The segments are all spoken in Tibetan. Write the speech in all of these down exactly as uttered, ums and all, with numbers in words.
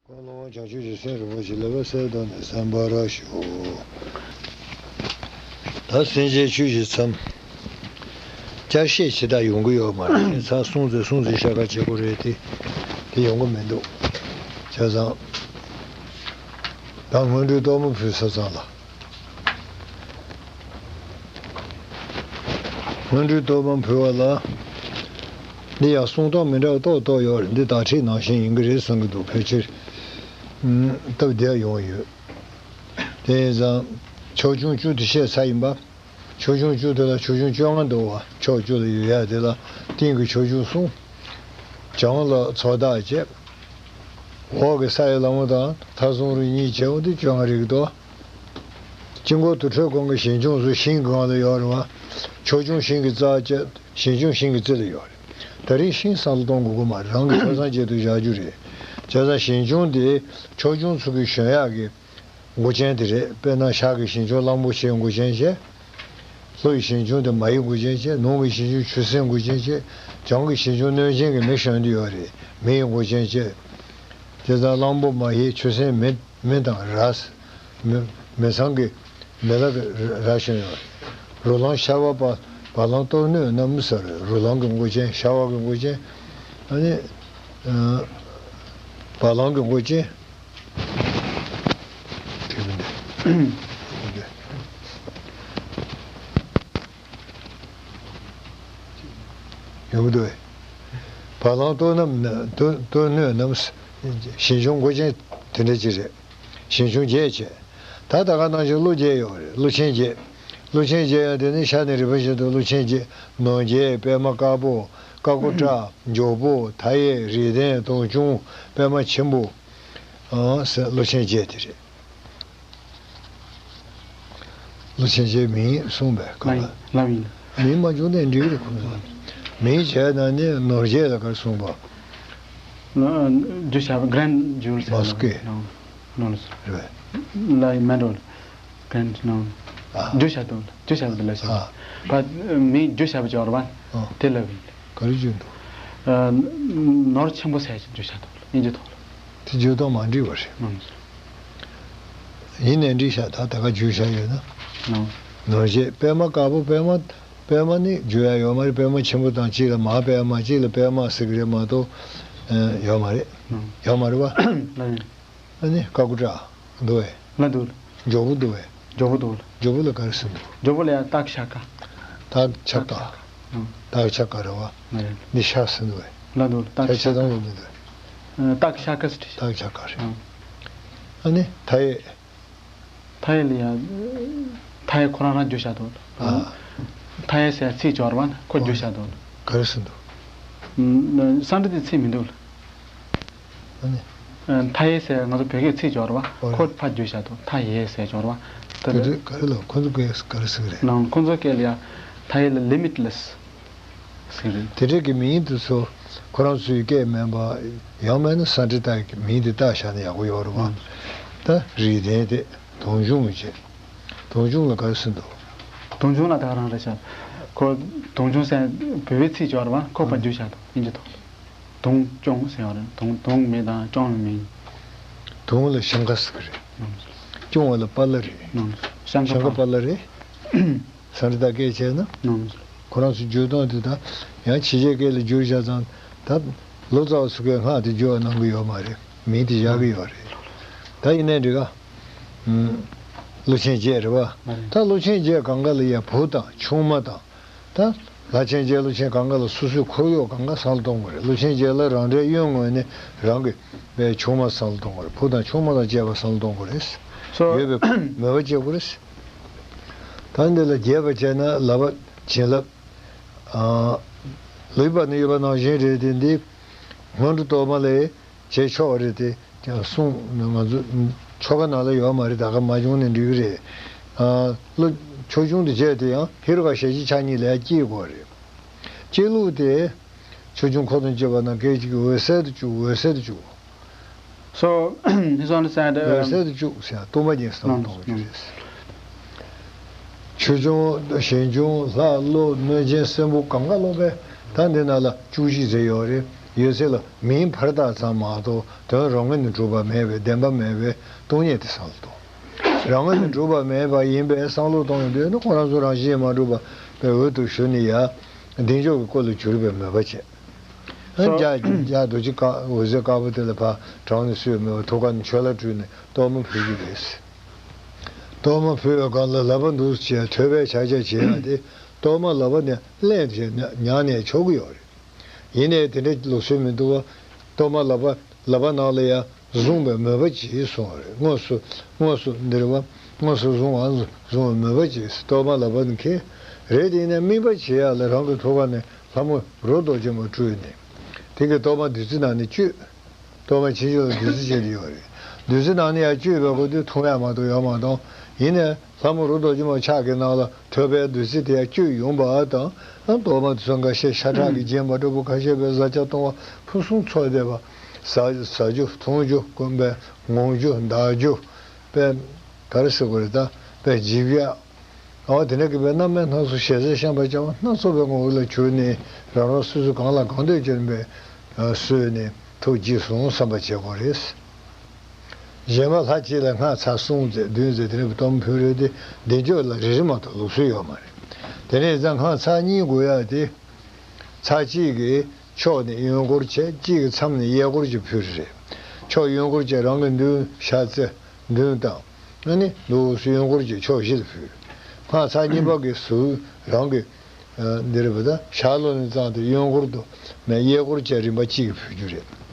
ཀུན་སློང་བྱང་ཆུབ་ཀྱི་སེམས་རིན་པོ་ཆེ་ལེགས་པར་གསལ་བཏབ་ནས་གསན་པར་ཞུ། ད་སེམས་ཅན་ཆོས་ཀྱི་མཚམས། བསྐྱར་བཤད་ཇི་ལྟར་ཡོང་གི་ཡོད་མ་རེད། ཚར་གསུམ་ཙམ་གསུམ་ཙམ་བཤད་ཁ་བྱེད་དགོས་རེད་དེ། དེ་ཡོང་གི་མི་འདུག་བྱས་ཙང་། ད་སྔོན་འགྲོའི་གཏོར་མ་ཕུལ་ས་ཙམ་ལ། སྔོན་འགྲོའི་གཏོར་མ་ཕུལ་བ་ལ། འདི་ཡང་གསུང་སྟངས་མི་འདྲ་བ་ཏོག་ཏོག་ཡོད་རེད། འདི་དག་ཁྲིད་ནང་བཞིན་ཡིན་གྱི་རེད་བསམ་གྱི་འདུག་ཕལ་ཆེར། ཨུམ། སྟབས་བདེ་ཡོང་ཡོད། དེ་ཡིན་ཙང་། ཕྱོགས་ཆུང་བཅུ་དེ་བཤད་ཚར་ཡིན་པ། ཕྱོགས་ཆུང་བཅུ་དེ་ལ་ཕྱོགས་ཆུང་བཅོ་ལྔ་འདུག་བ། ཕྱོགས་བཅུ་ལ་ཡོད་ཡ་དེ་ལ་སྟེང་གི་ཕྱོགས་ཆུང་གསུམ། བྱང་ལ་ཚོགས་བདག་བཅས། འོག་གི་ས་ཡི་ལྷ་མོ་དང་མཐའ་བཟུང་རུ་གཉིས་བྱས་འོ་དེ་བཅོ་ལྔ་རེད་འདུག་དཀྱིལ་འཁོར་དུར་ཁྲོད་གོང་གི་ཞིང་སྐྱོང་ཚོ་ཤིང་གི་སྒང་ལ་ཡོད་རེད་བ། ཕྱོགས་ཆུང་ཤིང་གི་རྩ་བཅས་ཞིང་སྐྱོང་ཤིང་གི་རྩེ་ལ་ཡོད་རེད། ད་རིང་ཤིང་བསམ་བློ་གཏོང་དགོས་ཀྱི་མ་རེད། རང་གི་ཆོས་སངས་རྒྱས་དུ་བཞག་རྒྱུ་རེད། བྱས་ཙང་ཞིང་སྐྱོང་དེ་ཕྱོགས་ཆུང་ཚོ་གི་ཞོན་ཡག་གི་མགོ་ཅན་དེ་རེད། དཔེར་ན་ཤར་གྱི་ཞིང་སྐྱོང་གླང་པོ་ཆེའི་མགོ་ཅན་བྱས། ལྷོ་ཡི་ཞིང་སྐྱོང་དེ་མ་ཡི་མགོ་ཅན་བྱས། ནུབ་ཀྱི་ཞིང་སྐྱོང་ཆུ་སྲིན་མགོ་ཅན་བྱས། བྱང་གི་ཞིང་སྐྱོང་གནོད་སྦྱིན་གྱི་མེ་ཞོན་དུ་ཡོད་རེད། མེ་ཡི་མགོ་ཅན་བྱས། དེ་ཙང་གླང་པོ་མ་ཡི་ཆུ་སྲིན་མེ་མེ་དང་ར། མེ་མེ་ཚང་གི་མེ་ལ་གི་ར་ཞོན་ཡོད་རེད། རོ་ལངས་ཤ་བ་བ་བ་ལང་སྟོབས་སྣོད་རྣམས་ཟེར་རེད། རོ་ལངས་ཀྱི་མགོ་ཅན་ཤ་བ་གི་མགོ་ཅན། ཨ་ནི། ཨ། བ་ལང་གི་མགོ་ཅན། དེ་མིན་འདི། ཡོང་གི་འདུག་བས། བ་ལང་སྟོབས་རྣམས་ནི་སྟོབས་སྟོབས་སྣོད་རྣམས། ཞིང་སྐྱོང་མགོ་ཅན་དེ་འདྲ་ཅིག་རེད། ཞིང་སྐྱོང་བརྒྱད་བྱས། ད་ད་ག་ནང་བཞིན་ཀླུ་བརྒྱད་ཡོད་རེད། ཀླུ་ཆེན་བརྒྱད། ཀླུ་ཆེན་བརྒྱད་ཡང་དེ་ནི་ཤར་ནས་རིམ་པ་བཞིན་དུ་ཀླུ་ཆེན་བརྒྱད། ནོར་རྒྱས། པདྨ་དཀར་པོ། ཀ་ཀུ་ཊ། འཇོག་པོ། མཐའ་ཡས། རིགས་ལྡན། དུང་སྐྱོང་། པདྨ་ཆེན་པོ། ཨང་ཟེར་ཀླུ་ཆེན་བརྒྱད་དེ་རེད། ཀླུ་ཆེན་བརྒྱད་མིང་གསུངས་པས་ག་ལ། ལབ་ཡིན། མིང་མ་བྱུང་ནས་འགྲིག་རེད་ཁོང་ཚོ། མིང་བྱས་ན་ནི་ནོར་རྒྱས་ལ་ག་རེ་གསུངས་པ། ན་རྒྱུ་བྱ་བ་གྷ་རན་ཌི་ཇུ་ཨེལ་ཟེར་མ་སུ་ཀེ། ནང་ནང་ལ་སོ། རེད། ལ་ཡི་མེ་ཌོལ། གྷ་རན་ཌི་ནང་། ཨ། རྒྱུ་བྱ་དང་རྒྱུ་བྱ་བ་དེ་ལ་བྱ། ཨ། བ་མིང་རྒྱུ་བྱ་བ་སྦྱོར་བ། ཨ། དེ་ལ་བ་ཡིན། ག་རེ་བརྗོད་འདུག་ཨ། ནོར་ཆེན་པོ་ཟེར་གྱི་རྒྱུ་བྱ་དང་དབྱིན་ཇི་ཐོག་ལ། དེ་བརྗོད་སྟངས་མ་འགྲིག་པ་རེད། ཨང་། ཡིན་ནའི་འགྲིག་ཤག་ད་ད་ག་བརྗོད་བྱ་ཡོད་ན། ཨང་། ནོར་རྒྱས། པད་མ་དཀར་པོ། པད་མ། པད་མ་ནི་བརྗོད་ཡ་ཡོད་མ་རེད། པད་མ་ཆེན་པོ་དང་གཅིག་ལ་མ་པད་མ། གཅིག་ལ་པད་མ་ཟེར་གི་རེད་མ་གཏོགས། ཨ། ཡོད་མ་རེད། ཨང་། ཡོད་མ་རེད་བ། ལ་ཡིན། ཨ་ནི་ཀ་ཀུ་ཊ་འདུག་བས། ལ་འདུག་འཇོག་པོ་འདུག་བས། འཇོག་པོ་འདུག་ལ། འཇོག་པོ་ལ་ག་རེ་ཟེར་འདུག་འཇོག་པོ་ལ་ཡ་སྟག་ཤ་ཀ། སྟག་ཤ་ཀ། ཨང་། སྟག་ཤ་ཀ་རེད་བ། ང་རེད། འདི་ཤ་ཟེར་འདུག་བས། ལ་འདུག་ལ། སྟག་ཤ་ཤ་ཀ། ཆེ་ཐང་ལ་མི་འདུག་སྟག་ཤ་ཀ་ཟེར་བྲིས། སྟག་ཤ་ཀ་རེད། ཨང་། ཨ་ནི་མཐའ་ཡས། མཐའ་ཡས་ལ་ཡ། མཐའ་ཡས་ཁོ་རང་རང་རྒྱུ་བྱ་འདུག་ལ། ཨ། མཐའ་ཡས་ཟེར་ཚིག་སྦྱོར་བ་ན་ཁོ་རྒྱུ་བྱ་འདུག་ལ། ག་རེ་ཟེར་འདུག་ཨང་། ས་འབྲུ་དེ་ཚིག་མི་འདུག་ལ། ཨ་ནི། ཨ། མཐའ་ཡས་ཟེར་ང་ཚོ་བོད་སྐད་ཚིག་སྦྱོར་བ། ཨོ། ཁོ་ཕར་བརྗོད་བྱ་དང་མཐའ་ཡས་ཟེར་སྦྱོར་བ། དེ་དེ་འདྲ། ག་རེ་ལ་ཁོ་ཚོ་སྐད་ག་རེ་ཟེར་གི་རེད། ནང་ཁོ་ཚོ་སྐད་ལ་ཡ་མཐའ་ཡས་ལ་ལི་མི་ཊི་ལེ་སི་ཟེར་གི་རེད། དེ་འདྲ་གི་མིང་དེ་ཚོ་ཁོ་རང་ཚོའི་སྐད་མིན་པ། ཡང་མིན་ན་ས་འབྲུ་དག་གི་མིང་དེ་བཏགས་བཞག་ན་ཡག་པོ་ཡོད་རེད་བ། ཨང་། ད་རིགས་ལྡན་དེ་དུང་སྐྱོང་བྱས། དུང་སྐྱོང་ལ་ག་རེ་ཟེར་འདུག་དུང་སྐྱོང་ལ་ད་ག་རང་རེད་ཤག་ཁོ་དུང་སྐྱོང་ཟེར་བོད་པའི་ཚིག་སྦྱོར་བ་ཁོ་ཕར་བརྗོད་བྱ་དང་དབྱིན་ཇི་ཐོག་དུང་སྐྱོང་ཟེར་བ་རེད། དུང་དུང་མེ་དང་སྐྱོང་ལ་མེ། དུང་ལ་ཤང་ཀ་ཟེར་གི་རེད། ནང་། སྐྱོང་བ་ལ་པ་ལ་རེད། ནང་། ཤང་ཀ་ཤང་ཀ་པ། པ་ལ་རེད། ས་འབྲུ་དག་སྐད་བྱས་ན། ནང་། ཁོ་རང་ཚོ་བརྗོད་སྟངས་དེ་ད་ཡང་ཕྱི་རྒྱལ་སྐད་ལ་བསྒྱུར་བྱས་ཙང་ད་ལོ་ཙཱ་བ་ཚོ་སྐད་སྔགས་དེ་བསྒྱུར་བ་གནང་གི་ཡོད་མ་རེད། མིང་དེ་བཞག་གི་ཡོད་རེད། ད་ཡིན་ནའི་འགྲིག་ག་ཀླུ་ཆེན་བརྒྱད་རེད་བ། མ་རེད། ད་ཀླུ་ཆེན་བརྒྱད་སྒང་ག་ལ་ཡ་བུ་དང་ཆུང་མ་དང་། ད་ལྷ་ཆེན་བརྒྱད་ཀླུ་ཆེན་སྒང་ག་ལ་སོ་སོའི་འཁོར་གཡོག་སྒང་ག་བསམ་བློ་གཏོང་དགོས་རེད། ཀླུ་ཆེན་བརྒྱད་ལ་རང་འདྲའི་གཡོན་ངོས་ནས་རང་གི་པའི་ཆུང་མ་བསམ་བློ་གཏོང་དགོས་རེད། བུ་དང་ཆུང་མ་དང་བཅས་པ་བསམ་བློ་གཏོང་དགོས་རེད། སོ། ཡོད་པའི་མོས་པ་སྐྱེ་དགོས་རེད། ད་འདི་ལ་རྒྱས་པ་བྱས་ན་ལག་པ་བྱིན་རླབས། ཨ། ལུས་པ་ནི་ཡོད་པ་ནང་བཞིན་རེད་དེ། འདི་སྔོན་འགྲོ་གཏོར་མ་ལས་བྱེད་ཆོག་རེད་དེ། ཀྱང་གསུང་ང་ཚོ་ཆོ་ག་ནང་ལ་ཡོད་མ་རེད། ད་ག་མ་བྱུང་ནས་འགྲིག་གི་རེད། ཨ། ལོ་ཆོས་སྐྱོང་དུ་བྱས་དེ་ཡང་ཧེ་རུ་ཀ་ཞལ་བཞི་ཕྱག་གཉིས་ལ་སྐྱེ་དགོས་རེད། སྐྱེ་ལུགས་དེ་ཆོས་སྐྱོང་འཁོར་དང་བཅས་པ་རྣམས་སྐད་ཅིག་གིས་འོད་གསལ་དུ་བཅུག་འོད་གསལ་དུ་བཅུག So, he's understand, འོད་um, གསལ་དུ་བཅུག་ཟེར་ཡང་སྟོང་པ་ཉིད་སུ་གཏོང་གི་རེད། ཆོས་སྐྱོང་ཞིང་སྐྱོང་ལྷ་ཀླུ་གནོད་སྦྱིན་སྲིན་པོ་གང་ག་ལོག་པས་ད་འདི་ནང་ལ་བཅུ་གཅིག་ཟེར་ཡོད་རེད། ཡོད་ཚད་ལ་མིང་ཕར་བཏགས་ཙམ་མ་གཏོགས་དོན་རང་ངོས་ནས་གྲུབ་པ་མེད་པའི་བདེན་པ་མེད་པའི་སྟོང་ཉིད་དེ་བསམ་བློ་གཏོང་། རང་ངོས་ནས་གྲུབ་པ་མེད་པ་ཡིན་པའི་བསམ་བློ་གཏོང་ཡོང་དུས་ནི་ཁོ་རང་ཚོ་རང་བཞིན་མ་གྲུབ་པ་པའི་འོག་ཏུ་ཞུགས་ནས་ཡ། གདེང་འཇོག་གི་སྐོར་ལ་གྱུར་པའི་མོས་པ་བྱས། ཨ། རྒྱ་རྒྱ་རྡོ་རྗེ་དཀར་འོད་ཟེར་དཀར་པོ་དེ་ལ་ཕར་དྲངས་ནས་སུས་མོས་པ་ཐུགས་ཀ་ནས་ཆོས་ལ་སྤྲུལ་ནས་གཏོར་མ་ཕུལ་རྒྱུ་རེད། གཏོར་མ་ཕུལ་བའི་སྒང་ལ་ལག་པ་འདུག་སེ་བྱས་ཐོད་པའི་ཕྱག་རྒྱ་བྱེད་ཡག་དེ་གཏོར་མ་ལག་པ་ནས་ལེན་བྱས་ཉར་ནས་ཆོག་གི་ཡོད་རེད། ཡིན་ནའི་དེ་འདྲའི་ལུགས་སྲོལ་མི་འདུག་བ། གཏོར་མ་ལག་པ་ལག་པ་ནང་ལ་ཡང་བཟུང་བའི་མོས་པ་གྱིས་གསུངས་པ་རེད། དངོས་སུ་དངོས་སུ་འདིར་བ་དངོས་སུ་བཟུང་བ་བཟུང་བའི་མོས་པ་གྱིས་གཏོར་མ་ལག་པ་ནི་ཁེལ་རེད། དེ་ཡིན་ནའི་སྨིན་པ་བྱེད་ཡག་ལ་རང་གི་ཐུགས་ཀ་ནས་ལྷ་མོ་རོ་རྡོ་རྗེ་མ་སྤྲུལ་ནས་དེ་གི་གཏོར་མ་བདུད་རྩི་ནང་ནས་བཅུད། གཏོར་མ་ཕྱི་ཕྱོགས་ལ་བདུད་རྩི་བྱས་ཏེ་ཡོད་རེད། བདུད་རྩི་ནང་ནས་ཡང་བཅུད་སྦས་དགོས་དུས་འཐུང་ཡག་མ་གཏོགས་ཡོད་མ་གཏོགས། ཡིན་ནའི་ལྷ་མོ་རོ་རྡོ་རྗེ་མ་ཕྱག་གི་ནང་ལ་ཐོད་པའི་བདུད་རྩི་དེ་ཡང་བཅུད་ཡོང་བ་དང་། ཨ། གཏོར་མ་དེ་ཚོ་འགའ་ཤས་ཤ་ཁྲག་གིས་བརྒྱན་པ་འདྲ་པོ། ཁ་ཤས་པའི་བཟའ་བཅའ་བཏུང་བ་ཕུན་སུམ་ཚོགས་བསྡད་པ། ཟ་བཟའ་རྒྱུ་འཐུང་རྒྱུ་དགོན་པའི་ངོམ་རྒྱུ་འདག་རྒྱུ། པའི་ག་རེ་ཟེར་དགོས་རེད། ད་པའི་འཇིབ་ཡག་འོ་དེ་འདྲ་གི་པའི་རྣམ་སྨིན་སྣ་ཚོགས་ཞལ་ཟས་བཤམས་པ་བྱ་བ་སྣ་ཚོགས་པའི་ངོ་བོ་ལ་གྱུར་ནས་རང་རང་སོ་སོ་གང་ལ་གང་འདོད་ཀྱིས་པའི་གསོལ་ནས་ཐུགས་དགྱེས་སོང་བསམ་པ་བྱེད་དགོས་རེད། གཞན་པ་ལྷ་གཅིག་ལ་སྔགས་ཚར་གསུམ་ཙམ་བདུན་ཙམ་དེ་འདྲ་གཏོར་མ་ཕུལ་རེད་དེ། བདེ་མཆོག་ལ་རེ་རེ་མ་གཏོགས་ལུགས་སྲོལ་ཡོད་མ་རེད། དེ་ནས་ཡང་སྔགས་ཚར་གཉིས་དགོས་ཡག་དེ། ཚར་གཅིག་གིས་ཕྱོགས་ནས་གཡོན་སྐོར་བྱས། གཅིག་གིས་མཚམས་ནས་གཡས་སྐོར་གྱིས་ཕུལ་རེད། ཕྱོགས་གཡོན་སྐོར་བྱས་རང་གི་མདུན་ཕྱག་རྩེ་མདུན་དང་། ཨ་ནི་ལུས་གཡོན་སྐོར་གྱིས་ཕྱོགས་བཞི་ལ་ཕུལ། སྔགས་ཚར་གཉིས་པ་གི་ཟུར་རང་གི་འདི་རེད་པ། ད་ཤར་ལྷོ་ནས་བརྩམས་ཏེ་གཡོན་སྐོར་དུ་མེད། གཡས་སྐོར་བྱས་རིམ་པ་གཅིག་གིས་ཕུལ་རྒྱུ་རེད།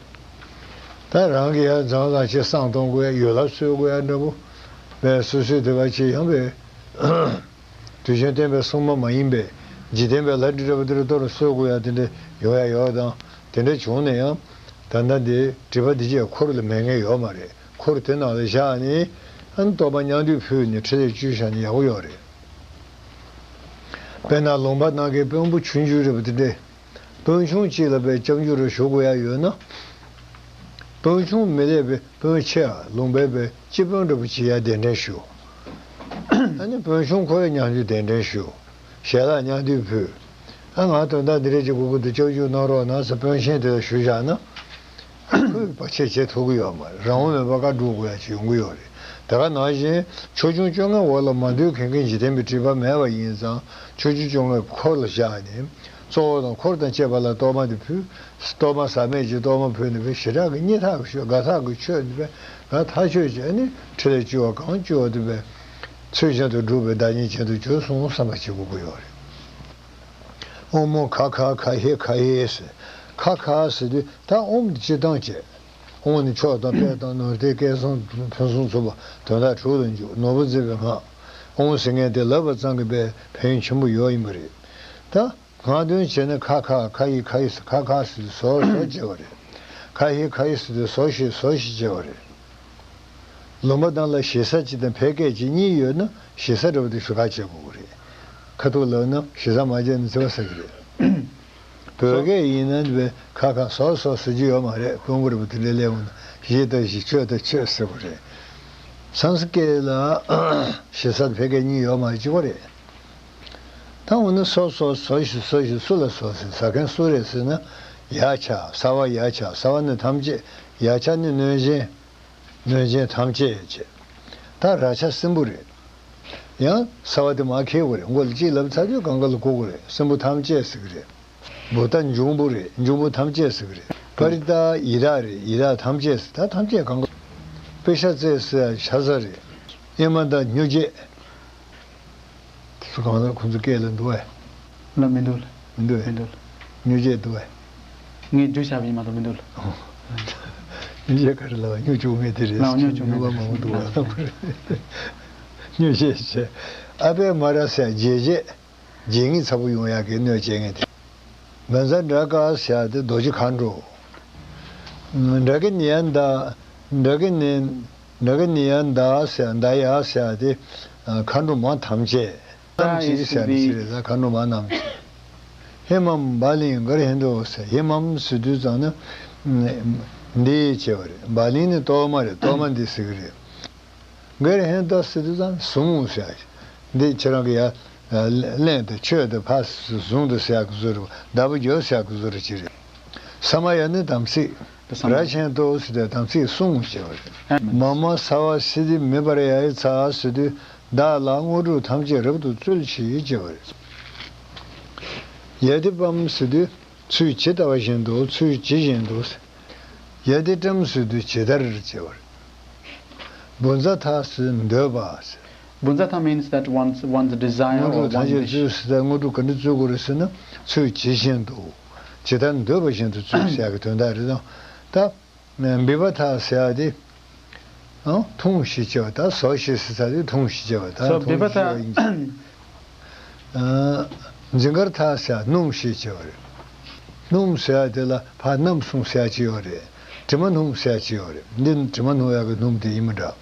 ད་རང་གི་ཡར་མཚམས་བཟང་ཆེ་བསང་གཏོང་དགོས་ཡ། ཡོ་ལབ་གསོལ་དགོས་ཡ་འདྲ་པོ། བས་སོ་སོའི་དེ་བ་ཆེ་ཡང་བས། དུས་རྒྱུན་བསྟན་པའི་སྲུང་མ་མ་ཡིན་པའི་འཇིག་རྟེན་པའི་ལྷ་འདྲེ་འདྲ་པོ་དེ་རུ་གཏོར་གསོལ་དགོས་ཡ་དེ་འདྲ་ཡོང་ཡ་ཡོད་དང་། དེ་འདྲ་བྱུང་ན་ཡང་ད་ལྟ་འདི་སྒྲིབ་པ་འདི་བཅས་འཁོར་ལ་མེད་མཁན་ཡོད་མ་རེད། འཁོར་དེ་ནང་ལ་བཞག་ནས་ཨ་ནི་གཏོར་མ་མཉམ་འདུས་ཕུལ་ནས་ཕྲིན་ལས་བཅོལ་བཞག་ན་ཡག་པོ་ཡོད་རེད། དཔེར་ན་ལུང་པ་ནང་གི་དཔོན་པོ་ཆུང་ཆུང་འདྲ་པོ་དེ་འདྲས། དཔོན་ཆུང་གཅིག་ལ་པའི་སྐྱབས་འཇུག་རུ་ཞུ་དགོས་ཡ་ཡོད་ན། དཔོན་ཆུང་མི་སླེབས་པའི་དཔོན་ཆེ་བ་ལུང་པའི་པའི་སྤྱི་དཔོན་འདྲ་པོ་ཅིག་ཡ་གདན་འདྲེན་ཞུ། ཨ་ནི་དཔོན་ཆུང་ཁོ་ཡ་མཉམ་དུ་གདན་འདྲེན་ཞུ། ཞལ་ལག་མཉམ་དུ་ཕུལ། ཨ། ང་དོན་དག་འདི་རེད་ཅེས་སྐུ་མཁྱེན་དུ་སྐྱབས་འཇུག་གནང་རོགས་གནང་ཟེར་དཔོན་ཆེན་དེ་ལ་ཞུས་བཞག་ན། ཁོས་བར་ཆད་བྱེད་ཐུབ་ཀྱི་ཡོད་མ་རེད། རང་དབང་མེད་པར་བཀའ་སྒྲུབ་དགོས་ཡ་ཅིག་ཡོང་གི་ཡོད་རེད། དེ་ག་ནང་བཞིན་ཕྱོགས་སྐྱོང་བཅོ་ལྔའི་འོག་ལ་མ་འདུས་མཁན་གྱི་འཇིག་རྟེན་པའི་སྒྲིབ་པ་མེད་པ་ཡིན་ཙང་། ཕྱོགས་སྐྱོང་བཅོ་ལྔའི་འཁོར་ལ་བཞག་ནས་གཙོ་བོ་དང་འཁོར་དང་བཅས་པ་ལ་གཏོར་མ་དེ་ཕུལ། གཏོར་མ་ཟག་མེད་ཀྱི་གཏོར་མ་ཕུལ་ནས་པའི་ཞེ་དྲག་གི་སྙིང་ཐག་གི་ཆོད། དགའ་ཐག་གི་ཆོད་ནས་པའི་དགའ་ཐག་ཆོད་བྱས་ནས་ཕྲིན་ལས་བཅོལ་བ་གང་བཅོལ་བ་དེ་པའི་ཚུལ་བཞིན་དུ་སྒྲུབ་པའི་བདག་ཉིད་ཅན་དུ་གྱུར་སོང་བསམ་པ་བྱེད་དགོས་ཀྱི་ཡོད་རེད། ཨོཾ་མོ་ཁ་ཁ་ཁ་ཧེ་ཁ་ཧེ་ཟེར། ཁ་ཁ་ཟེར་དུས་ད་ཨོཾ་འདི་སྤྱིར་བཏང་བྱས། ཨོཾ་ནི་མཆོག་དང་དཔལ་དང་ནོར་ལྡན་སྐལ་བཟང་ཕུན་སུམ་ཚོགས་པ་དོན་དག་དྲུག་ལ་འཇུག་ནོར་བུ་མཛེས་པའི་སྔགས། ཨོཾ་ཟེར་མཁན་དེ་ལབ་པ་ཙམ་གྱིས་པའི་ཕན་ཡོན་ཆེན་པོ་ཡོད་ཡིན་པ་རེད། ད་སྔགས་འདོན་བྱས་ན་ཁ་ཁ་ཁ་ཡི་ཁ་ཡི་ཟེར། ཁ་ཁ་ཟེར་དུས་ཟོ་ཟོ་བྱས་པ་རེད། ཁ་ཧེ་ཁ་ཧེ་ཟེར་དུས་ཟོ་ཞེས་ཟོ་ཞེས་བྱས་པ་རེད། ལུང་པ་དང་ལ་ཞེ་ས་གཅིག་དང་ཕལ་སྐད་ཅིག་གཉིས་ཡོད་ན་ཞེ་ས་འདྲ་བོ་དེ་ཞུ་ཁ་བྱེད་དགོས་ཀྱི་རེད། ཁ་ཐུག་ལབ་ན་ཞེ་ས་མ་བྱས་ན་བརྩི་བ་ཟ་གི་རེད། བོད་སྐད་ཡིན་ན་བས་ཁ་ཁ་སོ་སོ་ཟེར་རྒྱུ་ཡོད་མ་རེད། དཔོན་པོ་རེད་པ་དེ་འདྲ་སླེབས་འོང་ན་ཞེས་དང་ཞེས་ཆོས་དང་ཆོས་ཟེར་བ་རེད། སཾ་སྐྲྀ་ཏ་སྐད་ལ་ཞེ་ས་ཕལ་སྐད་གཉིས་ཡོད་མ་རེད། གཅིག་པ་རེད། ད་འོ་ན་སོ་སོ་ཟོ་ཞེས་ཟོ་ཞེས་སུ་ལ་ཟོ་ཟེར། ཟ་མཁན་སུ་རེད་ཟེར་ན་ཡ་ཆ་ས་བ་ཡ་ཆ་ས་བ་ནི་ཐམས་ཅད་ཡ་ཆ་ནི་གནོད་སྦྱིན། གནོད་སྦྱིན་ཐམས་ཅད་ཅེས། ད་ར་ཆ་སྲིན་པོ་རེད། ཡང་ས་བ་དེ་མར་འཁྱེར་དགོས་རེད། མགོ་ལ་གཅིག་ལབ་ཚར་དུས་སྒང་ག་ལ་བཀུག་དགོས་རེད། སྲིན་པོ་ཐམས་ཅད་ཟེར་གི་རེད། བུ་ད་འབྱུང་པོ་རེད། འབྱུང་པོ་ཐམས་ཅད་ཟེར་གི་རེད། པ་རི་ཏ་ཡི་དྭགས་རེད། ཡི་དྭགས་ཐམས་ཅད་ཟེར། ད་ཐམས་ཅད་སྒང་ག། པེ་ཤ་ཙེ་ཟེར་ཤ་ཟ་རེད། ཨེ་མ་ད་སྨྱོ་བྱེད། སུ་གང་ལ་ཁོ་ཚོ་སྐད་ལ་འདུག་བས། ལ་མི་འདུག་ལ། མི་འདུག་བས། མི་འདུག་ལ། སྨྱོ་བྱེད་འདུག་བས། ངས་བསྒྱུར་བྱས་པ་ཡིན་མ་གཏོགས་མི་འདུག་ལ། སྨྱོ་བྱེད་ག་རེ་ལབ་བས། སྨྱོ་བཅུག་མཁན་དེ་རེད། ལ་སྨྱོ་བཅུག་མཁན་སྨྱོ་བ་མང་པོ་འདུག་བས། སྨྱོ་བྱེད་བྱས། ཨ་པེ་མ་ར་ཟེར་བྱེད་བྱེད། བྱེད་ངན་ཚ་པོ་ཡོང་ཡག་གི་གནོད་བྱེད་མཁན་དེ། མན་ཛ་དྲ་ཀ་ཟེར་ཡག་དེ་རྡོ་རྗེ་མཁའ་འགྲོ། དྲ་ཀ་ནི་ཡ་མདའ། དྲ་ཀ་ནི། དྲ་ཀ་ནི་ཡ་མདའ་ཟེར་ཡག་མདའ་ཡ་ཟེར་ཡག་དེ་མཁའ་འགྲོ་མ་ཐམས་ཅད། ཐམས་ཅད་ཟེར་ཡག་དེ་ཅི་རེད་ཟེར། མཁའ་འགྲོ་མ་རྣམས་ཀྱིས། ཧེ་མམ་བ་ལིང་གར་ཧེ་འདོ་ཟེར། ཧེ་མམ་ཟེར་དུས་ཙམ་ན་འདི་བྱས་པ་རེད། བ་ལིང་ནི་གཏོར་མ་རེད། གཏོར་མ་འདི་ཟེར་གི་རེད། གར་ཧེ་འདོ་ཟེར་དུས་ཙམ་ཟུངས་ཟེར་ཡག་འདི་ཁྱེད་རང་གི་ཡ་ལེན་དང་མཆོད་དང་ཕར་ཟུངས་དང་ཟེར་ཡག་གི་བཟོ་འདྲ། བདག་པོ་རྒྱོབ་ཟེར་ཡག་གི་བཟོ་འདྲ་ཅིག་རེད། ས་མ་ཡ་ནི་དམ་ཚིག་ར་ཆེན་ཏོ་ཟེར་དུས་དམ་ཚིག་སྲུང་ཞེས་པ་རེད། མ་མ་ས་བ་སི་ཏི་མི་པར་ཡ་ཡི་ཚ་ཟེར་དུས་བདག་ལ་དངོས་གྲུབ་ཐམས་ཅད་རབ་ཏུ་སྩོལ་ཕྱིར་ཞེས་པ་རེད། ཡ་ཏི་པམ་ཟེར་དུས་ཚུལ་ཇི་ལྟ་བ་བཞིན་དུ་ཚུལ་ཇི་བཞིན་དུ། ཡ་ཏི་ཏྲམ་ཟེར་དུས་ཇི་ལྟར་ཞེས་པ་རེད། བུ་ཛ་ཐ་ཟེར་འདོད་པ་ཟེར། Buddhata means that one's, one's desire དངོས་གྲུབ་ཐམས་ཅད་སྩོལ་ཟེར་ད་དངོས་གྲུབ་ག་འདྲ་སྩོལ་དགོས་རེད་ཟེར་ན། ཚུལ་ཇི་བཞིན་དུ། ཇི་ལྟར་འདོད་པ་བཞིན་དུ་སྩོལ་ཟེར་ཡག་གི་དོན་དག་རེད་དང་། ད་བི་བ་ཐ་ཟེར་ཡག་དེ། ཨང་། འཐུང་ཞེས་བྱ་བ་དང་ཟོ་ཞེས་ཟེར་ཚར་དུས་འཐུང་ཞེས་བྱ་བ་དང་། So འཐུང་བི་བ་ཞེས་ཐ་བྱ་བ་ཡིན་གྱི། ཨ། འཛིན་ཁར་ཐ་ཟེར་ཡག་སྣུམ་ཞེས་བྱ་བ་རེད། སྣུམ་ཟེར་ཡག་དེ་ལ་ཕར་སྣུམ་སུང་ཟེར་ཡག་ཅིག་ཡོད་རེད། དྲི་མ་སྣུམ་ཟེར་ཡག་ཅིག་ཡོད་རེད། འདི་དྲི་མ་སྣུམ་ཡག་གི་སྣུམ་དེ་ཡིན་མི་འདྲ། ཨང་།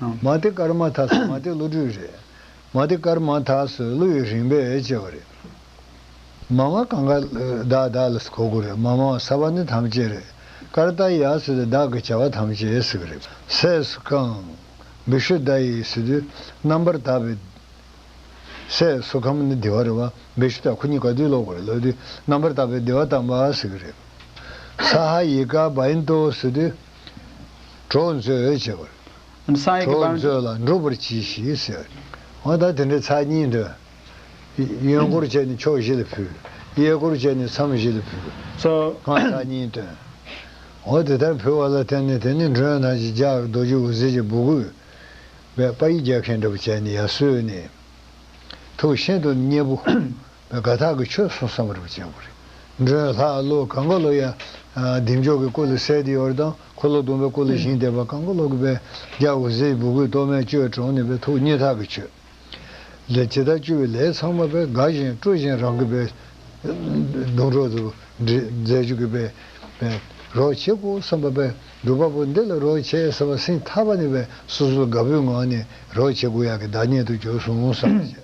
མ་ཏི་ཀརྨ་ཐ་ཟེར་མ་ཏི་བློ་གྲོས་རེད། མ་ཏི་ཀརྨ་ཐ་ཟེར་བློ་ཡི་རིམ་པས་བྱས་པ་རེད། མ་མ་གང་ག་བདག་བདག་ལ་གོ་དགོས་རེད། མ་མ་ས་བ་ནི་ཐམས་ཅད་རེད། ཀར་ཏ་ཡ་ཟེར་དུས་བདག་གི་བྱ་བ་ཐམས་ཅད་ཟེར་གི་རེད། སྲས་སུ་གང་། བི་ཤུ་དྷ་ཡི་ཟེར་དུས་རྣམ་པར་དག་པའི། སྲས་སུ་གང་ནི་བདེ་བ་རེད་བ། བི་ཤུ་དྷ་ཁོ་གཉིས་ག་དུས་ལོག་དགོས་རེད་ལབ་དུས་རྣམ་པར་དག་པའི་བདེ་བ་དམ་པ་ཟེར་གི་རེད། ས་ཧ་ཡི་ཀ་བ་ཡིན་ཏོ་ཟེར་དུས་གྲོགས་མཛོད་བྱེད་པ་རེད། And Sayagyi གྲོགས་མཛོད་ལ་འགྲུབ་པར་གྱིས་ཤིག་ཟེར། འོ་ད་དེ་འདྲའི་ཚར་གཉིས་འདྲ། གཡོན་སྐོར་བྱས་ནས་ཕྱོགས་བཞི་ལ་ཕུལ། གཡས་སྐོར་བྱས་ནས་མཚམས་བཞི་ལ་ཕུལ། So སྔགས་ཚར་གཉིས་བཏོན། འོ་དེ་ལྟར་ཕུལ་བ་ལ་བརྟེན་ནས་དེ་ནི་མགྲོན་རྣམས་ཀྱིས་ལྗགས་རྡོ་རྗེ་འོད་ཟེར་གྱི་སྦུ་གུས་སྦས་པ་ཡིས་རྒྱག་མཁན་འདྲ་པོ་བྱས་ནས་ཡར་གསོལ་ནས། ཐུགས་ཤིན་ཏུ་མཉེས་པོ་སྦས་དགའ་ཐག་གི་ཆོས་གསུང་བསམ་པ་འདྲ་པོ་བྱས་པ་རེད། མགྲོན་ལྷ་ཀླུ་གང་ག་ལོ་ཡ། ཨ། བདེ་མཆོག་གི་སྐུ་ལ་གསལ་ཏེ་ཡོད་རེད་དང་། འཁོར་ལོ་སྡོམ་པའི་སྐུ་ལ་བཞེངས་བསྡད་པ་གང་ག་ལོ་གི་སྦས་ལྗགས་འོད་ཟེར་སྦུ་གུས་གཏོར་མའི་བཅུད་དྲངས་ནས་སྦས་ཐུགས་མཉེས་ཐག་གི་ཆོད། ལས་ཇི་ལྟར་བཅུ་པའི་ལས་ཚང་མ་སྦས་དགའ་ཞིང་སྤྲོ་ཞིང་རང་གི་སྦས་སྡོང་གྲོགས་སུ་འདྲི་མཛད་རྒྱུ་གི་སྦས་སྦས་རོགས་བྱེད་དགོས་བསམ་པ་སྦས། སྒྲུབ་པ་པོ་འདི་ལ་རོགས་བྱེད་བསམ་པ་སེམས་ཐག་པ་ནས་སྦས་སོ་སོ་དགའ་པོའི་ངང་ནས་རོགས་བྱེད་དགོས་ཡག་གི་བདག་ཉིད་དུ་གྱུར་སོང་བསམ་པ་བྱས།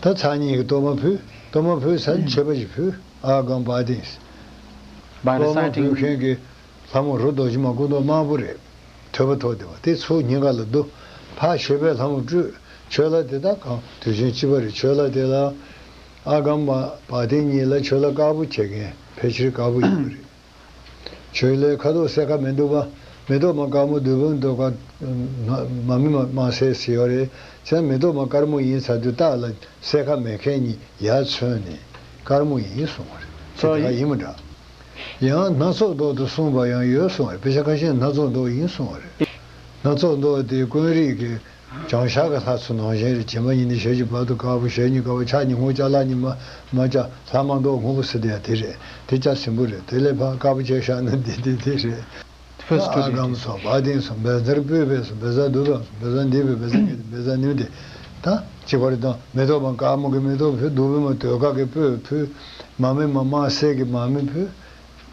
ད་ཚར་གཉིས་ཀྱི་གཏོར་མ་ཕུལ། གཏོར་མ་ཕུལ་ཚར་མཆོད་པ་ཞིག་ཕུལ། ཨ་གམ་བ་ཏིང་། By གཏོར་མ་ཕུལ་reciting མཁན་གྱི་ལྷ་མོ་རུ་རྡོ་རྗེ་མ་སྐུ་མདོག་དམར་པོ་རེད། ཐོད་པ་ཐོགས་བསྡད་པ་དེ་ཚུར་སྙིང་ག་ལ་བསྡུ། ཕར་མཆོད་པའི་ལྷ་མོ་སྤྲུལ། མཆོད་ལྷ་དེ་དག་གང་དུས་ཆེན་སྤྱི་པ་རེད། མཆོད་ལྷ་དེ་ལ་ཨ་གམ་བ་ཏིང་གཉིས་ལ་མཆོད་ལྷ་དཀར་པོ་བྱེད་མཁན་ཕལ་ཆེར་དཀར་པོ་ཡིན་པ་རེད། མཆོད་ལྷའི་ཁ་དོག་སེར་ཁ་མི་འདུག་པ། མེ་ཏོག་མ་དཀར་མོ་བདུད་བུམ་དུ་དཀར། མ་མི་མ་དམར་སེར་ཟེར་ཡོད་རེད། བྱས་ན་མེ་ཏོག་མ་དཀར་མོ་ཡིན་ཚར་དུས་རྟགས་ལ་སེར་ཁ་མེད་མཁན་གཉིས་ཡར་མཚོན་ནས་དཀར་མོ་ཡིན་གསུངས་པ་རེད། དེ་འདྲ་ཡིན་མི་འདྲ། ཡང་སྣ་ཚོགས་མདོག་ཏུ་གསུངས་པ་ཡང་ཡོད་གསུངས་པ་རེད། དཔེ་ཆ་ཁ་ཤས་སྣ་ཚོགས་མདོག་ཡིན་གསུངས་པ་རེད། སྣ་ཚོགས་མདོག་དེ་ཀུན་རིག་གི་བྱང་ཤར་གྱི་ལྷ་ཚོ་ནང་བཞིན་རེད། བྱེ་མ་གཉིས་ནི་ཞལ་གྱི་བར་དུ་དཀར་པོ། ཞལ་གཉིས་དཀར་པོ། ཕྱག་གཉིས་སྔོ་སྐྱ་ལྷག་གཉིས་མ་དམར་སྐྱ། ལྷག་མ་མདོག་སྔོན་པོ་ཟེར་དེ་ཡང་དེ་རེད། དེ་སྐྱ་སིམ་པོ་རེད། དེ་ལས་ཕར་དཀར་པོ་ཅིག་བཞག་ན་འདི་འདི་འདི་རེད། First ཨ་གམ་སོགས་བ་དིང་སོགས་བཛྲ་པུས་པའི་སོགས་བཛྲ་དུ་པའི་སོགས་བཛྲ་འདི་པའི་བཛྲ་གི་བཛྲ་ནི་དེ་ད་གཅིག་པ་རེད། དང་མེ་ཏོག་མ་དཀར་མོ་གི་མེ་ཏོག་ཕུལ། བདུད་བུམ་མ་ཟློས་གར་གྱི་སྤོས་ཕུལ། མ་མེ་མ་དམར་སེར་གྱི་མ་མེ་ཕུལ།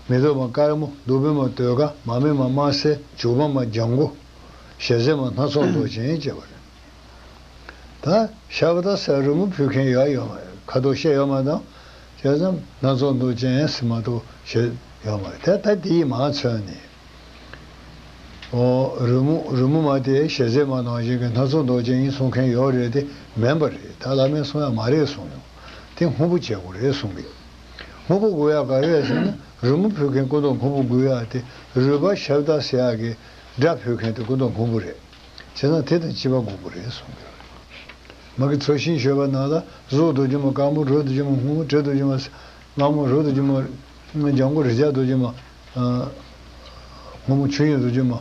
མེ་ཏོག་མ་དཀར་མོ། བདུད་བུམ་མ་ཟློས་གར། མ་མེ་མ་དམར་སེར། བྱུག་པ་མ་ལྗང་གུ། ཞལ་ཟས་མ་སྣ་ཚོགས་མདོག་ཅན་བཅས་པ་རེད། ད་ཤ་བ་དང་ཟས་རོལ་མོ་ཕུལ་མཁན་ཡོད་ཡོད་མ་རེད། ཁ་དོག་བཤད་ཡོད་མ་དང་། བྱས་ཙང་སྣ་ཚོགས་མདོག་ཅན་ཟེར་མ་གཏོགས་བཤད་ཡོད་མ་རེད། ད་ད་དེ་ཡིས་མ་མཚོན་ནས། ཨོ། རོལ་མོ་རོལ་མོ་མ་དེ་ཞལ་ཟས་མ་ནང་བཞིན་གྱི་སྣ་ཚོགས་མདོག་ཅན་ཡིན་གསུང་མཁན་ཡོད་རེད་དེ། མིན་པ་རེད། ད་བླ་མས་གསུང་ཡ་མ་རེད་གསུང་ཡོང་། དེ་སྔོན་པོ་བྱེད་དགོས་རེད་གསུང་གི། སྔོན་པོ་དགོས་ཡ་ག་རེ་རེད་ཟེར་ན། རོལ་མོ་ཕུལ་མཁན་སྐུ་མདོག་སྔོན་པོ་དགོས་ཡ་དེ་རོལ་པ་ཞབས་ད་ཟེར་ཡ་གི་སྒྲ་ཕུལ་མཁན་དེ་སྐུ་མདོག་སྔོན་པོ་རེད། བྱས་ཙང་དེ་དང་གཅིག་པ་དགོས་ཀྱི་རེད་གསུངས་ཀྱི་ཡོད་རེད། མ་གི་ཚོགས་ཞིང་བཞེས་པ་ནང་ལ་གཟུགས་རྡོ་རྗེ་མ་དཀར་མོ། རོ་རྡོ་རྗེ་མ་སྔོན་མོ། དྲི་རྡོ་རྗེ་མ་དམར་མོ། རོ་རྡོ་རྗེ་མ་ལྗང་གུ། རི་སྐྱ་རྡོ་རྗེ་མ་སྔོན་མོ། ཆོས་དབྱིངས་རྡོ་རྗེ་མ་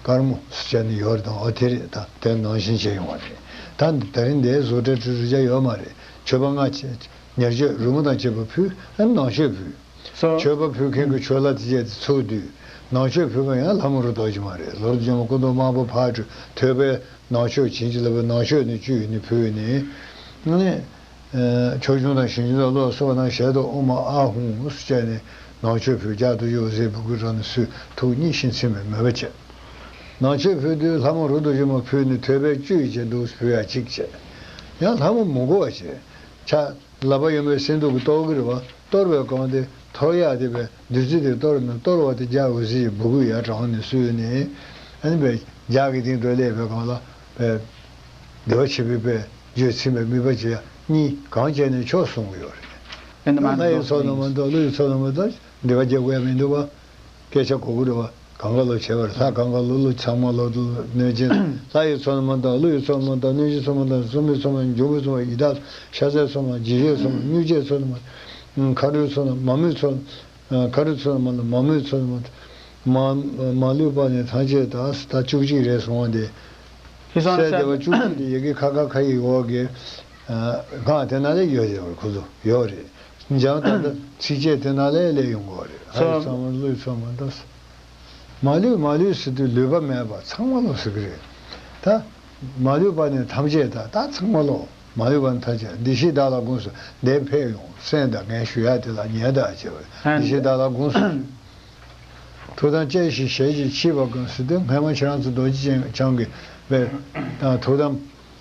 དཀར་མོ་ཟེར་བྱས་ནས་ཡོད་རེད་དང་། ཨོ་དེ་རེད། ད་དེ་ནང་བཞིན་བྱས་ཡོང་བ་རེད། ད་ད་རིང་འདིར་བཟོ་གྲྭ་ཁྲི་རི་སྐྱ་ཡོད་མ་རེད། མཆོད་པ་སྔ་ཕྱི་ཉེར་སྤྱོད་རོལ་མོ་དང་བཅས་པ་ཕུལ། ཨ་ནི་ནང་མཆོད་ཕུལ། So མཆོད་པ་ཕུལ་མཁན་གྱི་མཆོད་ལྷ་དེ་བཅས་དེ་ཚུར་བསྡུས། ནང་མཆོད་ཕུལ་མཁན་ཡང་ལྷ་མོ་རུ་རྡོ་རྗེ་མ་རེད། ལོ་རུ་རྗེ་མ་སྐུ་མདོག་དམར་པོ་ཕར་བྲོས། ཐོད་པའི་ནང་མཆོད་བྱིན་གྱིས་བརླབས་པའི་ནང་མཆོད་ནི་བཅུ་ཡོད་ནི་ཕུལ་ནས། ཨ་ནི་ཕྱོགས་སྐྱོང་དང་ཞིང་སྐྱོང་དང་བློ་གསོལ་བ་དང་ཞལ་དུ་དབུ་མ་ཨ་ཧུང་ཟེར་བྱས་ནས་ནང་མཆོད་ཕུལ། ལྗགས་རྡོ་རྗེ་འོད་ཟེར་སྦུ་གུ་དྲངས་ནས་སུས་ཐུགས་མཉེས་ཤིང་ཚིམ་པའི་མོས་པ་བྱས། ནང་མཆོད་ཕུལ་དུས་ལྷ་མོ་རུ་རྡོ་རྗེ་མ་ཕུལ་ནས་ཐོད་པའི་བཅུད་ཀྱི་འདུག་ཕུལ་ཡ་གཅིག་བྱས། ཡང་ལྷ་མོ་མི་དགོས་པ་བྱས། ཕྱག་ལག་པ་གཡོན་པའི་སེན་གདུགས་ཀྱིས་གཏོར་གྱི་རེད་བ། གཏོར་བའི་སྒང་དེ་གཏོར་ཡག་དེ་བའི་བདུད་རྩི་དེ་གཏོར་ནས། གཏོར་བ་དེ་ལྗགས་འོད་ཟེར་གྱི་སྦུ་གུ་ཡར་དྲངས་ནས་གསོལ་ནས། ཨ་ནི་བའི་ལྗགས་ཀྱི་སྟེང་དུ་སླེབས་པའི་སྒང་ལ་བའི་བདེ་བ་ཆེན་པོའི་བའི་རྒྱུད་ཚིམ་པའི་དམིགས་པ་བྱེད་ཡ་གཉིས་གང་བྱས་ནས་ཆོག་གསུང་གི་ཡོད་རེད། ལྷ་ཡི་ཚོགས་རྣམས་མ་གཏོགས། ཀླུ་ཡི་ཚོགས་རྣམས་མ་གཏོགས། འདི་བ་རྒྱག་དགོས་ཡ་མི་འདུག་བ། སྐད་ཆ་གོ་གི་རེད་བ། གང་ག་ལོ་བྱེད་པར་ལྷ་གང་ག་ལོ། ཀླུ་ཚང་མ་ལོ། གནོད་སྦྱིན་ལྷ་ཡི་ཚོགས་རྣམས་མ་གཏོགས། ཀླུ་ཡི་ཚོགས་རྣམས་མ་གཏོགས། གནོད་སྦྱིན་ཚོགས་མ་གཏོགས། སྲུང་མའི་ཚོགས་མ་གཏོགས། འབྱུང་པོའི་ཚོགས་མ་གཏོགས། ཡི་དྭགས་ཤ་ཟའི་ཚོགས་མ་གཏོགས། འཇིགས་བྱེད་ཚོགས་མ་གཏོགས། སྨྱུག་རྒྱུའི་ཚོགས་རྣམས་མ་གཏོགས། མཁའ་འགྲོའི་ཚོགས་རྣམས། མ་མོའི་ཚོགས། མཁའ་འགྲོའི་ཚོགས་རྣམས་མ་གཏོགས། མ་མོའི་ཚོགས་རྣམས་མ་གཏོགས། མ་མ་ལུས་པ་ནི་ཐམས་ཅད་དག་ད་བཅུ་གཅིག་རེད་སོང་བ་འདི། ཁྱེད་རང་གསལ་བདེ་བ་བཅུ་གཅིག་དེ་ཡི་གེ་ཁ་ཁ་ཁ་ཡི་འོག་གི་སྒང་དེ་ན་ལས་ཡོད་ཟེར་བར་ཁོ་ཚོ་ཡོད་རེད། འཇམ་ད་ལྟ་ཚིགས་བཅད་དེ་ན་ལས་ལས་ཡོང་གི་རེད། ལྷ་ཡི་ཚོགས་མ་ཀླུ་ཡི་ཚོགས་མ་གཏོགས། མ་ལུས་མ་ལུས་ཟེར་དུས་ལུས་པ་མེད་པ་ཚང་མ་ལོ་ཟེར་གི་རེད། ད་མ་ལུས་པ་ནི་ཐམས་ཅད་དག་ད་ཚང་མ་ལོ། མ་ལུས་པ་ནི་ཐམས་ཅད། འདི་ཞེས་བདག་ལ་དགོངས་སུ། འདིར་ཕེབས་ཡོང་སེམས་དང་ངས་ཞུ་ཡ་དེ་ལ་ཉན་དང་བྱས་པ་རེད། འདི་ཞེས་བདག་ལ་དགོངས་སུ། ཐུགས་དམ་བཅའ་ཞིང་ཞལ་གྱིས་མཆིས་པ་ཀུན་ཟེར་དུས་སྔ་མ་ཁྱེད་རང་ཚོ་རྡོ་རྗེ་འཆང་གི་བའི་ཐུགས་དམ་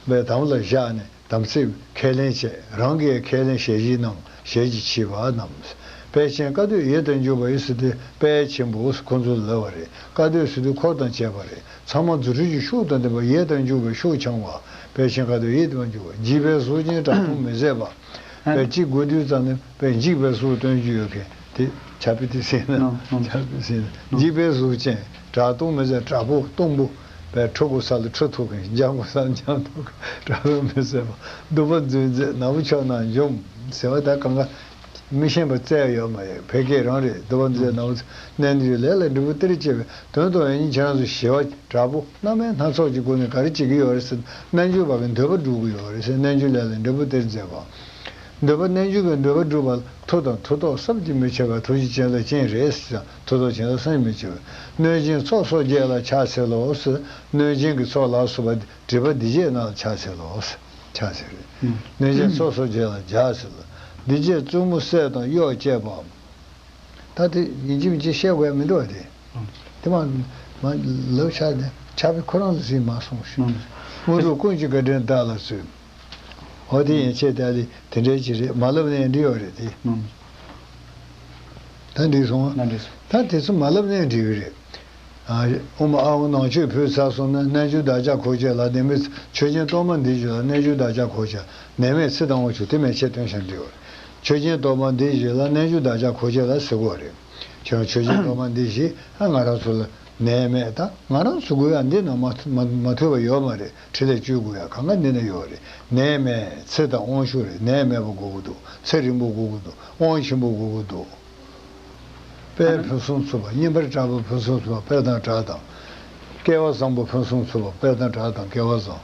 བའི་དམ་ལ་བཞག་ནས་དམ་ཚིག་ཁས་ལེན་བྱས། རང་གི་ཁས་ལེན་ཞལ་བཞེས་གནང་། ཞལ་གྱིས་མཆིས་པ་རྣམས། དཔལ་ཆེན་བཀའ་སྡོད་ཡིད་དུ་འཇུག་པ་ཡི་ཟེར་དུས་དཔལ་ཆེན་པོ་ཁོ་ཚོ་ལབ་པ་རེད། བཀའ་སྡོད་ཟེར་དུས་འཁོར་དང་བཅས་པ་རེད། ཚང་མ་རྫུ་འཕྲུལ་གྱི་ཤུགས་དང་ལྡན་པ། ཡིད་དུ་འཇུག་པའི་ཤུགས་འཆང་བ། དཔལ་ཆེན་བཀའ་སྡོད་ཡིད་དུ་འཇུག་པ། འཇིགས་པའི་གཟུགས་ཅན་དགྲ་གདུང་མི་བཟད་པ། པའི་གཅིག་དགུ་དུས་ཙམ་ནས་པའི་འཇིགས་པའི་གཟུགས་སྟོན་རྒྱུ་ཡོད་མཁན་དེ་ཆ་པི་ཏི་སེ་ན། ཆ་པི་སེ་ན། འཇིགས་པའི་གཟུགས་ཅན་དགྲ་གདུང་མི་བཟད། དྲག་པོ་གཏུམ་པོ་པའི་ཁྲོ་དགུ་ས་ལ་ཁྲོ་ཐུབ་མཁན། འཇམ་དགུ་ས་ལ་འཇམ་ཐུབ་མཁན། དགྲ་གདུང་མི་བཟད་པ། གདུག་པ་འཛིན་མཛད་ནག་པོ་ཕྱོགས་ན་འཇོམས་ཟེར་བ་ད་གང་ག་མི་ཤེས་པ་བཙལ་ཡོད་མ་རེད། ཕལ་སྐད་རང་རེད། གདུག་པ་འཛིན་མཛད་ནག་པོ། རྣལ་འབྱོར་ལས་ལ་འབྲས་བུ་སྟེར་བྱེད་པའི་དོན་དུ་ཡང་ཁྱེད་རང་ཚོ་ཞི་བ་དྲག་པོ་རྣམ་སྨིན་སྣ་ཚོགས་ཀྱི་སྒོ་ནས་ག་རེ་བྱེད་ཀྱི་ཡོད་རེད་ཟེར། རྣལ་འབྱོར་པ་གི་འདོད་པ་སྒྲུབ་ཀྱི་ཡོད་རེད་ཟེར། རྣལ་འབྱོར་ལས་ལ་འབྲས་བུ་སྟེར་མཛད་པ། འདོད་པ་རྣལ་འབྱོར་པའི་འདོད་པ་སྒྲུབ་པ་ལ་མཐུ་དང་མཐུ་སྟོབས་བསམ་གྱིས་མི་ཁྱབ་པ། ཐུགས་རྗེ་བྱིན་རླབས་ཅན་རེད་ཟེར། མཐུ་སྟོབས་བྱིན་རླབས་བསམ་གྱིས་མི་ཁྱབ་པ། གནོད་སྦྱིན་ཚོགས་སོགས་བརྒྱད་ལ་ཕྱག་འཚལ་ལོ་ཟེར། གནོད་སྦྱིན་གྱི་ཚོགས་ལ་སོགས་པ་སྒྲིབ་པ་སྡིག་བྱེད་རྣམས་ལ་ཕྱག་འཚལ་ལོ་ཟེར། ཕྱག་འཚལ་རེད། གནོད་སྦྱིན་ཚོགས་སོགས་བརྒྱད་ལ་ཕྱག་འཚལ་ལོ། སྡིག་བྱེད་བཙུན་མོ་སྲས་དང་གཡོག་བཅས་པ། ད་དེ་ཡིན་གཅིག་མིན་གཅིག་བཤད་དགོས་ཡ་མི་འདུག་བ་དེ། ཨང་། དེ་མ་མ་ལབ་ཆགས་ནས་ཆགས་པའི་ཁོ་རང་ལ་ཟིན་མ་སོང་ཞུ། ཨང་། དངོས་གྲུབ་ཀུན་གྱི་དགའ་སྤྲོའི་བདག་ལ་བརྩོན། འོ་དེ་ཡན་ཆད་ད་ལི་དེ་འདྲའི་ཅིག་རེད། མ་ལབ་ནའི་འགྲིག་ཡོད་རེད་དེ། ཨང་། ད་འགྲིག་སོང་ང་། ད་འགྲིག་སོང་། ད་དེ་ཚོ་མ་ལབ་ནའི་འགྲིག་གི་རེད། ཨ། ཨོཾ་ཨཱཿཧཱུྃ་ནང་མཆོད་ཕུལ་ཚར་སོང་ན་རྣལ་འབྱོར་བདག་ཅག་འཁོར་བཅས་ལ། ནད་མེད་མཆོད་སྦྱིན་གཏོར་མ་འདི་བཞེས་ལ། རྣལ་འབྱོར་བདག་ཅག་འཁོར་བཅས་ནད་མེད་ཚེ་དང་དབང་ཕྱུག་དེ་མན་ཆད་བཏོན་བཞག་འགྲིག་ཡོད་རེད། མཆོད་སྦྱིན་གཏོར་མ་འདི་བཞེས་ལ། རྣལ་འབྱོར་བདག་ཅག་འཁོར་བཅས་ལ་ཟེར་དགོས་རེད། ཁྱོད་མཆོད་སྦྱིན་གཏོར་མ་འདི་བཞེས། ཨ། ང་རང་ཚོ་ལ་ནད་མེད། ད་ང་རང་ཚོ་དགོས་ཡ་འདི་ན་མ་མ་མ་ཐུབ་པ་ཡོད་མ་རེད། ཕྲིན་ལས་བཅོལ་དགོས་ཡ་གང་ག་འདི་ན་ཡོད་རེད། ནད་མེད་ཚེ་དང་དབང་ཕྱུག་རེད། ནད་མེད་པ་དགོས་ཀྱི་འདུག་ཚེ་རིང་པོ་དགོས་ཀྱི་འདུག་དབང་ཆེན་པོ་དགོས་ཀྱི་འདུག་དཔལ་ཕུན་སུམ་ཚོགས་པ། སྙན་པར་གྲགས་པ་ཕུན་སུམ་ཚོགས་པ་དཔལ་དང་གྲགས་དང་། སྐལ་བ་བཟང་པོ་ཕུན་སུམ་ཚོགས་པ་དཔལ་དང་གྲགས་དང་སྐལ་བ་བཟང་།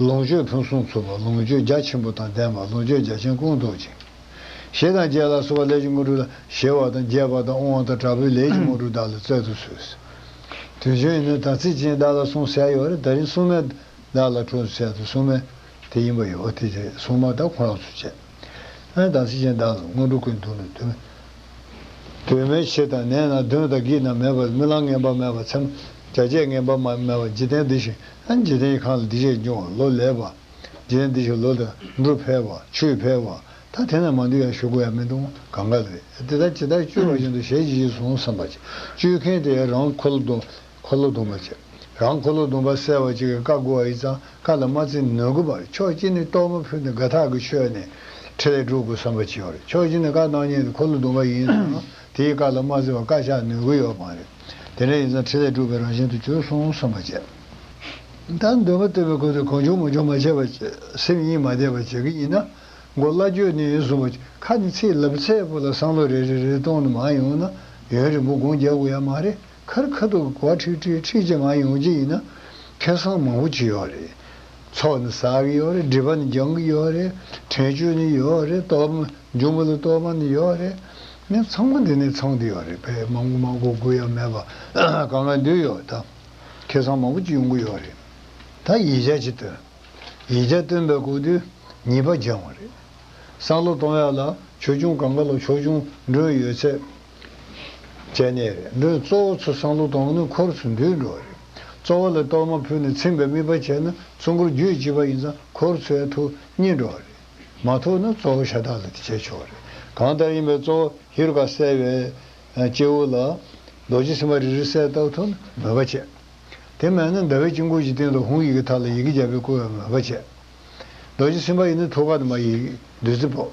ལོངས་སྤྱོད་ཕུན་སུམ་ཚོགས་པ་ལོངས་སྤྱོད་རྒྱ་ཆེན་པོ་དང་ལྡན་པ། ལོངས་སྤྱོད་རྒྱ་ཆེན་ཀུན་ཐོབ་ཅིང་། ཞེས་དང་རྗེས་ལ་སོགས་པ་ལས་ཀྱི་དངོས་གྲུབ་ལ། ཞེས་པ་དང་རྒྱས་པ་དང་དབང་བ་དང་དྲག་པོའི་ལས་ཀྱི་དངོས་གྲུབ་བདག་ལ་སྩལ་དུ་གསོལ། དུས་རྒྱུན་ཡིན་ན་དམ་ཚིག་ཅན་བདག་ལ་གསུངས་ཟེར་ཡོད་རེད། ད་རིང་སྲུང་མས་བདག་ལ་གྲོགས་སུ་བྱས་ཏེ་སྲུང་མས་དེ་ཡིན་པ་ཡོད། དེ་རྗེས་སྲུང་མ་དང་ཁོ་རང་ཚོ་བྱས། ཨ། དམ་ཚིག་ཅན་བདག་ལ་དངོས་གྲུབ་ཀུན་འདུག་ནས་དོན། དོན་མེད་ཕྱི་དང་ནད་ན་གདོན་དང་བགེགས་རྣམས་མེད་པ། རྨི་ལམ་ངན་པ་མེད་པ། མཚམས་བྱ་བྱེད་ངན་པ་མ་མེད་པ། འཇིག་རྟེན་འདི་བཞིན། ཨ། འཇིག་རྟེན་གྱི་ཁམས་ལ་སྡིག་བཤགས་འབྱུང་བ་ལོ་ལེགས་པ། འཇིག་རྟེན་འདི་བཞིན་ལོ་དང་འབྲུ་འཕེལ་བ་ཆུ་འཕེལ་བ། ད་དེ་ན་མ་འདུས་ཡ་ཞུ་དགོས་ཡ་མི་འདུག་གང་ག་ལ་རེད། དེ་ལྟར་ཇི་ལྟར་བཅོས་པ་བཞིན་དུ་ཞལ་གྱིས་བཞེས་སུ་གསུངས་བསམ་པ་བྱེད། བཅོས་མཁན་དེ་ཡང་རང་འཁོར་ལོ་སྡོམ། འཁོར་ལོ་སྡོམ་པ་བྱེད། རང་འཁོར་ལོ་སྡོམ་པ་གསལ་བ་ཅིག་གིས་བཀའ་བསྒོ་བ་ཡིན་ཙང་བཀའ་ལ་མ་བརྩི་ནོར་གི་མ་རེད། ཕྱོགས་གཅིག་ནས་གཏོར་མ་ཕུལ་ནས་དགའ་ཐག་གིས་མཆོད་ནས་ཕྲིན་ལས་སྒྲུབ་དགོས་བསམ་པ་བྱེད་ཡོད་རེད། ཕྱོགས་གཅིག་ནས་བཀའ་གནང་མཁན་དེ་འཁོར་ལོ་སྡོམ་པ་ཡིན་ཙང་དེའི་བཀའ་ལ་མ་བརྩི་བ་བཀའ་ཤག་ནོར་གི་ཡོད་མ་རེད། དེ་འདྲ་ཡིན་ཙང་ཕྲིན་ལས་སྒྲུབ་པའི་རང་བཞིན་དུ་གྱུར་སོང་བསམ་པ་བྱེད། ད་འདོན་པ་བཏོན་པའི་སྐབས་སུ་གང་བྱུང་མང་བྱུང་མ་བྱས་པ་བྱས། སེམས་གཉིས་མ་བདེ་བ་བྱེད་ཀྱི་ཡིན་ན། མགོ་བླ་བརྗོད་ནས་ཡིན་གསུངས་པ། ཁ་ནས་ཚིག་ལབ་ཚད་པོ་ལ་བསམ་བློ་རེ་རེ་རེ་གཏོང་ནས་མ་ཡོང་ན་ཡུན་རིང་པོ་སྒོམ་རྒྱག་དགོས་ཡ་མ་རེད། ཁར་ཁ་ཐུག་གོ་ཁྲིག་ཁྲིག་ཁྲིག་ཅིག་མ་ཡོང་གི་ཡིན་ན་ཁེ་བཟང་མང་པོ་ཅིག་ཡོད་རེད། ཚོགས་ནི་བསགས་ཀྱི་ཡོད་རེད། སྒྲིབ་པ་ནི་སྦྱང་གི་ཡོད་རེད། དྲན་སྤྱོད་ནི་ཡོད་རེད། གཏོར་མ་འབྱུང་པོ་ལ་གཏོར་མ་ནི་ཡོད་རེད། ནི་ཚང་མ་འདི་ནས་ཚང་གི་ཡོད་རེད། དཔེ་མང་པོ་མང་པོ་དགོས་ཡ་མེད་པ་གང་ག་འདུས་ཡོད་ད། ཁེ་བཟང་མང་པོ་ཅིག་ཡོང་གི་ཡོད་རེད། ད་ཡིག་ཆ་ཅིག་བཏོན། ཡིག་ཆ་བཏོན་པའི་སྐབས་དུས་ཉེས་པ་སྦྱང་བ་རེད། བསམ་བློ་གཏོང་ཡ་ལ་ཆོས་སྐྱོང་གང་ག་ལ་ཆོས་སྐྱོང་མགྲོན་ཡོད་ཚད་བྱས་ནས་རེད། མགྲོན་གཙོ་བོ་ཚོ་བསམ་བློ་གཏོང་ནས་འཁོར་ཚོ་འདུས་འགྲོ་བ་རེད། གཙོ་བོ་ལ་གཏོར་མ་ཕུལ་ནས་ཚིམ་པའི་དམིགས་པ་བྱས་ན་གཙོ་འཁོར་རྒྱུད་གཅིག་པ་ཡིན་ཙང་འཁོར་ཚོའི་ཐུགས་མཉེས་འགྲོ་བ་རེད། མ་ཐུབ་ན་གཙོ་བོ་ཤ་སྟག་ལ་དེ་བྱས་ཆོག་རེད། གང་ལྟར་ཡིན་པའི་གཙོ་བོ་ཧེ་རུ་ཀ་གསལ་བའི་སྐྱེ་བོ་ལ་རྡོ་རྗེ་སེམས་དཔའ་རེ་རེ་གསལ་བཏབ་ཐུབ་ན་མོས་པ་བྱས། དེ་མེད་ན་ཟླ་བའི་དཀྱིལ་འཁོར་གྱི་སྟེང་དུ་ཧཱུྃ་ཡི་གེ་ཐག་ལ་ཡི་གེ་བརྒྱ་པའི་བསྐོར་བའི་མོས་པ་བྱས། རྡོ་རྗེ་སེམས་དཔའ་ཡིན་ན་ཐུགས་ཀ་ནས་མར་ཡི་གེ་བདུད་རྩི་ཕོག་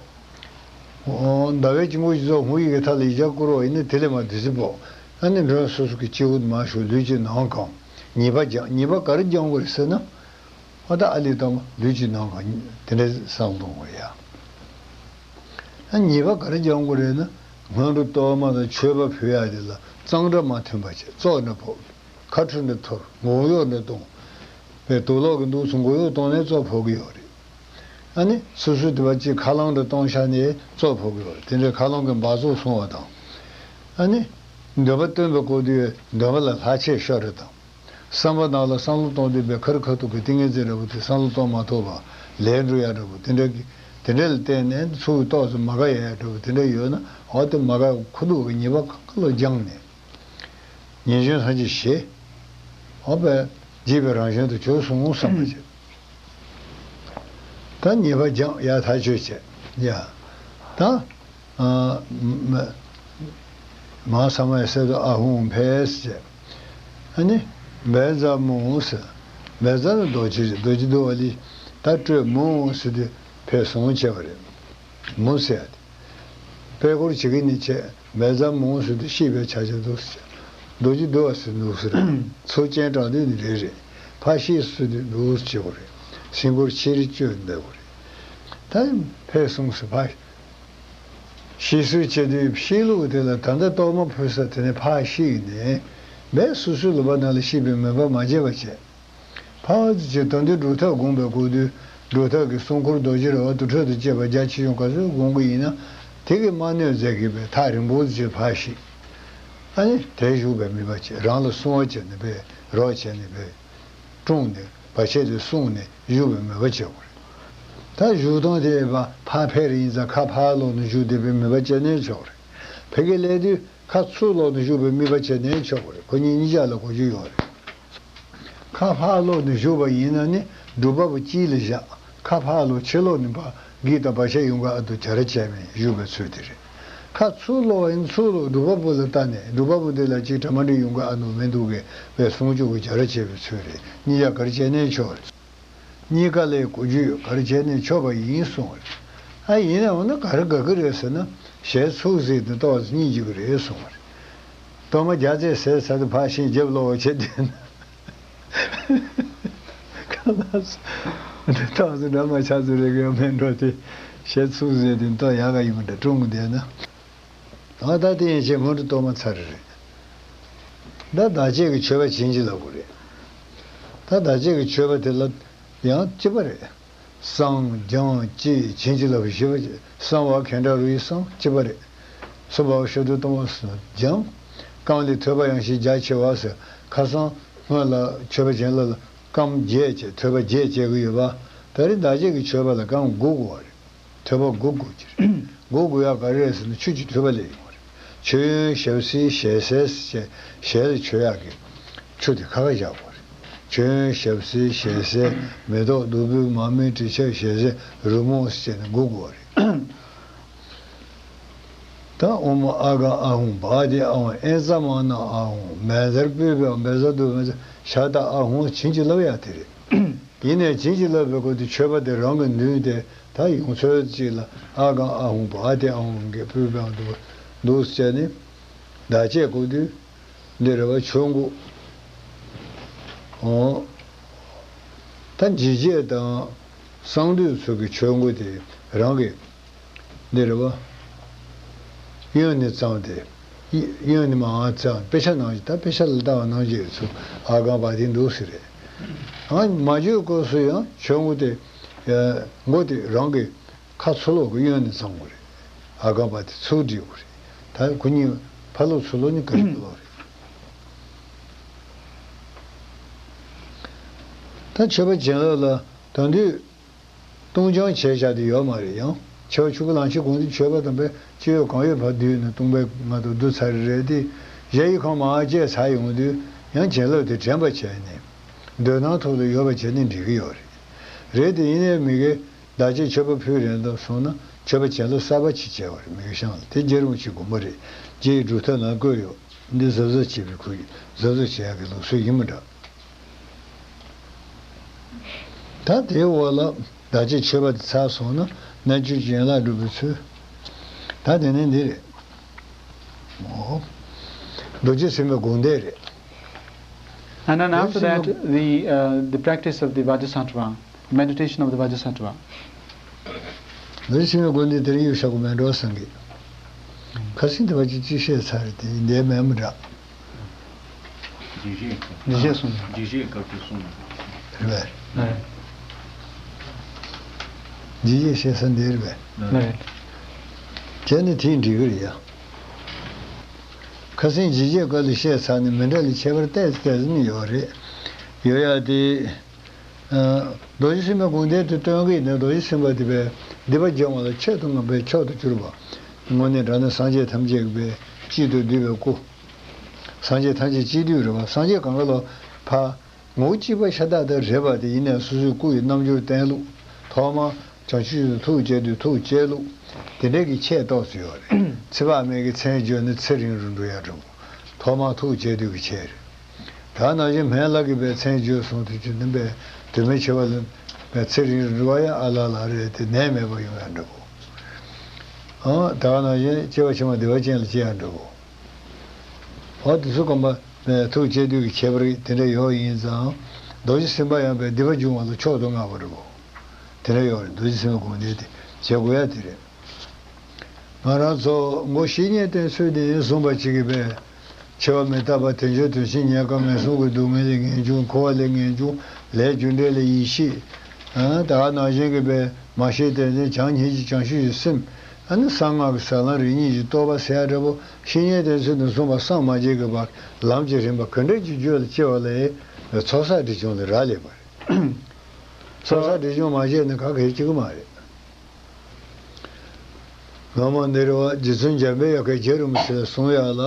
ཟླ་བའི་དཀྱིལ་འཁོར་གྱི་ཚོགས་ཧཱུྃ་ཡི་གེ་མཐའ་ལ་ཡིག་བརྒྱ་བསྐོར་བ་ཡིན་ན། དེ་ལས་མར་བདུད་རྩི་ཕོག་ཨ་ནི་མགྲོན་སོ་སོ་གི་སྤྱི་བོ་དུ་མར་ཞུགས། ལུས་ཀྱི་ནང་གང་། ཉེས་པ་སྦྱངས། ཉེས་པ་ག་རེ་སྦྱང་དགོས་རེད་ཟེར་ན། ཨ་ད་ཨ་ལི་ཏོ་མ་ལུས་ཀྱི་ནང་གང་དེ་འདྲའི་བསམ་བློ་གཏོང་དགོས་ཡ། ཨ་ཉེས་པ་ག་རེ་སྦྱང་དགོས་རེད་ན། སྔོན་འགྲོ་གཏོར་མ་དང་མཆོད་པ་ཕུལ་ཡ་དེ་ལ་གཙང་སྦྲ་མ་མཐུན་པ་བྱས། བཙོག་འདྲ་ཕོག་ཁ་ཁྲུ་འདྲ་འཐོར། མགོ་གཡོག་འདྲ་གཏོང་། པའི་དུག་ལོག་གི་འདུག་སུ་མགོ་གཡོག་གཏོང་ནས་བཙོག་ཕོག་གི་ཡོད་རེད། ཨ་ནི་སོ་སོའི་དུ་བ་གཅིག་ཁ་རླངས་འདྲ་གཏོང་ཤ་ནས་བཙོག་ཕོག་གི་ཡོད་རེད། དེ་འདྲའི་ཁ་རླངས་ཀྱི་འབག་བཙོག་སོང་བ་དང་། ཨ་ནི་འདོན་པ་བཏོན་པའི་སྐོར་དུ་འདོན་པ་ལ་ལྷག་ཆད་ཤོར་རེད་དང་། བསམ་པ་ནང་ལ་བསམ་བློ་གཏོང་དུས་པའི་ཁ་རི་ཁ་ཐུག་གི་ཏིང་ངེ་འཛིན་འདྲ་པོ་དེ་བསམ་བློ་གཏོང་མ་ཐུབ་པ། ལས་འགྲོ་ཡ་འདྲ་པོ་དེ་འདྲ་གི་དེ་འདྲ་ལ་བརྟེན་ནས་ཚུར་ཏོག་ཙམ་མ་དགའ་ཡ་ཡ་འདྲ་པོ་དེ་འདྲ་ཡོད་ན། འོ་དེ་མ་དགའ་ཁུ་ཐུག་གི་ཉེས་པ་གང་ག་ལ་སྦྱངས་ནས། ཉེས་སྐྱོན་ཐམས་ཅད་ཞི། འོ་བས་འཇིགས་པའི་རང་བཞིན་དུ་གྱུར་སོང་བསམ་པ་བྱེད། ད་ཉེས་པ་སྦྱངས་ཡ་ཐག་ཆོད་བྱས་ཡ། ད་ཨ་མ་མ་ས་མ་ཡ་སེ་དོ་ཨ་ཧུང་ཕེས་བྱས། ཨ་ནི་བཛྲ་མུ་ཟེར། བཛྲ་ནི་རྡོ་རྗེ་རེད། རྡོ་རྗེ་འདུལ་བ་ལས་ད་སྤྲོས་མུ་ཟེར་དུས་ཕེབས་སོང་བྱས་པ་རེད། མུ་ཟེར་ཡ་དེ། པད་སྐོར་བྱེད་ཀྱི་ནི་བྱས། བཛྲ་མུ་ཟེར་དུས་ཤེས་པའི་ཆ་བྱད་འདུག་ཟེར། རྡོ་རྗེ་འདུལ་བ་ཟེར་འདུག་ཟེར། ཚུར་སྤྱན་དྲངས་དུས་ནི་རེད་རེད། ཕར་ཤེས་ཟེར་དུས་འདུག་ཟེར་གྱི་རེད། སེམས་སྐོར་ཕྱིར་བཅོས་འདེབས་རེད། ད་ཕེབས་སོང་ཟེར་ཕར། ཤེས་ཟེར་བྱེད་དུས་ཤེས་ལུགས་དེ་ལ་ད་ལྟ་གཏོར་མ་ཕུལ་ས་དེ་ནས་ཕར་ཤེས་ནས་མེད། སོ་སོའི་ལུས་པ་ནང་ལ་ཤེས་པའི་མོས་པ་མ་བྱས་པ་བྱས། ཕར་ཅིག་ད་དུང་སྒྲུབ་ཐབས་སྒོམ་པའི་སྐོར་དུས་སྒྲུབ་ཐབས་ཀྱི་སྲུང་འཁོར་རྡོ་རྗེ་ར་བ་དུར་ཁྲོད་དང་བཅས་པ་རྒྱ་ཆེ་ཆུང་ག་ཚོད་སྒོམ་གྱི་ཡིན་ན། དེ་གིས་མ་གནོད་མཛད་ཀྱི་པའི་ཐག་རིང་པོ་ཅིག་ཕར་ཤེས། ཨ་ནི་དེར་བཞུགས་པའི་མོས་པ་བྱས། རང་ལ་བསྲུང་བ་བྱས་ནས་པའི་རོགས་བྱས་ནས་པའི་དཀྲུགས་ནས་བར་ཆད་དེ་བསྲུངས་ནས་བཞུགས་པའི་མོས་པ་བྱེད་དགོས་རེད། ད་བཞུགས་སྟངས་དེ་ཕར་ཕེབས་རེ་ཡིན་ཙང་ཁ་ཕར་ལོག་ནས་བཞུགས་བསྡད་པའི་མོས་པ་བྱས་ནས་ཆོག་རེད། ཕ་གི་སླེབས་དུས་ཁ་ཚུར་ལོག་ནས་བཞུགས་པའི་མོས་པ་བྱས་ནས་ཆོག་གི་རེད། ཁོ་གཉིས་གཉིས་ཆ་ལ་གོ་རྒྱུ་ཡོད་རེད། ཁ་ཕར་ལོག་ནས་བཞུགས་པ་ཡིན་ན་ནི་སྒྲུབ་པ་པོ་དཀྱིལ་ལ་བཞག་ཁ་ཕར་ལོག་ཕྱི་ལོག་ནས་ཕར་སྒེག་དང་བར་ཆད་ཡོང་ག་ཨ་དུ་བྱ་ར་བྱས་མེད་བཞུགས་པའི་ཚུལ་དེ་རེད། ཁ་ཚུར་ལོག་ཡིན་ཚུར་ལོག་སྒྲུབ་པ་པོ་ལ་ལྟ་ནས་སྒྲུབ་པ་པོ་འདི་ལ་ཅིག་གྲ་མ་འགྲིག་ཡོང་ག་ཨ་ནུ་མི་འདུག་གས་པའི་སྲུང་སྐྱོབ་ཀྱི་བྱ་ར་བྱས་པའི་ཚུལ་རེད། གཉིས་ཆ་ག་རེ་བྱས་ནས་ཆོག་རེད། གཉིས་ཀ་ལས་གོ་རྒྱུ་ཡོད། ག་རེ་བྱས་ནས་ཆོག་པ་ཡིན་གསུངས་པ་རེད། ཨ་ཡིན་ན་འོ་ན་ག་རེ་དགའ་གི་རེད་ཟེར་ན། ཞལ་ཚུགས་ཟེར་དུས་ཏོག་ཙམ་སྙིང་རྗེ་གི་རེད་གསུངས་པ་རེད། གཏོར་མ་རྒྱ་ཚད་ཟས་ཚར་དུས་ཕར་ཕྱིན་རྒྱབ་ལོག་བྱེད་དུས་ན། ཁ་ལགས་སོ། ཏོག་ཙམ་འདྲ་མ་ཆགས་ཚུལ་རེ་གི་མེད་འགྲོ་དེ། ཞལ་ཚུགས་ཟེར་དུས་ཏོག་ཡག་ག་ཡིན་པ་འདྲ་དཀྲུགས་བསྡད་ན། ཨ་ད་དེ་ཡན་ཆད་སྔོན་འགྲོ་གཏོར་མ་ཚར་རེད། ད་བདག་བསྐྱེད་ཀྱི་མཆོད་པ་བྱིན་གྱིས་བརླབ་དགོས་རེད། ད་བདག་བསྐྱེད་ཀྱི་མཆོད་པ་དེ་ལ་ཡང་གཅིག་པ་རེད། བསང་སྦྱང་བཅས་བྱིན་གྱིས་བརླབ་ཞེས་པ། བསང་བ་གན་ཌ་རུའི་བསང་གཅིག་པ་རེད། སུ་བ་ཤོ་དུ་གཏོང་བ་སུ་སྦྱང་། སྐམ་ལས་ཐོད་པ་ཡང་ཞིང་རྒྱ་ཆེ་བ་ཟེར། ཁ་སང་སྔོན་ལ་མཆོད་པ་བྱིན་རླབས་ལ་སྐམ་བརྒྱད་བཅས་ཐོད་པ་བརྒྱད་བཅས་ཀྱི་ཡོད་པ། ད་རེས་བདག་བསྐྱེད་ཀྱི་མཆོད་པ་ལ་སྐམ་དགུ་དགོས་པ་རེད། ཐོད་པ་དགུ་དགོས་ཀྱི་རེད། དགུ་དགོས་ཡག་ག་རེ་རེད་ཟེར་ན་ཆུ་གཅིག་ཐོད་པ་ལས་ཡོང་བ་རེད། མཆོད་ཡོན་ཞབས་བསིལ་ཞལ་ཟས་ཟེར་བྱས་ཞལ་ལ་མཆོད་ཡག་གི་ཆུ་དེ་ཁ་ཁ་བཞག་དགོས་རེད། མཆོད་ཡོན་ཞབས་བསིལ་ཞལ་ཟས་མེ་ཏོག་བདུག་སྤོས་མར་མེ་དྲི་ཆབ་ཞལ་ཟས་རོལ་མོ་ཟེར་བྱས་ནས་དགུ་དགོས་པ་རེད། ད་ཨོཾ་ཨཱ་ག་ཨཱཿཧཱུྃ་བྷ་དྷེ་ཨཱཿཧཱུྃ་ཨེ་ཛ་མ་ན་ཨཱཿཧཱུྃ་མེ་ཛར་པུཥྤེ་བཛྲ་དྷཱུྃ་མེ་ཛ་ཤ་ཏ་ཨཱཿཧཱུྃ་བྱིན་གྱིས་བརླབ་ཡག་དེ་རེད། ཡིན་ནའི་བྱིན་གྱིས་བརླབས་པའི་སྐབས་དུ་མཆོད་པ་དེ་རང་གི་མདུན་དེ་ད་ཡོང་ཚོད་ཅིག་ལ་ཨཱ་ག་ཨཱཿཧཱུྃ་བྷ་དྷེ་ཨཱཿཧཱུྃ་གི་པུཥྤེ་འདུག་འདུག་བྱས་ནས་བདག་བསྐྱེད་སྐབས་དུ་འདི་རེད་བ། ཆོས་འགོ། འོ། ད་འཇིགས་བྱེད་དང་གསང་འདུས་ཚོ་གི་ཆོས་འགོ་དེ་རང་གི་འདི་རེད་བ། གཡོན་ནས་བརྩམས་ཏེ། གཡོན་ནས་མར་བརྩམས། དཔེ་ཆ་ནང་བཞིན། ད་དཔེ་ཆ་ལ་ལྟ་བ་ནང་བཞིན་རེད་ཚུལ་ཨཱ་ག་བྷ་དྷེ་འདུག་ཟེར་རེད། ཨ་མ་བརྗོད་སྐབས་སུ་ཡང་ཆོས་འགོ་དེ། འགོ་དེ་རང་གི་ཁ་ཚུར་ལོག་གི་གཡོན་ནས་བརྩམ་དགོས་རེད། ཨཱ་ག་བྷ་དྷེ་ཚུར་སྒྲིལ་དགོས་རེད། ད་ཁོ་གཉིས་ཕར་ལོག་ཚུར་ལོག་ནི་ག་རེ་ཕར་ལོག་རེད། ད་མཆོད་པ་བྱིན་རླབས་ལ་ད་དུང་བཏུང་སྦྱང་བྱས་བཞག་དེ་ཡོད་མ་རེད། ཡང་ཆེ་བ་ཆུ་ཁ་ལང་ཆེ་གོང་དུ་མཆོད་པ་དང་པའི་ཅི་ཡོད་གང་ཡོད་ཕར་བསྡུས་ནས་བཏུང་པའི་ང་ཚོ་བསྡུ་ཚར་རེད་དེ། གཞལ་ཡས་ཁང་མར་བཅད་ཚར་ཡོང་དུས་ཡང་བྱིན་རླབས་དེ་དྲན་པ་བྱས་ནས་འདོད་སྣང་ཐོག་ཏུ་ཡོད་པ་བྱས་ནས་འགྲིག་གི་ཡོད་རེད། རེད་དེ་ཡིན་ནའི་མི་དགེ་བདག་བསྐྱེད་མཆོད་པ་ཕུལ་རན་དུ་སོང་ན་མཆོད་པ་བྱིན་རླབས་གསར་པ་ཅིག་བྱས་པ་རེད། མི་དགེ་ཤང་ལ་དེ་རྗེ་རིན་པོ་ཆེའི་དགོངས་པ་རེད། རྗེ་ཡི་སྒྲུབ་ཐབས་ནང་བཀོད་ཡོད། འདི་གཟབ་གཟབ་བྱེད་པའི་ཁུལ་གྱི་གཟབ་གཟབ་བྱེད་ཡག་གི་ལུགས་སྲོལ་ཡིན་མི་འདྲ། ད་དེའི་འོག་ལ་བདག་བསྐྱེད་མཆོད་པ་དེ་ཚར་སོང་ན་མནར་གཅོད་ཀྱི་ཡན་ལག་སྒྲུབ་པའི་ཚུལ། ད་དེ་ནས་འདི་རེད། ཨོ། རྡོ་རྗེ་སེམས་དཔའི་དགོངས་གཏེར་རེད། And then after that, the, uh, the practice of the Vajrasattva, meditation of the Vajrasattva. རྡོ་རྗེ་སེམས་དཔའི་དགོངས་གཏེར་དེར་གཡུག་བཞག་གི་མེད་འགྲོ་བསམ་གི། ཁ་སང་དེ་བ་ཅིག་ཅིག་བཤད་ཚར་རེད་དེ་འདས་མེད་མི་འདྲ། འཇིགས་བྱེད་འཇིགས་བྱེད་གསུངས། འཇིགས་བྱེད་སྐབས་དུ་གསུངས། རེད་པས། རེད། འཇིགས་བྱེད་བཤད་ས་འདི་རེད་པས། རེད། བྱས་ནས་དེས་འགྲིག་གི་རེད་ཡ། ཁ་སང་འཇིགས་བྱེད་སྐབས་ལ་བཤད་ཚར་ནས་མི་འདྲ་ལ་ཁྱད་པར་ཏོག་ཙམ་ཏོག་ཙམ་ཡོད་རེད། ཡོད་ཡ་དེ། ཨ། རྡོ་རྗེ་སེམས་དཔའི་དགོངས་གཏེར་དུ་སྟོན་གྱི་ནི་རྡོ་རྗེ་སེམས་དཔའ་དེ་པས་སྡིག་པ་སྦྱང་བ་ལ་ཆེད་དུ་མངགས་པའི་མཆོག་ཏུ་གྱུར་པ། དངོས་གནས་དྲང་གནས་སངས་རྒྱས་ཐམས་ཅད་ཀྱི་པས་གཅིག་ཏུ་བསྡུས་པའི་སྐུ། སངས་རྒྱས་ཐམས་ཅད་གཅིག་བསྡུས་རེད་པ། སངས་རྒྱས་གང་ག་ལ་ཕ། ངོ་བོ་གཅིག་པ་ཤ་སྟག་ཏུ་རེད་པ་དེ་ཡིན་ནའི་སོ་སོའི་སྐུ་ཡི་རྣམ་འགྱུར་བསྟན་ལུགས། ཐོག་མར་བྱང་ཆུབ་ཏུ་ཐུགས་བསྐྱེད་དུས་ཐུགས་བསྐྱེད་ལུགས། དེ་འདྲའི་གི་ཁྱད་ཏོག་ཙམ་ཡོད་རེད། ཚེ་དཔག་མེད་ཀྱི་མཚན་བརྗོད་ནི་ཚེ་རིང་རུ་འགྲོ་ཡ་འདྲ་པོ། ཐོག་མར་ཐུགས་བསྐྱེད་དུས་ཀྱི་ཁྱད་རེད། ད་ནང་བཞིན་སྨན་བླ་གིས་པའི་མཚན་བརྗོད་སོང་དུས་ཀྱི་ནི་པའི་དུས་མིན་འཆི་བ་ལ་པའི་ཚེ་རིང་རུ་འགྲོ་བ་ཡང་ཨ་ལ་ལ་རེད་དེ་ནད་མེད་པ་ཡོང་ཡ་འདྲ་པོ། ཨང་། ད་ནང་བཞིན་སྐྱེ་བ་ཕྱི་མ་བདེ་བ་ཅན་ལ་སྐྱེ་ཡ་འདྲ་པོ། འོ་དེ་ཚོ་གོམས་པ་ཐུགས་བསྐྱེད་དུས་ཀྱི་ཁྱད་པར་དེ་འདྲ་ཡོད་ཡིན་ཙང་། རྡོ་རྗེ་སེམས་དཔའ་ཡང་པའི་སྡིག་པ་སྦྱོང་བ་ལ་མཆོག་ཏུ་མངགས་པ་རེད་པོ། དེ་འདྲ་ཡོད་རེད། རྡོ་རྗེ་སེམས་དཔའི་དགོངས་གཏེར་དེ་བྱེད་དགོས་ཡ་དེ་རེད། ང་རང་ཚོ་མགོ་བཤེས་གཉེན་བསྟེན་ཚུལ་དེ་ཡིན་གསུངས་པ་ཅིག་གིས་པས། འཆི་བ་མི་རྟག་པ་དལ་འབྱོར་དོན་ཆེན་ཉེན་ཁ་ངན་སོང་གི་སྡུག་བསྔལ་ལས་ངེས་འབྱུང་འཁོར་བ་ལས་ངེས་འབྱུང་ལས་རྒྱུ་འབྲས་ལས་ཡིད་ཆེས། ཨ། ད་ག་ནང་བཞིན་གྱི་པས་མ་ཤེས་དེ་ནི་བྱམས་སྙིང་རྗེ་བྱང་ཆུབ་ཀྱི་སེམས། ཨ་ནི་གསང་སྔགས་ཀྱི་ཟབ་ལམ་རིམ་གཉིས་ཀྱི་རྟོགས་པ་ཟེར་ཡ་འདྲ་པོ་བཤེས་གཉེན་བསྟེན་ཚུལ་དུ་གསུངས་པ་སངས་མ་རྒྱས་ཀྱི་བར་ལམ་གྱི་རིམ་པ་ག་འདྲ་ཅིག་བརྗོད་ལ་སྐྱེ་བ་ལས་ཚོགས་བསགས་སྒྲིབ་སྦྱོང་ལས་རག་ལས་པ་རེད། ཚོགས་བསགས་སྒྲིབ་སྦྱོང་མ་བྱས་ན་ག་གེ་སྐྱེ་གི་མ་རེད། སྔ་མ་འདིར་བ་རྗེ་བཙུན་འཇམ་པའི་དབྱངས་ཀྱིས་རྗེ་རིན་པོ་ཆེ་ལ་གསུངས་ཡག་ལ།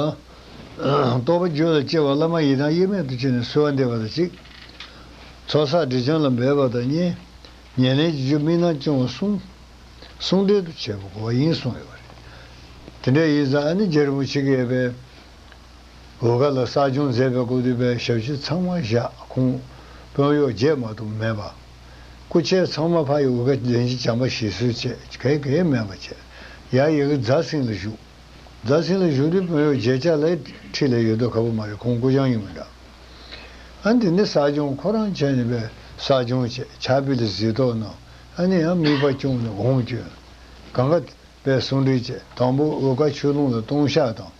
རྟོགས་པ་རྒྱུད་ལ་སྐྱེ་བ་བླ་མ་ཡི་དམ་དབྱེར་མེད་དུ་བྱས་ནས་གསོལ་བ་འདེབས་པ་དང་གཅིག་ཚོགས་བསགས་སྒྲིབ་སྦྱོང་ལ་འབད་པ་དང་གཉིས། ཉེར་ལེན་གྱི་རྒྱུ་དམིགས་རྣམ་སྐྱོང་བ་གསུམ། ཟུང་འབྲེལ་དུ་བྱེད་དགོས་པ་ཡིན་གསུངས་ཡོད་པ་རེད། དེ་འདྲ་ཡིན་ཙང་ཨ་ནི་རྗེ་རིན་པོ་ཆེ་གིས་པས། འོལ་ཁ་ལ་གསག་སྦྱོང་མཛད་པའི་སྐབས་དུས་པའི་ཞབས་ཕྱི་ཚང་མ་བཞག་ཁོང་དཔོན་གཡོག་བརྗེ་མ་ཐུབ་མེད་པ། སྐུ་མཆེད་ཚང་མ་ཕ་ཡི་འོལ་ཁ་བདེན་བཞི་བྱམས་པ་ཞིག་གསོས་བྱས་གས་གས་མེད་པ་བྱས། ཡ་ཡི་གེ་རྫ་སེང་ལ་བཞུགས། རྫ་སེང་ལ་བཞུགས་དུས་དཔོན་གཡོག་བརྗེ་བྱ་ལ་ཁྲིད་ལ་ཡོད་དོ་ཁ་པོ་མ་རེད། ཁོང་སྐུ་བྱང་ཡིན་མི་འདྲ། ཨ་འདི་ནི་གསག་སྦྱོང་ཁོ་རང་བྱས་ནས་པས་གསག་སྦྱོང་བྱས་ཕྱག་ཕུལ་ལ་གཟིགས་རྟོག་གནང་། ཨ་ནི་ཡང་དམིགས་པ་སྐྱོང་ནས་འོང་བྱོན། གང་ག་པས་ཟུང་འབྲེལ་བྱས། དང་པོ་འོལ་ཁ་ཆོས་ལུང་ལ་ལྟུང་བཤགས་དང་།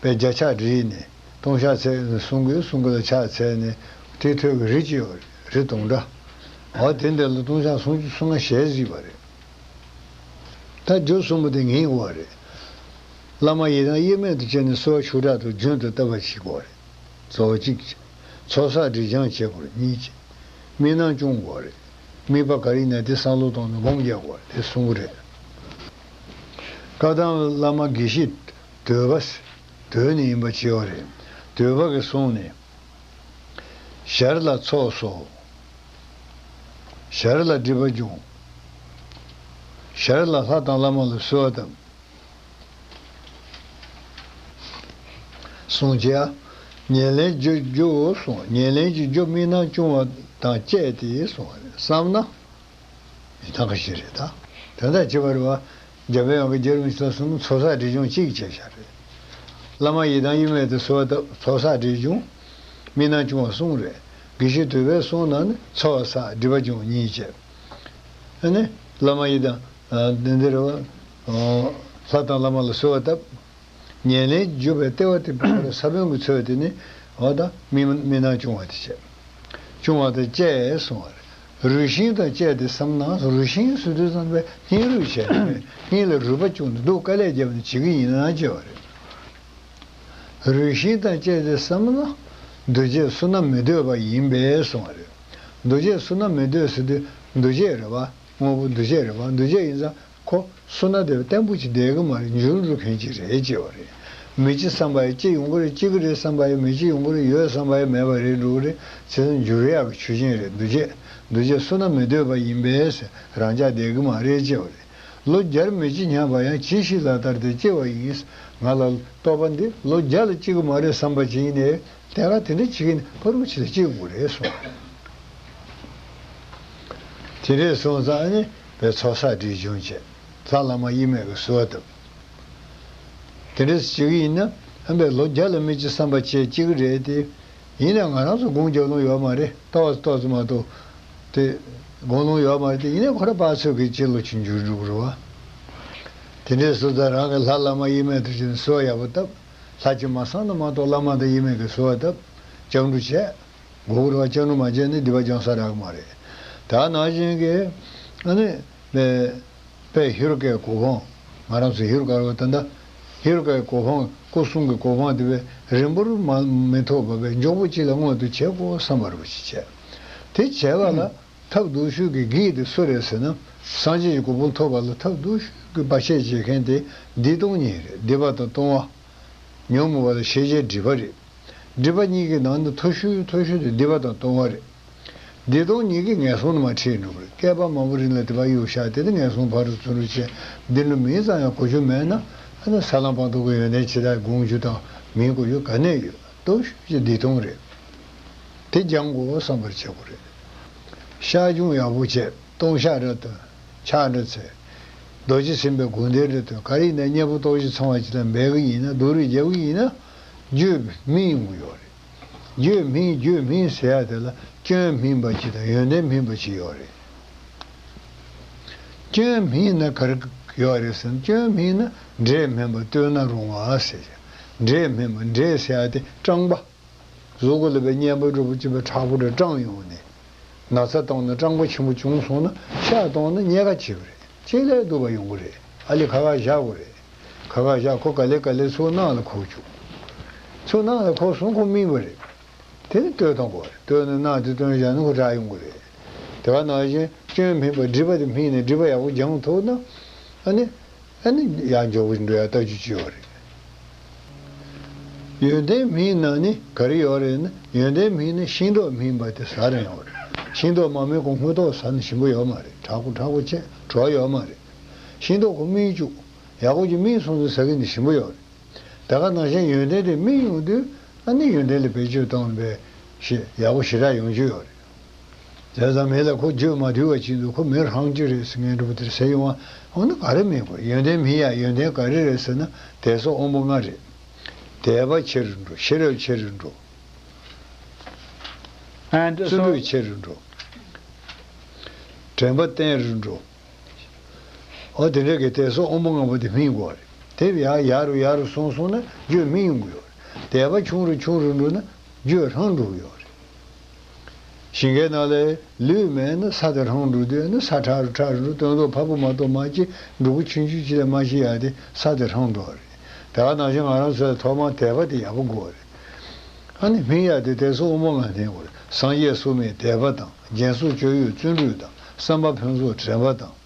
པས་བརྒྱ་ཕྱག་བྲིས་ནས་ལྟུང་བཤགས་འཚལ་ནས་གསུང་དགོས་གསུང་དགོས་ལ་ཕྱག་འཚལ་ནས་དེ་ཐོས་ཀྱི་རི་གཅིག་ཡོད་རེད། རི་དུང་འདྲ། འོ་དེ་འདི་ལ་ལྟུང་བཤགས་སུམ་ཅུ་སོ་ལྔ་ཞལ་གཟིགས་པ་རེད། ད་རྒྱུ་གསུམ་པོ་དེ་ངེས་དགོས་པ་རེད། བླ་མ་ཡི་དམ་དབྱེར་མེད་དུ་བྱས་ནས་གསོལ་བ་ཤུགས་དྲག་ཏུ་རྒྱུན་དུ་བཏབ་པ་ཞིག་དགོས་རེད། གཙོ་བོ་གཅིག་ཚོགས་བསགས་སྒྲིབ་སྦྱང་བྱེད་དགོས་རེད། གཉིས་བྱས། དམིགས་རྣམ་སྐྱོང་དགོས་རེད། དམིགས་པ་ག་རེ་ཡིན་ན་དེ་བསམ་བློ་བཏང་ནས་སྒོམ་རྒྱག་དགོས་རེད། དེ་གསུམ་པོ་རེད། བཀའ་གདམས་བླ་མ་དགེ་བཤེས་དོལ་པ། དོལ་ནས་ཡིན་པ་བྱས་པ་རེད། དོལ་པ་གིས་གསུངས་ནས། ཞར་ལ་ཚོགས་གསོག་ཞར་ལ་སྒྲིབ་པ་སྦྱོང་། ཞར་ལ་ལྷ་དང་བླ་མ་ལ་གསོལ་བ་བཏབ། གསུངས་བྱས། ཉེར་ལེན་རྒྱུ་རྒྱུ་གསུངས། ཉེར་ལེན་གྱི་རྒྱུ་དམིགས་རྣམ་སྐྱོང་བ་དང་བཅས་ཏེ་གསུངས་པ་རེད་བསམ་ན། ཡི་དམ་ག་ཞིག་རེད་ད། དེ་འདྲ་བྱེད་པ་རེད་བ། འཇམ་པའི་དབྱངས་ཀྱིས་རྗེ་རིན་པོ་ཆེ་ལ་གསུངས། ཚོགས་བསགས་སྒྲིབ་སྦྱོང་གཅིག་བྱས་བཞག་རེད། བླ་མ་ཡི་དམ་དབྱེར་མེད་དུ་གསོལ་བ་བཏབ། ཚོགས་བསགས་སྒྲིབ་སྦྱོང་། དམིགས་རྣམ་སྐྱོང་བ་གསུམ་རེད། དགེ་བཤེས་དོལ་པས་གསུངས་ན་ནི་ཚོགས་བསགས་སྒྲིབ་པ་སྦྱོང་གཉིས་བྱས། ཨ་ནི་བླ་མ་ཡི་དམ། ཨ། འདི་འདི་རེད་བ། ཨོ། ལྷ་དང་བླ་མ་ལ་གསོལ་བ་བཏབ། ཉེར་ལེན་བརྗོད་པའི་ལྟེ་བ་དེ་ཁོ་རང་ས་བོན་གྱི་ཚོད་དེ་ནི་འོ་ད་དམིགས་དམིགས་རྣམ་སྐྱོང་བ་དེ་བྱས། སྐྱོང་བ་དང་བཅས་གསུངས་པ་རེད། རུས་ཤིང་དང་བཅས་ཏེ་བསམ་ན། རུས་ཤིང་ཟེར་དུས་ཙམ་པས་སྙིང་རུས་བྱས་ནས་སྙིང་ལ་རུས་པ་བཅུག་ནས་སྡུག་དཀའ་ལས་བརྒྱབ་ནས་བྱེད་ཀྱི་ཡིན་ན་བྱས་པ་རེད། རུས་ཤིང་དང་བཅས་ཏེ་བསམ་ན། འདུ་བྱེད་བསོད་ནམས་མི་འདོད་པ་ཡིན་པས་གསུངས་པ་རེད། འདུ་བྱེད་བསོད་ནམས་མི་འདོད་ཟེར་དུས་འདུ་བྱེད་རེད་བ། དངོས་པོ་འདུ་བྱེད་རེད་བ། འདུ་བྱེད་ཡིན་ཙང་། ཁོ་བསོད་ནམས་དེ་བརྟན་པོ་ཅིག་བསྡད་ཀྱི་མ་རེད། འགྱུར་འགྲོ་མཁན་ཅིག་རེད་ཅེས་པ་རེད། མི་སྐྱེ་བསམ་པ་ཡང་སྐྱེ་ཡོང་གི་རེད། སྐྱེ་གི་རེད་བསམ་པ་ཡང་མི་སྐྱེ་ཡོང་གི་རེད། ཡོད་བསམ་པ་ཡང་མེད་པ་རེད་འགྲོ་གི་རེད། བྱས་ཙང་འགྱུར་ཡག་གི་ཆོས་ཅན་རེད། འདུ་བྱེད། འདུ་བྱེད་བསོད་ནམས་མི་འདོད་པ་ཡིན་པས་རང་ཅག་བསྡད་ཀྱི་མ་རེད་ཅེས་པ་རེད། ལོ་བརྒྱར་མི་སྐྱེ་སྙམ་པ་ཡང་ཇི་ཞིག་ལ་ལྟར་ཏེ་སྐྱེ་བ་ཡིན། ང་ལ་རྟོགས་པ་འདི་ལོ་བརྒྱ་ལ་སྐྱེ་གི་མ་རེད་བསམ་པ་ཅིག་ཡིན་ནའི། དེ་ག་དེ་འདྲ་བྱེད་ཀྱི་ནི་ཕ་རོལ་ཕྱིན་ལ་སྐྱེ་དགོས་རེད་གསུངས། དེ་འདྲས་སོང་ཙང་ཨ་ནི་པའི་ཚོགས་བསགས་སྒྲིབ་སྦྱོང་བྱས། ལྷ་བླ་མ་དབྱེར་མེད་ཀྱི་གསོལ་བ་བཏབ། དེ་འདྲ་ཞིག་ཡིན་ན་ཨ་མས་ལོ་བརྒྱ་ལ་མི་གཅིག་བསམ་པ་བྱེད་ཀྱི་རེད་དེ། ཡིན་ནའང་ང་རང་ཚོ་དགུང་རྒྱབ་ལོང་ཡོད་མ་རེད། ཏོག་ཙམ་ཏོག་ཙམ་མ་གཏོགས་དེ་དགུང་ལོང་ཡོད་མ་རེད་དེ། ཡིན་ནའི་ཁོ་རང་ཕར་ཚུར་གྱི་ཕྱིར་ལོག་ཕྱིན་འགྱུར་འགྲོ་གི་རེད་བ། དེ་འདྲའི་སོ་ད་རང་གི་ལྷ་བླ་མ་ཡིན་མིན་དུ་ཕྱིན་གསོལ་བ་ཡག་པོ་བཏབ། ལྷ་གཅིག་མ་སངས་ན་མ་གཏོགས་བླ་མ་དང་ཡིན་མིན་གྱི་གསོལ་བ་བཏབ། སྐྱབས་འགྲོ་བྱས། དགོས་རེད་བ། སྐྱབས་འགྲོ་མ་བྱས་ན་སྡིག་པ་སྦྱང་ས་རག་གི་མ་རེད། ད་ནང་བཞིན་གྱི་ཨ་ནི་དཔེ་ཧེ་རུ་ཀའི་གོ་འཕང་། ང་རང་ཚོ་ཧེ་རུ་ཀ་རེད་བ། ད་ལྟ་ཧེ་རུ་ཀའི་གོ་འཕང་། སྐུ་གསུམ་གྱི་གོ་འཕང་དེ་བས་རིང་པོར་མ་མི་ཐོགས་པ་བས་མགྱོགས་པོ་གཅིག་ལ་མངོན་དུ་བྱེད་དགོས་བསམ་པ་རེད་བ། ཅི་བྱས་དེ་བྱས་པ་ལ། ཐབས་སྡུག་ཤོས་ཀྱི་གེགས་དེ་སུ་རེད་ཟེར་ན། སངས་རྒྱས་ཀྱི་གོ་འཕང་ཐོབ་པ་ལ་ཐབས་སྡུག་ཤོས་ཀྱི་བར་ཆད་བྱེད་མཁན་དེ་སྡིག་ལྟུང་གཉིས་རེད། སྡིག་པ་དང་ལྟུང་བ། ཉོན་མོངས་པ་དང་ཤེས་བྱའི་སྒྲིབ་པ་རེད། སྒྲིབ་པ་གཉིས་ཀྱི་ནང་ནས་མཐོ་ཤོས་མཐོ་ཤོས་དེ་སྡིག་པ་དང་ལྟུང་བ་རེད། སྡིག་ལྟུང་གཉིས་ཀྱིས་ངན་སོང་ནང་མར་ཁྲིད་འགྲོ་གི་རེད། བསྐལ་པ་མང་པོ་རིང་ལ་སྡིག་པ་གཡུག་བཞག་དེ་ནི་ངན་སོང་ཕ་རོལ་ཚུར་འགྲོ་བྱས། སྡིག་སྒྲིབ་མིང་ཙམ་ཡང་གོ་རྒྱུ་མེད་ན། ཨ་ནི་ས་ལམ་བར་དོ་གི་ཡོན་ཏན་ཇི་ལྟར་སྒོམ་རྒྱུ་དང་མིང་གོ་རྒྱུ་ག་ནས་ཡོད། སྡུག་ཤོས་ཀྱི་སྡིག་ལྟུང་རེད། དེ་སྦྱང་དགོས་བསམ་པར་བྱེད་དགོས་རེད། ཤ་ཆུང་ཡག་པོ་བྱས། ལྟུང་བཤགས་རེ་འདོན། ཕྱག་འདྲ་འཚལ། རྡོ་རྗེ་སེམས་དཔའི་དགོངས་དོན་རེ་འདོན། ག་རེ་ཡིན་ན་གཉེན་པོ་ལྟོགས་ཤི་ཚང་བ་ཅིག་ལ་འབད་གི་ཡིན་ན། སྡུག་རུས་རྒྱབ་གི་ཡིན་ན། རྒྱུད་སྨིན་ཡོང་གི་ཡོད་རེད། རྒྱུད་སྨིན། རྒྱུད་སྨིན་ཟེར་ཡ་དེ་ལ་སྐྱོན་སྨིན་པ་ཅིག་དང་ཡོན་ཏན་སྨིན་པ་ཅིག་ཡོད་རེད། སྐྱོན་སྨིན་ན་ག་རེ་ཡོད་རེད་ཟེར་ན། སྐྱོན་སྨིན་ན་འབྲས་སྨིན་པ། བསྟོད་ན་རུང་བ་ཟེར། འབྲས་སྨིན་པ། འབྲས་ཟེར་ཡ་དེ་སྐྲངས་པ། གཟུགས་པོ་ལ་བའི་གཉན་པ་འདྲ་པོ་ཅིག་བའི་མཁྲེགས་པོ་རེ་སྐྲངས་ཡོང་ནས། ན་ཚ་བཏང་ན་སྐྲངས་པ་ཆེན་པོ་བྱུང་སོང་ན། ཤ་བཏང་ན་མཉེས་ཁ་བྱེད་པ་རེད། ཅིག་ལས་སྡུག་པ་ཡོང་གི་རེད། ཨ་ལས་ཁ་ཁ་བཞག་དགོས་རེད། ཁ་ཁ་བཞག་ཁོ་ག་ལེ་ག་ལེ་ཚུར་ནང་ལ་ཁུག་བཅུག་ཚུར་ནང་ལ་ཁུག་སོང་ཁོ་སྨིན་པ་རེད། དེ་ནི་བསྟོད་གཏོང་དགོས་རེད། བསྟོད་ནས་གནང་དེ་བསྟོད་བཞག་ན་ཁོ་དྲག་ཡོང་གི་རེད། དེ་ག་ནང་བཞིན་སྐྱོན་སྨིན་པ། སྒྲིབ་པ་དེ་སྨིན་ནས་སྒྲིབ་པ་ཡག་པོ་སྦྱང་ཐུབ་ན། ཨ་ནི། ཨ་ནི་ཡང་མགྱོགས་པོ་འགྲོ་ཡ་ལྟ་རྒྱུ་ཅིག་ཡོད་རེད། ཡོན་ཏན་སྨིན་ན་ནི་ག་རེ་ཡོད་རེད་ན། ཡོན་ཏན་སྨིན་ན་ཤིང་ཏོག་སྨིན་པ་དེ་ཟ་རན་ཡོད་རེད། ཤིང་ཏོག་མ་སྨིན་གོང་སྔོན་ཏོག་ཟ་ན་ཞིམ་པོ་ཡོད་མ་རེད། མཁྲེགས་པོ་མཁྲེགས་པོ་བྱས། བྲོ་བ་ཡོད་མ་རེད། ཤིང་ཏོག་ཁོ་སྨིན་བཅུག་ཡག་པོ་ཅིག་སྨིན་སོང་ཙང་ཟ་གི་ནི་ཞིམ་པོ་ཡོད་རེད། དེ་ག་ནང་བཞིན་ཡོན་ཏན་དེ་སྨིན་ཡོང་དུས། ཨ་ནི་ཡོན་ཏན་ལ་བེད་སྤྱོད་གཏོང་བའི་ཞེ་ཡག་པོ་ཞེ་དྲག་ཡོང་རྒྱུ་ཡོད་རེད། བྱས་ཙང་མི་ལ་ཁོ་རྒྱུད་མ་དུལ་བ་ཅིག་འདུག་ཁོ་མི་རང་རྒྱུད་རེད་ཟེར་མཁན་འདྲ་པོ་དེར་ཟེར་ཡོང་བ། འོ་ན་ག་རེ་སྨིན་དགོས། ཡོན་ཏན་སྨིན་ཡ་ཡོན་ཏན་ག་རེ་རེད་ཟེར་ན། དད་སོགས་དབང་པོ་ལྔ་རེད། དད་པ་ཆེ་རུ་འགྲོ། ཤེས་རབ་ཆེ་རུ་འགྲོ། And བརྩོན་འགྲུས so ཆེ་རུ་འགྲོ། དྲན་པ་བརྟན་རུ་འགྲོ། འོ་དེ་འདྲ་གི་དད་སོགས་དབང་པོ་ལྔ་པོ་དེ་སྨིན་དགོས་རེད། དེ་ཡར་ཡར་རུ་ཡར་རུ་སོང་སོང་ན་རྒྱུད་སྨིན་ཡོང་གི་ཡོད་རེད། དད་པ་ཆུང་རུ་ཆུང་རུ་འགྲོ་ན་རྒྱུད་རང་འགྲོ་གི་ཡོད་རེད། ཞིང་ཁའི་ནང་ལ་ལུད་མེད་ན་ས་དེ་རང་འགྲོ་དུས་ནི་ས་ཕྲ་རུ་ཕྲ་རུ་འགྲོ། སྟོན་ཐོག་ཕ་བུ་མ་གཏོགས་མ་སྐྱེས། འབྲུ་གུ་ཆུང་ཆུང་ཅིག་ལས་མ་སྐྱེས་ཡ་དེ་ས་དེ་རང་འགྲོ་བ་རེད། དེ་ག་ནང་བཞིན་ང་རང་ཚོའི་ཐོག་མར་དད་པ་དེ་ཡག་པོ་དགོས་རེད། ཨ་ནི་སྨིན་ཡ་དེ་དད་སོགས་དབང་པོ་ལྔ་ལྡན་དགོས་རེད། སངས་རྒྱས་སུ་སྨིན་དད་པ་དང་། སྦྱིན་སོགས་སྤྱོད་ཡུལ་བརྩོན་འགྲུས་དང་། བསམ་པ་ཕུན་ཚོགས་དྲན་པ་དང་།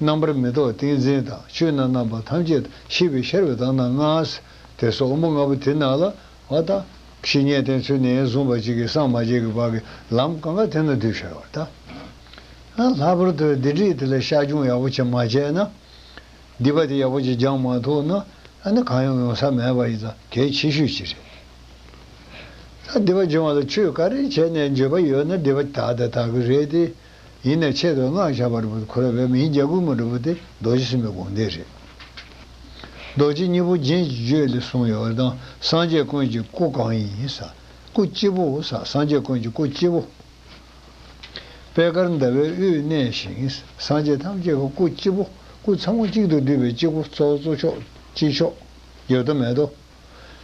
རྣམ་པར་མི་རྟོག་ཏིང་འཛིན་དང་། ཆོས་རྣམས་རྣམ་པ་ཐམས་ཅད་དང་། ཤེས་པས་ཤར་བའི་དག་སྣང་ལྔ། དེ་སོགས་དབང་པོ་ལྔ་པོ་དེ་ནང་ལ་བ་དང་། བཤེས་གཉེན་བསྟེན་ཚུལ་ནས་བཟུང་བ་ཅིག་གིས་སངས་མ་རྒྱས་ཀྱི་བར་གྱི་ལམ་གང་ག་དེ་ན་འདུས་ཤར་བ་ད། ལྷག་པར་དུ་སྡིག་སྒྲིབ་དེ་ལ་བཤགས་སྦྱོང་ཡག་པོ་བྱེད་མ་བྱས་ན། སྡིག་པ་དེ་ཡག་པོ་ཅིག་སྦྱང་མ་ཐུབ་ན། ཨ་ནི་གང་ཡང་ཡོང་ས་མེད་པ་ཡིན་ཙང་གལ་ཆེ་ཤོས་ཤིག་རེད། ད་སྡིག་པ་སྦྱོང་བ་ལ་ཆོས་ག་རེ་བྱས་ནས་འགྱོད་པ་ཡོད་ན་སྡིག་པ་དག་དང་དག་གི་རེད་དེ། ཡིན་ནའི་ཆེད་དུ་སྔགས་བྱ་བ་རེད་པ། ཁོ་ར་བའི་མིང་རྒྱག་དགོས་མི་འགྲོ་པོ་དེ་རྡོ་རྗེ་སེམས་དཔའི་དགོངས་དོན་རེད། རྡོ་རྗེ་སྙིང་པོ་རྒྱན་གྱི་བརྗོད་ལས་གསུངས་ཡོད་པ་དང་། སངས་རྒྱས་ཀུན་གྱི་སྐུ་གང་ཡིན་ཟེར། སྐུ་གཅིག་པོ་ཟེར། སངས་རྒྱས་ཀུན་གྱི་སྐུ་གཅིག་པོ། པད་དཀར་ཟླ་བའི་དབུས་གནས་ཤིང་། སངས་རྒྱས་ཐམས་ཅད་ཀྱི་སྐུ་གཅིག་པོ། སྐུ་ཚང་མ་གཅིག་ཏུ་བསྡུས་པའི་གཅིག་པོ། གཙོ་བོ་གཙོ་མཆོག་གཅིག་ཆོག་ཡོད་དོ་མེད་དོ།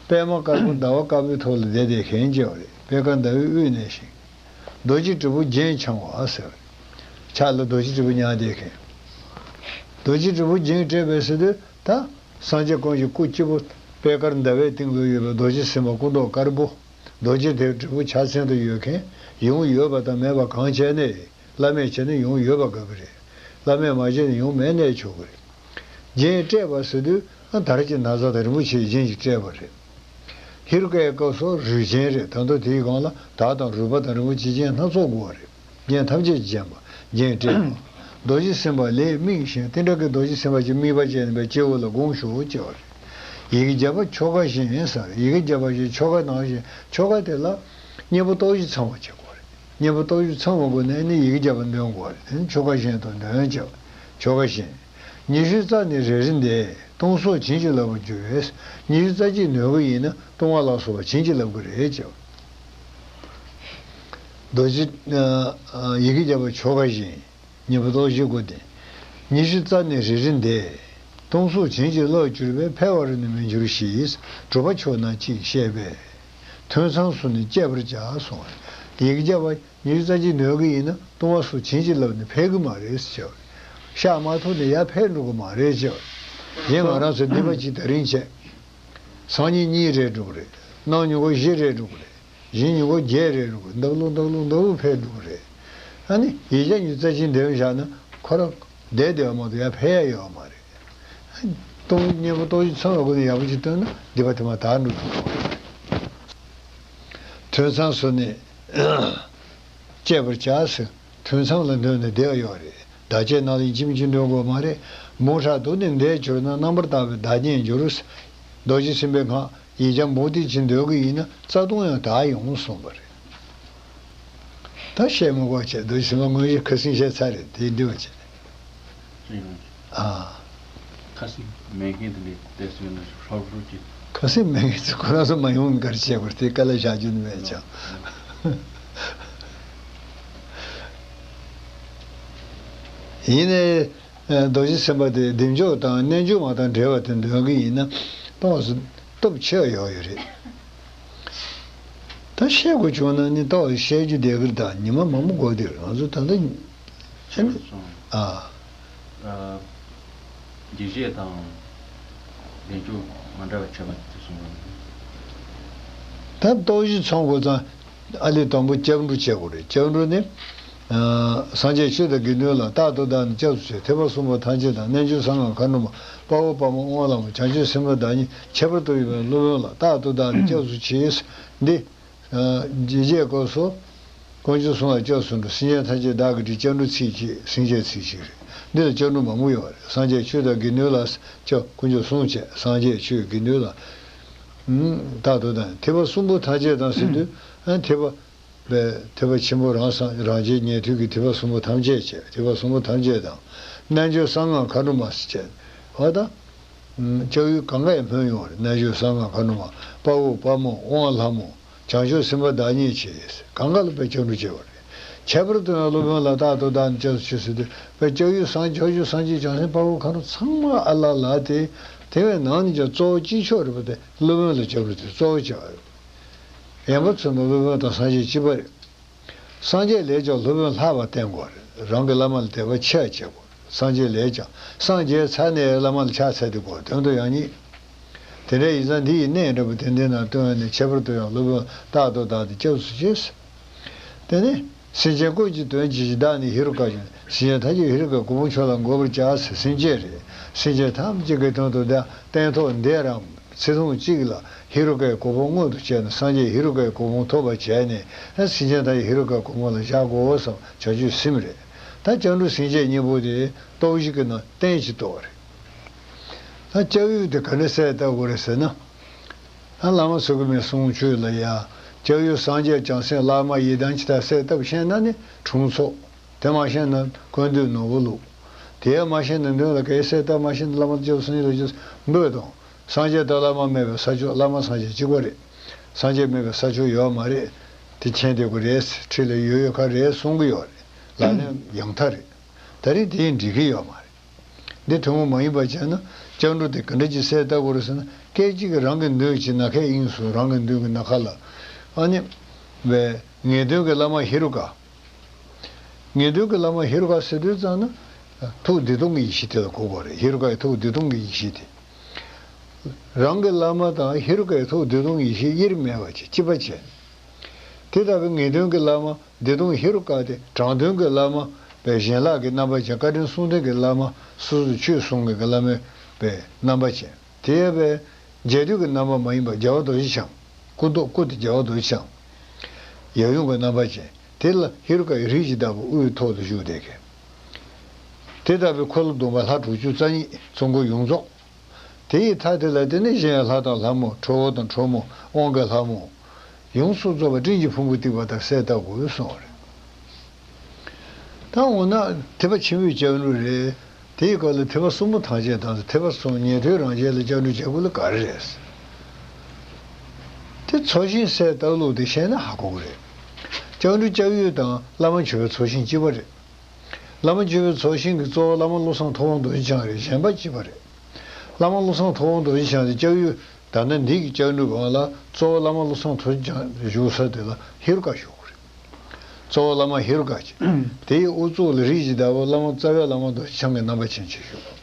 པདྨ་དཀར་པོ་ཟླ་བ་དཀར་པོའི་ཐོག་ལ་བསྡད་བསྡད་མཁན་ཅིག་ཡོད་རེད། པད་དཀར་ཟླ་བའི་དབུས་གནས་ཤིང་། རྡོ་རྗེ་དྲིལ་བུ་རྒྱན་འཆང་བ་ཟེར། ཕྱག་ལ་རྡོ་རྗེ་དྲིལ་བུ་མཉམ་བསྡད་མཁན། རྡོ་རྗེ་དྲིལ་བུ་རྒྱན་སྤྲས་པའི་ཟེར་དུས་ད། སངས་རྒྱས་ཀུན་གྱི་སྐུ་གཅིག་པོ། པད་དཀར་ཟླ་བའི་སྟེང་དུ་ཡོད་པའི་རྡོ་རྗེ་སེམས་དཔའ་སྐུ་མདོག་དཀར་པོ། རྡོ་རྗེ་དེའི་དྲིལ་བུ་ཕྱག་མཚན་དུ་ཡོད་མཁན། ཡོང་ཡོད་པ་དང་མེད་པ་གང་བྱས་ནས། བླ་མས་བྱས་ན་ཡོང་ཡོད་པ་དགའ་གི་རེད། བླ་མས་མ་བྱས་ན་ཡོང་མེད་ནས་ཆོག་གི་རེད། རྒྱན་སྤྲས་པ་ཟེར་དུས་ཨ་དར་གྱི་ན་བཟའ་དང་རིན་པོ་ཆེའི་རྒྱན་གྱིས་སྤྲས་པ་རེད། ཧེ་རུ་ཀའི་སྐབས་སུ་རུས་རྒྱན་རེད། ད་དུང་དེའི་སྒང་ལ་དར་དང་རུས་པ་དང་རིན་པོ་ཆེའི་རྒྱན་སྣ་ཚོགས་དགོས་པ་རེད། རྒྱན་ཐམས་ཅད་ཀྱིས་བརྒྱན་པ། རྒྱན་སྤྲས་པ། རྡོ་རྗེ་སེམས་དཔའ་ལས་དམིགས་ཤིང་། དེ་འདྲ་གི་རྡོ་རྗེ་སེམས་དཔའ་ཅིག་དམིགས་པ་བྱས་ནས་པའི་སྤྱི་བོ་ལ་དགོངས་ཞུ་ཅེས་པ་རེད། ཡི་གེ་བརྒྱ་པ་ཆོ་ག་བཞིན་ཟེར། ཡི་གེ་བརྒྱ་པ་བཞིན་ཆོ་ག་ནང་བཞིན། ཆོ་ག་དེ་ལ་གཉེན་པོ་སྟོབས་བཞི་ཚང་བ་བྱེད་དགོས་རེད། གཉེན་པོ་སྟོབས་བཞི་ཚང་བ་དགོས་ནས་ནི་ཡི་གེ་བརྒྱ་པ་འདོན་དགོས་རེད། དེ་ནི་ཆོ་ག་བཞིན་དུ་འདོན་བྱ་བ། ཆོ་ག་བཞིན། ཉི་ཤུ་རྩ་ནི་རེ་རེ་འདས། ལྟུང་སོགས་བྱིན་གྱིས་བརླབ་པར་འགྱུར་བས། ཉི་ཤུ་རྩ་གཅིག་ནོད་ཀྱི་ཡིན་ན་ལྟུང་བ་ལ་སོགས་པ་བྱིན་གྱིས་བརླབ་ཀྱི་རེད་ཅེས། རྡོ་རྗེ་ཡི་གེ་བརྒྱ་པ་ཆོ་ག་བཞིན། གཉེན་པོ་སྟོབས་བཞི་སྒོ་བསྟེན། ཉི་ཤུ་རྩ་ནི་རེ་རེ་འདས། ལྟུང་སོགས་བྱིན་གྱིས་བརླབ་གྱུར་པས། འཕེལ་བར་ནི་མི་འགྱུར་ཞེས། གྲུབ་པ་ཆོས་རྣམས་གཅིག་བཤད་པས། ཐུན་མཚམས་སུ་ནི་བཅད་པར་བྱ་གསུངས། ཡི་གེ་བརྒྱ་པ་ཉི་ཤུ་རྩ་གཅིག་ནོད་ཀྱི་ཡིན་ན་ལྟུང་བ་སོགས་བྱིན་གྱིས་བརླབས་ནས་འཕེལ་གྱི་མ་རེད་ཟེར། ཤ་མ་ཐུག་ནས་ཡར་འཕེལ་འགྲོ་གི་མ་རེད་ཟེར། གཞན་ང་རང་ཚོ་སྡིག་པ་གཅིག་ད་རིང་བྱས། སང་ཉིན་གཉིས་རེད་འགྲོ་གི་རེད། གནངས་ཉིན་ཀོ་བཞི་རེད་འགྲོ་གི་རེད། གཞེས་ཉིན་ཀོ་བརྒྱད་རེད་འགྲོ་གི་རེད། འདབ་ལོ་འདབ་ལོ་འདབ་ལོ་འཕེལ་འགྲོ་གི་རེད། ཨ་ནི་ཡིག་བརྒྱ་ཉི་ཤུ་རྩ་གཅིག་འདོན་བཞག་ན་ཁོ་རང་བསྡད་བསྡད་པ་མ་གཏོགས་ཡར་འཕེལ་ཡ་ཡོད་མ་རེད། སྟོང་གཉེན་པོ་སྟོབས་བཞི་ཚང་བའི་སྒོ་ནས་ཡག་པོ་ཅིག་བཏོན་ན་སྡིག་པ་དེ་མར་དག་འགྲོ་ཐུབ་པ་རེད། ཐུན་མཚམས་སུ་ནི་བཅད་པར་བྱ་ཟེར། ཐུན་མཚམས་ལ་འདོན་ནས་བསྡད་ཡོད་རེད། བདག་བསྐྱེད་ནང་ལ་ཡིན་གཅིག་མིན་གཅིག་འདོན་དགོས་མ་རེད། འབུམ་ཕྲག་བསྡུས་ནས་བཟླས་གྱུར་ན། རྣམ་པར་དག་པའི་བདག་ཉིད་འགྱུར། རྡོ་རྗེ་སེམས་དཔའི་སྔགས་ཡིག་བརྒྱ་འབུམ་སྡེ་གཅིག་འདོན་གྱི་ཡིན་ན་རྩ་ལྟུང་ཡང་དག་ཡོང་གསུངས་པ་རེད། ད་བཤད་མི་དགོས་བྱས། རྡོ་རྗེ་སེམས་དཔའ་དངོས་གཞི་ཁ་སང་བཤད་ཚར་རེད། དེ་འདྲི་བ་བྱས། ཨ། ཁ་སང་མེད་མཁན་དེ་འདྲའི་བལྟས་སོང་ན་ཧྲོབ་ཧྲོབ་ཀྱི། ཁ་སང་མེད་མཁན་ཚོ་ཁོ་རང་ཚོ་མ་ཡོང་གར་བྱས་པར་དེ་དཀའ་ལས་བཞག་རྒྱུ་ནི་མེད་ཀྱང་། ཡིན་ནའི་རྡོ་རྗེ་སེམས་དཔའ་དེ་བདེ་མཆོག་དང་རྣལ་འབྱོར་མ་དང་བྲལ་བ་དེ་འདོན་གྱི་ཡིན་ན་ཏོག་ཙམ་སྟོབས་ཆེ་བ་ཡོད་ཡོད་རེད། ད་བཤད་དགོས་བྱུང་ན་ནི་ཏོག་ཙམ་བཤད་རྒྱུ་བསྡད་ཀྱི་རེད། ད་ཉི་མ་མང་པོ་འགོར་དེ་རེད། ང་ཚོ་ད་ལྟ་ཨ་ནི་ཨ། ཨ། འགྱིག་བཞེས་དང་ལྡན་ཕྱོགས་མ་འདྲ་བ་བྱས་པ་དེ་གསུངས་པ། ད་སྟོབས་བཞི་ཚང་དགོས་ཙང་ཨ་ལས་དང་པོ་སྐྱབས་འགྲོ་བྱེད་དགོས་རེད། སྐྱབས་འགྲོ་ནི། ཨ། སངས་རྒྱས་ཆོས་དང་དགེ་འདུན་ལ། རྟག་ཏུ་བདག་ནི་སྐྱབས་སུ་མཆི། ཐེག་པ་གསུམ་པོ་ཐམས་ཅད་དང་། རྣལ་འབྱོར་གསང་སྔགས་མཁའ་འགྲོ་མ། དཔའ་བོ་དཔའ་མོ་དབང་ལྷ་མོ། བྱང་ཆུབ་སེམས་དཔའ་བདག་ཉིད། ཁྱད་པར་དུ་ཡོད་པའི་སློབ་དཔོན་ལ། རྟག་ཏུ་བདག་ནི་སྐྱབས་སུ་མཆི། འདི། ཨ། རྗེས་སྐབས་སུ། དཀོན་མཆོག་གསུམ་ལ་སྐྱབས་སུ་འགྲོ། སེམས་ཅན་ཐམས་ཅད་བདག་གིས་བསྒྲིབས། སྐྱབས་འགྲོ་ཚིག་གཅིག་སེམས་ཅན་ཚིག་གཅིག་རེད། འདི་ལ་སྐྱབས་འགྲོ་མང་པོ་ཡོད་རེད། སངས་རྒྱས་ཆོས་དང་དགེ་འདུན་ལ། སྐྱབས། དཀོན་མཆོག་གསུམ་བྱས། སངས་རྒྱས་ཆོས་དགེ་འདུན་ལ། ཨུམ། རྟག་ཏུ་བདག། ཐེག་པ་གསུམ་པོ་ཐམས་ཅད་དང་ཟེར་དུས། ཨ། ཐེག་པ། པའི་ཐེག་པ་ཆེན་པོ་རང་སངས་རང་རྒྱལ་ཉན་ཐོས་ཀྱི་ཐེག་པ་གསུམ་པོ་ཐམས་ཅད་བྱས། ཐེག་པ་གསུམ་པོ་ཐམས་ཅད་དང་། རྣལ་འབྱོར་གསང་སྔགས་མཁའ་འགྲོ་མ་བྱས། འོ་ད། སྐྱབས་ཡུལ་གང་ག་ཡང་སྨོན་ཡོང་བ་རེད། རྣལ་འབྱོར་གསང་སྔགས་མཁའ་འགྲོ་མ། དཔའ་བོ་དཔའ་མོ་དབང་ལྷ་མོ། བྱང་ཆུབ་སེམས་དཔའ་བདག་ཉིད་ཆེ། གང་ག་ལ་དཔེ་སྐྱབས་འགྲོ་བྱེད་པ་རེད། ཁྱད་པར་དུ་ཡང་སློབ་དཔོན་ལ། རྟག་ཏུ་བདག་ནི་སྐྱབས་སུ་མཆི་ཟེར་དུས་དཔེ་སྐྱབས་ཡུལ་སངས་ཕྱོགས་བཅུའི་སངས་རྒྱས་བྱང་སེམས་དཔའ་བོ་མཁའ་འགྲོ་ཚང་མ་ཨ་ལ་ལ་སྟེ། དེ་བས་ནང་ནས་ཀྱང་གཙོ་བོ་གཅིག་ཆོག་རེད་པ། དེ་སློབ་དཔོན་ལ་སྐྱབས་འགྲོ་དེ་གཙོ་བོ་བྱས་པ་རེད། ཡན་པ་ཚོས་ན་སློབ་དཔོན་དང་སངས་རྒྱས་གཅིག་པ་རེད། སངས་རྒྱས་ལས་ཀྱང་སློབ་དཔོན་ལྷག་པར་བསྟེན་དགོས་རེད། རང་གི་བླ་མ་ལ་དད་པ་ཆེ་བ་བྱེད་དགོས་རེད། སངས་རྒྱས་ལས་ཀྱང་། སངས་རྒྱས་ཚར་ནས་བླ་མ་ལ་ཕྱག་འཚལ་དུ་དགོས། དོན་དུ་ཡང་ཉིད། དེ་འདྲ་ཡིན་ཙང་འདི་ཡི་གནད་འདྲ་པོ་དེ་འདི་ན་སྟོན་ནས། ཁྱད་པར་དུ་ཡང་སློབ་དཔོན་རྟག་ཏུ་བདག་ནི་སྐྱབས་སུ་མཆི། དེ་ནས་སེམས་ཅན་ཀུན་གྱི་དོན་བྱེད་ཅིང་། བདག་ནི་ཧེ་རུ་ཀ་ཡིན། སེམས་ཅན་ཐམས་ཅད་ཧེ་རུ་ཀའི་གོ་འཕང་མཆོག་ལ་འགོད་པར་བྱ་ཟེར། སེམས་ཅན་རེད། སེམས་ཅན་ཐམས་ཅད་ཀྱི་དོན་དུ་བདག་སྟན་ཐོག་འདིར་རམ། ཚེ་ཐུང་གཅིག་ལ་ཧེ་རུ་ཀའི་གོ་འཕང་མངོན་དུ་བྱས་ན། སངས་རྒྱས་ཧེ་རུ་ཀའི་གོ་འཕང་ཐོབ་པར་བྱས་ནས། ཨ། སེམས་ཅན་དག་ཧེ་རུ་ཀའི་གོ་འཕང་ལ་བཞག་དགོས་བསམ། བྱང་ཆུབ་སེམས་རེད། ད་སྐྱབས་འགྲོ་སེམས་བསྐྱེད་གཉིས་པོ་དེ་སྟོབས་བཞི་གི་ནང་རྟེན་གཅིག་ཏུ་རེད། ད་སྐྱབས་ཡུལ་དེ་ག་འདྲ་གསལ་བཏབ་དགོས་རེད་ཟེར་ན། ཨ། བླ་མ་ཚོ་གི་མེད་གསུང་ཆོས་ལ་ཡ། སྐྱབས་ཡུལ་སངས་རྒྱས་བྱང་སེམས་བླ་མ་ཡི་དམ་ཇི་ལྟར་གསལ་བཏབ་ཤེས་ན་ནི་དྲུང་འཚོ། དེ་མ་ཤེས་ན་ཀུན་འདུས་ནོར་བུ་བླུགས། དེ་ཡང་མ་ཤེས་ན་མདུན་ལ་ག་རེ་གསལ་བཏབ་མ་ཤེས་ན་བླ་མ་སྐྱབས་སུ་མཆི་ལ་སྐྱབས་སུ་འབོད་དང་། སངས་རྒྱས་དང་བླ་མ་མེད་པའི་ས་ཕྱོགས། བླ་མ་སངས་རྒྱས་གཅིག་པ་རེད། སངས་རྒྱས་མེད་པའི་ས་ཕྱོགས་ཡོད་མ་རེད། དེ་མཁྱེན་བསྡད་དགོས་རེད། ཁྲིད་ལ་ཡོད་ཡོད་ཁ་རེད་གསུང་གི་ཡོད་རེད། ལག་ལེན་ཡང་དག་རེད། ད་རེས་དེ་ཡིན་འགྲིག་གི་ཡོད་མ་རེད། འདི་ཐུན་མོང་མ་ཡིན་པ་བྱས་ན་སྐྱབས་འགྲོ་དེ་ག་འདྲ་ཅིག་གསལ་བཏབ་དགོས་རེད་ཟེར་ན། སྐད་ཅིག་གིས་རང་གི་མདུན་གྱི་ནམ་མཁའི་དབྱིངས་སུ། རང་གི་མདུན་གྱི་ནམ་མཁའ་ལ། ཨ་ནི། བའི་ངེས་དོན་གྱི་བླ་མ་ཧེ་རུ་ཀ། ངེས་དོན་གྱི་བླ་མ་ཧེ་རུ་ཀ་ཟེར་དུས་ཙམ་ན། ཐུགས་བདེ་སྟོང་གི་ཡེ་ཤེས་དེ་ལ་གོ་དགོས་རེད། ཧེ་རུ་ཀའི་ཐུགས་བདེ་སྟོང་གི་ཡེ་ཤེས་དེ། རང་གི་བླ་མ་དང་ཧེ་རུ་ཀའི་ཐུགས་བདེ་སྟོང་གི་ཡེ་ཤེས་དབྱེར་མེད་པ་བྱས། གཅིག་པ་བྱས། དེ་ལྟ་བུའི་ངེས་དོན་གྱི་བླ་མ་བདེ་སྟོང་ཧེ་རུ་ཀ་དེ། དྲང་དོན་གྱི་བླ་མ་པའི་གཞན་ལག་གི་རྣམ་པ་ཅན། བཀའ་དྲིན་གསུམ་ལྡན་གྱི་བླ་མ། སོ་སོའི་ཆོས་གསུང་མཁན་གྱི་བླ་མའི་པའི་རྣམ་པ་ཅན། དེ་ཡང་པའི་རྒྱས་བསྡུས་ཀྱི་རྣམ་པ་མ་ཡིན་པ། རྒྱལ་བ་རྡོ་རྗེ་འཆང་། སྐུ་མདོག་སྐུ་དེ་རྒྱལ་བ་རྡོ་རྗེ་འཆང་། ཡབ་ཡུམ་གྱི་རྣམ་པ་ཅན། དེ་ལ་ཧེ་རུ་ཀ་ཡི་རིགས་ཀྱི་བདག་པོ་དབུའི་ཐོག་ཏུ་བཞུགས་བསྡད་མཁན། དེ་ལྟ་བུའི་འཁོར་ལོ་སྡོམ་པ་ལྷ་དྲུག་ཅུ་རྩ་གཉིས་ཚོགས་འཁོར་ཡོངས་རྫོགས། དེ་ཡི་མཐའ་དེ་ལ་དེ་ནི་གཞན་ལྷ་དང་ལྷ་མོ། ཁྲོ་བོ་དང་ཁྲོ་མོ། དབང་གི་ལྷ་མོ། ཡོངས་སུ་རྫོགས་པ་སྤྲིན་གྱི་ཕུང་པོ་གཏིབས་པ་ལྟར་གསལ་བཏབ་དགོས་གསུངས་པ་རེད། ད་འོ་ན་ཐེག་པ་ཆེན་པོའི་སྐྱབས་འགྲོ་རེད། དེའི་སྐབས་ལ་ཐེག་པ་གསུམ་པོ་ཐམས་ཅད་དང་ཐེག་པ་གསུམ་ཉན་ཐོས་རང་རྒྱལ་ལ་སྐྱབས་འགྲོ་བྱེད་དགོས་ལ་ག་རེ་རེད། དེ་ཚོགས་ཞིང་སའི་ལྟ་ལུགས་དེ་ཤེས་ན་ཧ་གོ་གི་རེད། སྐྱབས་འགྲོ་སྐྱབས་ཡུལ་དང་བླ་མ་མཆོད་པའི་ཚོགས་ཞིང་གཅིག་པ་རེད། བླ་མ་མཆོད་པའི་ཚོགས་ཞིང་གི་གཙོ་བོ་བླ་མ་བློ་བཟང་ཐུབ་དབང་རྡོ་རྗེ་འཆང་རེད། གཞན་པ་གཅིག་པ་རེད། བླ་མ་བློ་བཟང་ཐུབ་དབང་རྡོ་རྗེ་འཆང་དེ་སྐྱབས་ཡུལ། ད་ནི་འདི་གི་སྐྱབས་འགྲོའི་སྒང་ལ་གཙོ་བོ་བླ་མ་བློ་བཟང་ཐུབ་དབང་བཞུགས་ས་དེ་ལ་ཧེ་རུ་ཀ་བཞུགས་པ་རེད། གཙོ་བོ་བླ་མ་ཧེ་རུ་ཀ་ཅིག་དེའི་དབུ་གཙུག་ལ་རིགས་ཀྱི་བདག་པོ་བླ་མ་རྩ་བའི་བླ་མ་རྡོ་རྗེ་འཆང་གི་རྣམ་པ་ཅན་ཅིག་བཞུགས།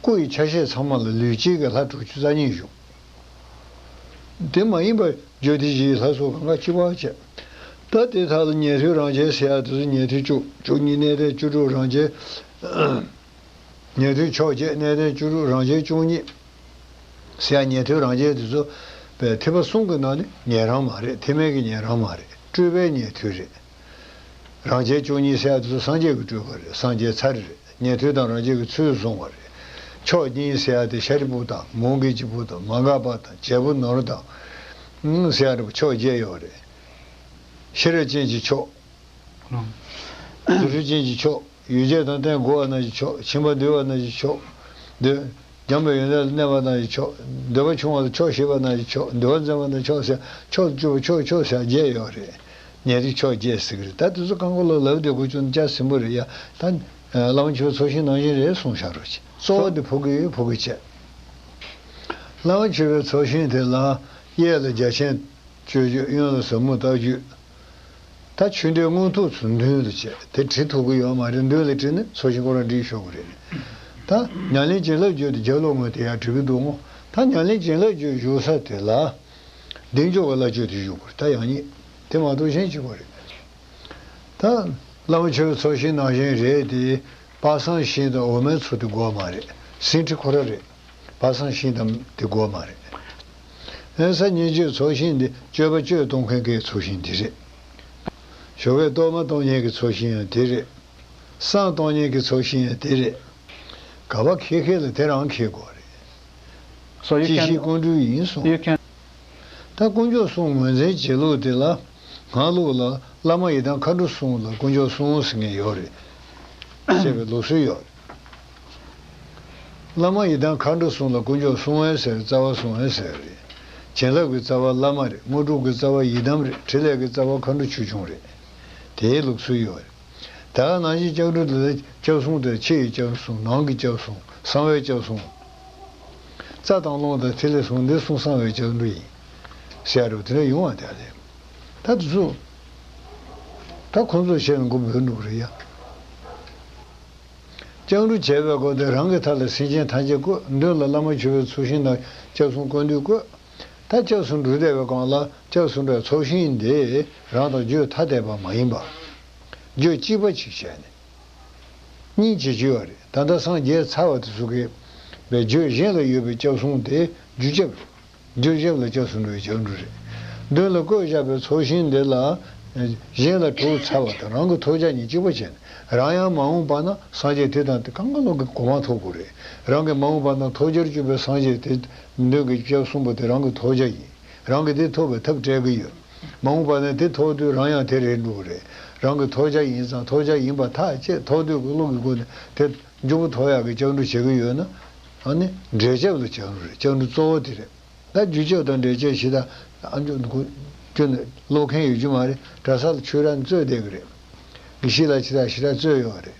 སྐུ་ཡི་ཆ་ཤས་ཚང་མ་ལ་ལུས་དཀྱིལ་གྱི་ལྷ་དྲུག་ཅུ་རྩ་གཉིས་བཞུགས། དེ་མ་ཡིན་པར་བརྗོད་བདེ་བཞིའི་ལྷ་ཚོགས་གང་ག་གཅིག་པ་བྱས། ད་དེ་དག་ལ་ཉན་ཐོས་རང་རྒྱལ་ཟེར་ཡག་དེ་ཚོ་ཉན་ཐོས་བཅུ། བཅུ་གཉིས་གནས་བརྟན་བཅུ་དྲུག་རང་རྒྱལ། ཉན་ཐོས་ཕྱོགས་བརྒྱད་གནས་བརྟན་བཅུ་དྲུག་རང་རྒྱལ་བཅུ་གཉིས། ཟེར་ཡག་ཉན་ཐོས་རང་རྒྱལ་དེ་ཚོ་པའི་ཐེག་པ་གསུམ་གྱི་ནང་ནས་ཉན་རང་མ་རེད། ཐེག་དམན་གྱི་ཉན་རང་མ་རེད། སྤྲོས་པའི་ཉན་ཐོས་རེད། རང་རྒྱལ་བཅུ་གཉིས་ཟེར་ཡག་དེ་ཚོ་སངས་རྒྱས་ཀྱི་སྤྲོས་པ་རེད། སངས་རྒྱས་ཚར་རེད། ཉན་ཐོས་དང་རང་རྒྱལ་གྱི་ཚུལ་བཟུང་བ་རེད། ཕྱོགས་གཉིས་ཟེར་ཡག་དེ་ཤཱ་རིའི་བུ་དང་མོའུ་འགལ་གྱི་བུ་དང་མ་འགགས་པ་དང་རྒྱལ་པོ་ནོར་དང་། ཨུམ་ཟེར་ཡག་རེད་པ། ཕྱོགས་བརྒྱད་ཡོད་རེད། ཤེས་རབ་ཅན་གྱི་ཕྱོགས། རྫུ་འཕྲུལ་ཅན་གྱི་ཕྱོགས། ཡུལ་ཅན་དང་རྟེན་དགུ་པ་རྣམས་ཀྱི་ཕྱོགས། ཁྱིམ་པ་འདུས་པ་རྣམས་ཀྱི་ཕྱོགས། འདོད། འཇམ་པའི་ཡོན་ཏན་ལ་གནས་པ་རྣམས་ཀྱི་ཕྱོགས། འདོད་པ་ཆུང་བ་ལ་ཕྱོགས་བཞི་པ་རྣམས་ཀྱི་ཕྱོགས། འདུལ་བ་འཛིན་པ་རྣམས་ཕྱོགས་ཟེར་ཕྱོགས་བཅུ་པ་ཕྱོགས་ཕྱོགས་ཟེར་བརྒྱད་ཡོད་རེད། ཉན་ཐོས་ཕྱོགས་བརྒྱད་ཟེར་གི་རེད། ད་དེ་ཚོ་གང་ག་ལོ་ལབ་བསྡད་དགོས་བྱུང་ན་སྐྱ་ཟིན་པོ་རེད་ཡ། ད་བླ་མ་མཆོད་པའི་ཚོགས་ཞིང་ནང་བཞིན་རེད་གསུངས་བཞག་རོགས་གྱིས། གཙོ་བོ་དེ་ཕ་གི་ཕ་གི་བྱས། བླ་མ་མཆོད་པའི་ཚོགས་ཞིང་དེ་ལ་གཡས་ལ་རྒྱ་ཆེན་སྤྱོད་བརྗོད། གཡོན་ལ་ཟབ་མོ་ལྟ་བརྗོད། ད་ཆོས་འབྲེལ་མངོན་རྟོགས་ཚུལ་མདུན་དུ་བྱས། དེ་བྲི་ཐུབ་ཀྱི་ཡོད་མ་རེད། མདུན་ལ་བྲིས་ནས་ཚོགས་ཞིང་ཁོ་རང་བྲིས་ཆོག་གི་རེད། ད་ཉམས་ལེན་བྱིན་རླབས་བརྗོད་དེ་རྒྱབ་ལོགས་ངོས་དེ་ཡང་བྲི་གི་འདུག་མོ། ད་ཉམས་ལེན་བྱིན་རླབས་བརྗོད་བཞུགས་ས་དེ་ལ་བདེ་མཆོག་གི་བླ་མཆོད་དེ་བཞུགས་པ་རེད། ད་ཡང་ཉིད་དེ་མ་གཏོགས་གཞན་གཅིག་པ་རེད། ད་བླ་མ་མཆོད་པའི་ཚོགས་ཞིང་ནང་བཞིན་རེད་དེ། དཔག་བསམ་ཤིང་དང་འོ་མའི་ཚོགས་དེ་དགོས་མ་རེད། ཟིན་བྲིས་ཁོ་རང་རེད། དཔག་བསམ་ཤིང་དང་དེ་དགོས་མ་རེད། ཨེ་ས་ཉིན་བཅུའི་ཚོགས་ཞིང་འདི་སྤྱོད་པ་སྤྱོད་གཏོང་མཁན་གྱི་ཚོགས་ཞིང་འདི་རེད། ཞོགས་ཀས་གཏོར་མ་གཏོང་མཁན་གྱི་ཚོགས་ཞིང་ཡང་དེ་རེད། བསང་གཏོང་མཁན་གྱི་ཚོགས་ཞིང་ཡང་དེ་རེད། ག་པ་འཁྱེར་མཁན་ལ་དེ་རང་འཁྱེར་དགོས་རེད། So you ཅི་ཞིག་can ཀོང་སྤྲུལ་ཡིན་གསུངས། You can ད་དཀོན་མཆོག་གསུམ་ངོས་འཛིན་བྱེད་ལུགས་དེ་ལ། སྔགས་ལུགས་ལ་བླ་མ་ཡི་དམ་མཁའ་འགྲོ་གསུམ་ལ་དཀོན་མཆོག་གསུམ་ཟེར་མཁན་ཡོད་རེད། ཅེས་པའི་ལུགས་སྲོལ་ཡོད་རེད། བླ་མ་ཡི་དམ་མཁའ་འགྲོ་གསུམ་ལ་དཀོན་མཆོག་གསུམ་ཡང་ཟེར། རྩ་བ་གསུམ་ཡང་ཟེར་རེད། བྱིན་རླབས་ཀྱི་རྩ་བ་བླ་མ་རེད། དངོས་གྲུབ་ཀྱི་རྩ་བ་ཡི་དམ་རེད། ཕྲིན་ལས་ཀྱི་རྩ་བ་མཁའ་འགྲོ་ཆོས་སྐྱོང་རེད། དེའི་ལུགས་སྲོལ་ཡོད་རེད། ད་ག་ནང་བཞིན་སྐྱབས་འགྲོ་འདི་ལ་སྐྱབས་གསུམ་དེ་ཕྱི་ཡི་སྐྱབས་གསུམ། ནང་གི་སྐྱབས་གསུམ། གསང་བའི་སྐྱབས་གསུམ། རྩ་དང་རླུང་དང་ཐིག་ལེ་གསུམ། འདི་གསུམ་གསང་བའི་སྐྱབས་འགྲོ་ཡིན་ཟེར་རོ། དེ་འདྲ་ཡོང་བ་དེ་ལས། ད་དེ་ཚོ་ད་ཁོང་ཚོ་བཤད་ན་མགོ་འབོལ་འགྲོ་གི་རེད་ཡ། སྐྱབས་འགྲོ་བྱས་པའི་སྐོར་དེ་རང་གི་མཐའ་ལ་སེམས་ཅན་ཐམས་ཅད་བཀོད། མདུན་ལ་བླ་མ་མཆོད་པའི་ཚོགས་ཞིང་དང་སྐྱབས་གསུམ་བཀོད་འདོད་བཀོད། ད་སྐྱབས་སུ་འགྲོ་བསྡད་པའི་སྒང་ལ་སྐྱབས་སུ་འགྲོ་བའི་ཚོགས་ཞིང་འདི་རང་དང་རྒྱུད་ཐ་དད་པ་མ་ཡིན་པ། རྒྱུད་གཅིག་པ་ཅིག་བྱས་ནས། སྙིང་རྗེ་རྒྱུད་པ་རེད། ད་ལྟ་སངས་རྒྱས་ཚར་བ་དེ་ཚོ་གི་བའི་རྒྱུད་གཞན་ལ་ཡོད་པའི་སྐྱབས་གསུམ་དེ་རྒྱུད་གཅིག་པ་རེད། རྒྱུད་གཅིག་པ་ལ་སྐྱབས་སུ་འགྲོ་བའི་སྐྱབས་འགྲོ་རེད། མདུན་ལ་བཀོད་བཞག་པའི་ཚོགས་ཞིང་འདི་ལ་གཞན་ལ་གྲོགས་ཚར་བ་དང་རང་གི་ཐོབ་བྱ་གཉིས་གཅིག་པ་བྱས་ནས། རང་ཡང་མ་འོངས་པ་ན་སངས་རྒྱས་དེ་དང་དེ་གང་ག་ལོག་གི་གོ་འཕང་ཐོབ་དགོས་རེད། རང་གི་མ་འོངས་པ་ན་ཐོབ་བྱར་གྱུར་པའི་སངས་རྒྱས་དེ་མདུན་གྱི་སྐྱབས་གསུམ་པོ་དེ་རང་གི་ཐོབ་བྱ་ཡིན། རང་གི་དེ་ཐོབ་པའི་ཐབས་སྤྲད་གི་ཡོད། མ་འོངས་པ་ན་དེ་ཐོབ་དུས་རང་ཡང་དེ་རེད་འགྲོ་གི་རེད། རང་གི་ཐོབ་བྱ་ཡིན་ཙང་ཐོབ་བྱ་ཡིན་པ་ཐག་བཅད། ཐོབ་དུས་ཀྱི་བློ་གི་སྒོ་ནས་དེ་མགྱོགས་པོ་ཐོབ་ཡག་གི་སྐྱབས་འགྲོ་བྱེད་གི་ཡོད་ན། ཨ་ནི་འབྲས་སྐྱབས་ལ་སྐྱབས་འགྲོ་རེད། སྐྱབས་འགྲོ་གཙོ་བོ་དེ་རེད། ད་རྒྱུ་སྐྱབས་དང་འབྲས་སྐྱབས་ཞེ་དྲག་ཨ་མཆོག་འདུག་གོ། ཁྱོད་ནི་ཀློག་མཁན་ཡོད་རྒྱུ་མ་རེད། གྲྭ་ས་ལ་ཆོས་ར་རྩོད་བསྡད་གི་རེད། དགེ་བཤེས་ལ་ཆེ་དྲག་ཞེ་དྲག་རྩོད་ཡོད་རེད།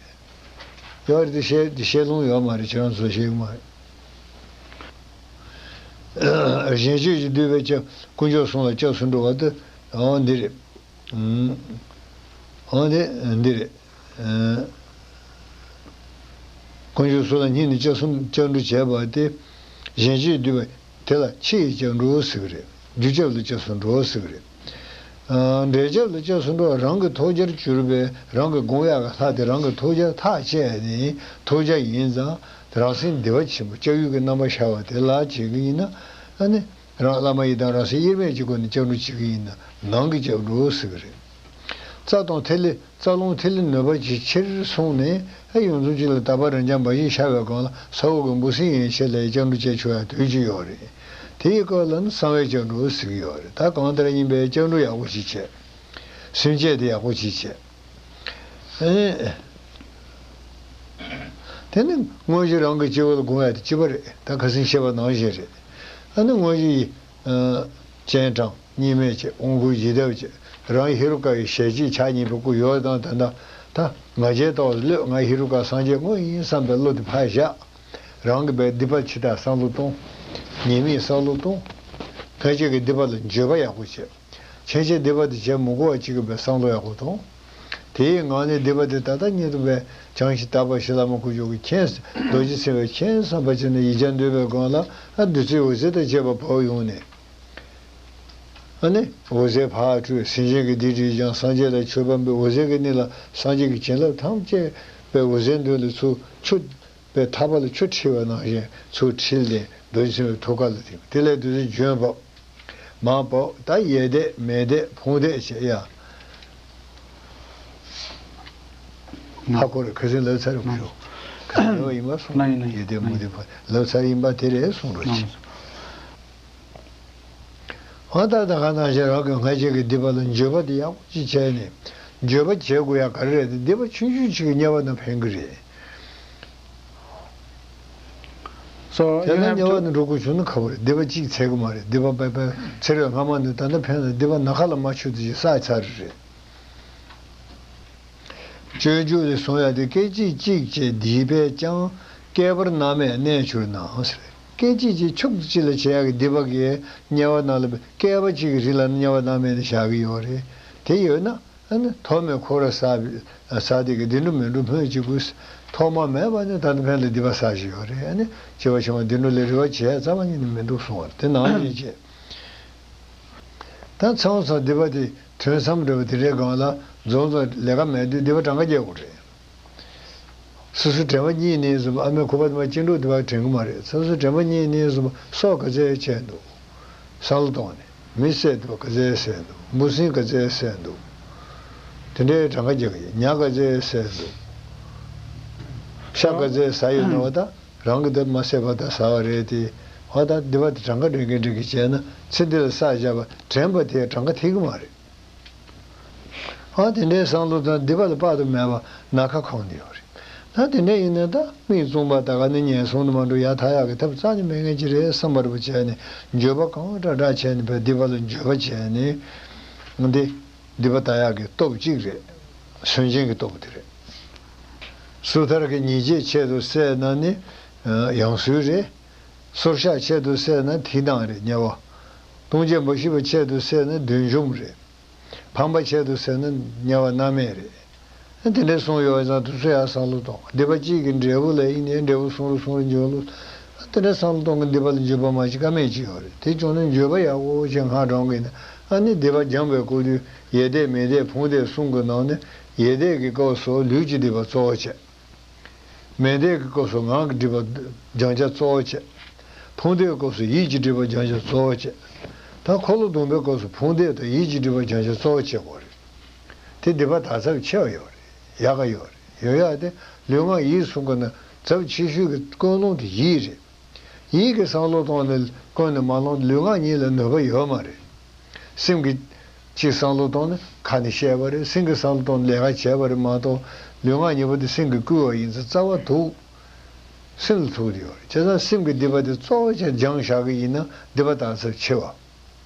ཡོད་རེད་དེ་བཤད་དེ་བཤད་ལུང་ཡོད་མ་རེད། ཁྱེད་རང་ཚོ་བཤད་ཡོད་མ་རེད། གཞན་སྤྱོད་ཀྱིས་བསྡུས་པའི་སྐྱབས། དཀོན་མཆོག་གསུམ་ལ་སྐྱབས་སུ་འགྲོ་བ་དེ། འོ་འདི་རེད། འོ་འདི་འདི་རེད། དཀོན་མཆོག་གསུམ་ལ་སྙིང་ནས་སྐྱབས་སུ་སྐྱབས་འགྲོ་བྱས་པ་དེ། གཞན་སྤྱོད་བསྡུས་པ་དེ་ལ་ཕྱི་ཡི་སྐྱབས་འགྲོ་ཟེར་གི་རེད། རྒྱུ་སྐྱབས་ལ་སྐྱབས་སུ་འགྲོ་ཟེར་གི་རེད། ཨ། འབྲས་སྐྱབས་ལ་སྐྱབས་སུ་འགྲོ་བ་རང་གི་ཐོབ་བྱར་གྱུར་པའི་རང་གི་དགོངས་ཡག་གི་ལྷ་དེ་རང་གི་ཐོབ་བྱ་ཐག་བཅད་ནས་ཐོབ་བྱ་ཡིན་ཙང་། རང་སེམས་བདེ་བ་ཆེན་པོ་སྐྱབས་ཡུལ་གྱི་རྣམ་པ་ཤར་བ་དེ་ལ་བྱེད་ཀྱི་ཡིན་ན། ཨ་ནི་རང་བླ་མ་ཡི་དམ་རང་སེམས་དབྱེར་མེད་ཀྱི་སྒོ་ནས་སྐྱབས་འགྲོ་བྱེད་ཀྱི་ཡིན་ན་ནང་གི་སྐྱབས་འགྲོ་ཟེར་གྱི་རེད། རྩ་དང་ཐིག་ལེ། རྩ་རླུང་ཐིག་ལེ་ནུས་པ་ཇེ་ཆེར་སོང་ནས། ཨ། ཡོངས་རྫོགས་གཅིག་ལ་དག་པ་རབ་འབྱམས་འབའ་ཞིག་ཤར་བའི་སྒང་ལ་ས་འོག་གི་འབུ་སྲིན་ཡན་ཆད་ལ་སྐྱབས་འགྲོ་བྱས་ཆོག་ཡ་དུས་གཅིག་ཡོད་རེད། དེའི་སྐབས་ལ་ནི་གསང་བའི་སྐྱབས་འགྲོ་ཟེར་གྱི་ཡོད་རེད། ད་གང་ལྟར་ཡིན་པའི་སྐྱབས་འགྲོ་ཡག་པོ་ཅིག་བྱས། སེམས་བསྐྱེད་དེ་ཡག་པོ་ཅིག་བྱས། ཨེ། དེ་ནི་དངོས་གཞི་རང་གི་སྐྱེ་བོ་ལ་སྒོམ་ཡ་དེ་གཅིག་པ་རེད། ད་ཁ་སང་བཤད་པ་ནང་བཞིན་རེད། ཨ་ནི་དངོས་གཞི་ཡི་སྤྱན་དྲངས། གཉིས་མེད་བྱས། དབང་བསྐུར་ཞི་བདེ་བྱས། རང་ཧེ་རུ་ཀ་ཡི་ཞལ་གཅིག་ཕྱག་གཉིས་པོ་བསྐུར་ཡོད་དང་། ད་ལྟ་ད་ང་རྒྱལ་ལྟ་བ་ལོས་ང་ཧེ་རུ་ཀ་སངས་རྒྱས་དངོས་ཡིན་བསམ་པའི་བློ་དེ་ཕར་བཞག། རང་གི་བའི་སྡིག་པ་ཕྱི་དག་བསམ་བློ་གཏོང་། ཉེས་དམིགས་བསམ་བློ་གཏོང་། ཕལ་ཆེར་གྱི་སྡིག་པ་ལ་འགྱོད་པ་ཡག་པོ་བྱེད། ཕྱིན་ཆད་སྡིག་པ་དེ་བྱེད་མི་དགོས་པ་ཅིག་གི་བའི་བསམ་བློ་ཡག་པོ་གཏོང་། དེའི་ངང་ནས་སྡིག་པ་དེ་ད་ལྟ་ཉིད་དུ་བའི་བྱང་ཞིང་དག་པ་ཞི་ལྷག་མ་ཁུ་བྱུག་གི་མཁྱེན། རྡོ་རྗེ་སེམས་དཔའི་མཁྱེན་བསམ་པ་བྱས་ནས་ཡིག་བརྒྱ་འདོན་པའི་སྒང་ལ། ཨ་བདུད་རྩི་འོད་ཟེར་དང་བཅས་པ་བབས་ཡོང་ནས། ཨ་ནི་འོད་ཟེར་ཕར་འཕྲོས། སེམས་ཅན་གྱི་སྡིག་སྒྲིབ་སྦྱངས། སངས་རྒྱས་ལ་མཆོད་པ་འབུལ། འོད་ཟེར་གྱི་གནས་ལ་སངས་རྒྱས་ཀྱི་བྱིན་རླབས་ཐམས་ཅད་པའི་འོད་ཟེར་འདོན་ལ་ཚུར་ཆུ་པའི་ཐག་པ་ལ་ཆུ་འཁྲིལ་བ་ནང་བཞིན་ཚུར་འཁྲིལ་ཏེ་རྡོ་རྗེ་སེམས་དཔའི་ཐུགས་ཀ་ལ་ཐིམ། དེ་ལས་བདུད་རྩི་འབྱུང་བབས། མར་བབས། ད་ཡས་སྡེ་མས་སྡེ་ཕུང་སྡེ་བྱས་ཡ། ཧ་གོ་རེད། ཁ་སང་ལབ་ཚར་རེད་ཤོག་ཁ་སང་ལབ་པ་ཡིན་པ་སོང་། གནང་ཡིན། གནང་ཡིན། ཡས་སྡེ་མུ་སྡེ་ཕུང་ལབ་ཚར་ཡིན་པ་དེ་རེད། གསུང་རོགས་གནང་གྱིས། སོང་། འོ་ད་ད་ག་ནང་བཞིན་རང་གི་སྔ་རྗེས་ཀྱི་སྡིག་པ་ལ་འགྱོད་པ་དེ་ཡག་པོ་ཅིག་བྱས་ནས། འགྱོད་པ་བྱེད་དགོས་ཡ་ག་རེ་རེད་དེ། སྡིག་པ་ཆུང་ཆུང་ཅིག་གིས་དམྱལ་བ་ནང་ཕན་གི་རེད། So དེ་you ན་have དམྱལ་བ to ནང་འགྲོ་དགོས་བྱུང་ན་ཁག་པོ་རེད། སྡིག་པ་གཅིག་འཚལ་གི་མ་རེད། སྡིག་པ་པའི་པའི་འཚལ་བའི་སྔ་མ་ནས་ད་ལྟ་ཕན་ལ་སྡིག་པ་ནམ་མཁའ་ལ་མ་ཆུད་དེ་ཅིག་བསགས་ཚར་རེད། སྤྱོད་འཇུག་ལས་གསུང་ཡ་དེ། སྐད་ཅིག་གཅིག་བྱས་སྡིག་པས་ཀྱང་། བསྐལ་པར་མནར་མེད་གནས་གྱུར་ན་ཟེར། སྐད་ཅིག་གཅིག་ཕྱོགས་གཅིག་ལ་བྱེད་ཡག་གི་སྡིག་པ་གིས་དམྱལ་བ་ནང་ལ་བསྐལ་པ་གཅིག་གི་རིང་ལ་དམྱལ་བ་མནར་མེད་དུ་བཞག་གི་ཡོད་རེད། དེ་ཡོད་ན་ཨ་ནི་ཐོག་མའི་འཁོར་བ་བསགས་པའི་བསགས་དེ་གི་བདེ་འགྲོ་མི་འགྲོ་སྨོས་ཅི་དགོས། ཐོག་མ་མེད་པ་ནི་ད་ལྟ་ཕན་ལ་སྡིག་པ་བསགས་བཞིན་ཡོད་རེད། ཨ་ནི་བྱེ་བ་ཆུང་བ་བདེ་འགྲོ་ལས་རེ་བ་བྱས་རྩ་བ་ཉིད་ནས་མི་འདུག་གསུང་བ་རེད། དེ་ནང་བཞིན་བྱས། ད་མཚམས་མཚམས་སྡིག་པ་དེ་དོན་མཚམས་འདྲ་བ་དེ་འདྲའི་སྒང་ལ་འཛོམས་འཛོམས་ལས་ཀ་མེད་དུས་སྡིག་པ་གྲངས་ཀ་རྒྱག་དགོས་རེད། སོ་སོ་དྲན་པ་གཉིས་ནས་བཟུང་ཨ་མའི་ཁུ་པ་དེ་མ་གཅིན་འགྲོ་དེ་བ་དྲན་གི་མ་རེད། སོ་སོ་དྲན་པ་གཉིས་ནས་བཟུང་སྲོག་ག་ཚད་བཅད་འདུག་བསམ་བློ་གཏོང་ནས། མི་བསད་འདུག་ག་ཚད་བསད་འདུག་འབུ་སྲིན་ག་ཚད་བསད་འདུག་དེ་འདྲའི་གྲངས་ཀ་རྒྱག་གི་ཡིན། ཉ་ག་ཚད་བསད་འདུག་ཤ་ག་ཚད་ཟ་ཡོད་ན་བ་ད། རང་གི་དེ་མ་བསད་པ་ད་ཟ་བ་རེད་དེ། ཨ་ད་སྡིག་པ་དེ་གྲངས་ཀ་འདྲེན་གི་འདྲེན་གི་བྱས་ན་ཚེ་འདི་ལ་བསགས་བཞག་པ་དྲན་པ་དེ་གྲངས་ཀ་ཐིག་གི་མ་རེད། ཨ་དེ་འདྲའི་བསམ་བློ་དང་སྡིག་པ་ལ་དཔག་ཏུ་མེད་པ་ནམ་མཁའ་གང་དུ་ཡོད་རེད། ད་དེ་འདྲ་ཡིན་ན་ད་མིག་བཙུམ་པ་ད་ག་ནི་ངན་སོང་དུ་མ་འགྲོ་ཡ་ཐར་ཡག་གི་ཐབས་རྩ་ནས་མེད་མཁན་ཅིག་རེད་བསམ་པ་རུ་བྱས་ནས་འགྱོད་པ་གང་དྲག་དྲག་བྱས་ནས་བས་སྡིག་པ་ལ་འགྱོད་པ་བྱས་ནས་འདི། སྡིག་པ་དག་ཡག་གི་སྟོབས་གཅིག་རེད། སུན་འབྱིན་གྱི་སྟོབས་དེ་རེད། སོ་ཐར་གྱི་ཉེས་བྱས་ཆེད་དུ་བསད་ན་ནི་ཡང་སོས་རེད། སོར་བཤགས་ཆེད་དུ་བསད་ན་ཐིག་དང་རེད་དམྱལ་བ། ལྟུང་བྱེད་མ་ཞི་བ་ཆེད་དུ་བསད་ན་བདུད་འཇོམས་རེད། ཕམ་པ་ཆེད་དུ་བསད་ན་དམྱལ་བ་མནར་མེད་རེད། དེ་འདྲའི་གསུངས་ཡོད་པ་ཙང་དུས་ཚོད་ཡག་བསམ་བློ་གཏོང་། སྡིག་པ་གཅིག་གི་འབྲས་བུ་ལ་ཡིན་ནའི་འབྲས་བུ་གསུང་རུ་གསུང་རུ་འཇོག་ལུགས། དེ་འདྲའི་བསམ་བློ་གཏོང་གི་སྡིག་པ་ལ་འགྱོད་པ་མ་བྱེད་ཀ་མེད་ཅིག་ཡོད་རེད། དེ་བྱུང་ན་འགྱོད་པ་ཡག་པོ་ཞིག་སྔར་དྲངས་གི་ཡིན་ན། ཨ་ནི་སྡིག་པ་སྦྱངས་པའི་སྐུ་དུས་ཡས་སྡེ་མས་སྡེ་ཕུང་སྡེ་གསུམ་གྱི་ནང་ནས་ཡས་སྡེ་གི་སྐབས་སུ་ལུས་ཀྱི་སྡིག་པ་གཙོ་བོ་བྱས། མས་སྡེ་གི་སྐབས་སུ་ངག་གི་སྒྲིབ་པ་སྦྱང་བྱ་གཙོ་བོ་བྱས། ཕུང་སྡེའི་སྐབས་སུ་ཡིད་ཀྱི་སྒྲིབ་པ་སྦྱང་བྱ་གཙོ་བོ་བྱས། ད་འཁོར་ལོ་སྡོམ་པའི་སྐབས་སུ་ཕུང་སྡེ་དང་ཡིད་ཀྱི་སྒྲིབ་པ་སྦྱང་བྱ་གཙོ་བོ་བྱེད་དགོས་རེད། དེ་སྡིག་པ་དག་ཚབས་ཆེ་བ་ཡོད་རེད། ཡག་ག་ཡོད་རེད། ཡོད་ཡག་དེ་ལུས་ངག་ཡིད་གསུམ་ག་ན་ཚབས་ཆེ་ཤོས་ཀྱི་ཀུན་སློང་དེ་ཡིད་རེད། ཡིད་ཀྱི་བསམ་བློ་གཏོང་ནས་ཀུན་ནས་མ་བསླངས་ལུས་ངག་གཉིས་ལ་ནུས་པ་ཡོད་མ་རེད། སེམས་ཀྱི་ཅིག་བསམ་བློ་གཏོང་ན་ཁ་ནས་བཤད་པ་རེད། སེམས་ཀྱི་བསམ་བློ་གཏོང་ན་ལས་ཀ་བྱས་པ་རེད་མ་གཏོགས། ལུས་ངག་གཉིས་པོ་དེ་སེམས་ཀྱིས་བསྐུལ་བ་ཡིན་ཙང་རྩ་བ་ཐུག་སེམས་ལ་ཐུག་དེ་ཡོད་རེད། བྱས་ཙང་སེམས་ཀྱི་སྡིག་པ་དེ་གཙོ་བོ་བྱས་སྦྱངས་བཞག་གི་ཡིན་ན་སྡིག་པ་དག་ཚབས་ཆེ་བ།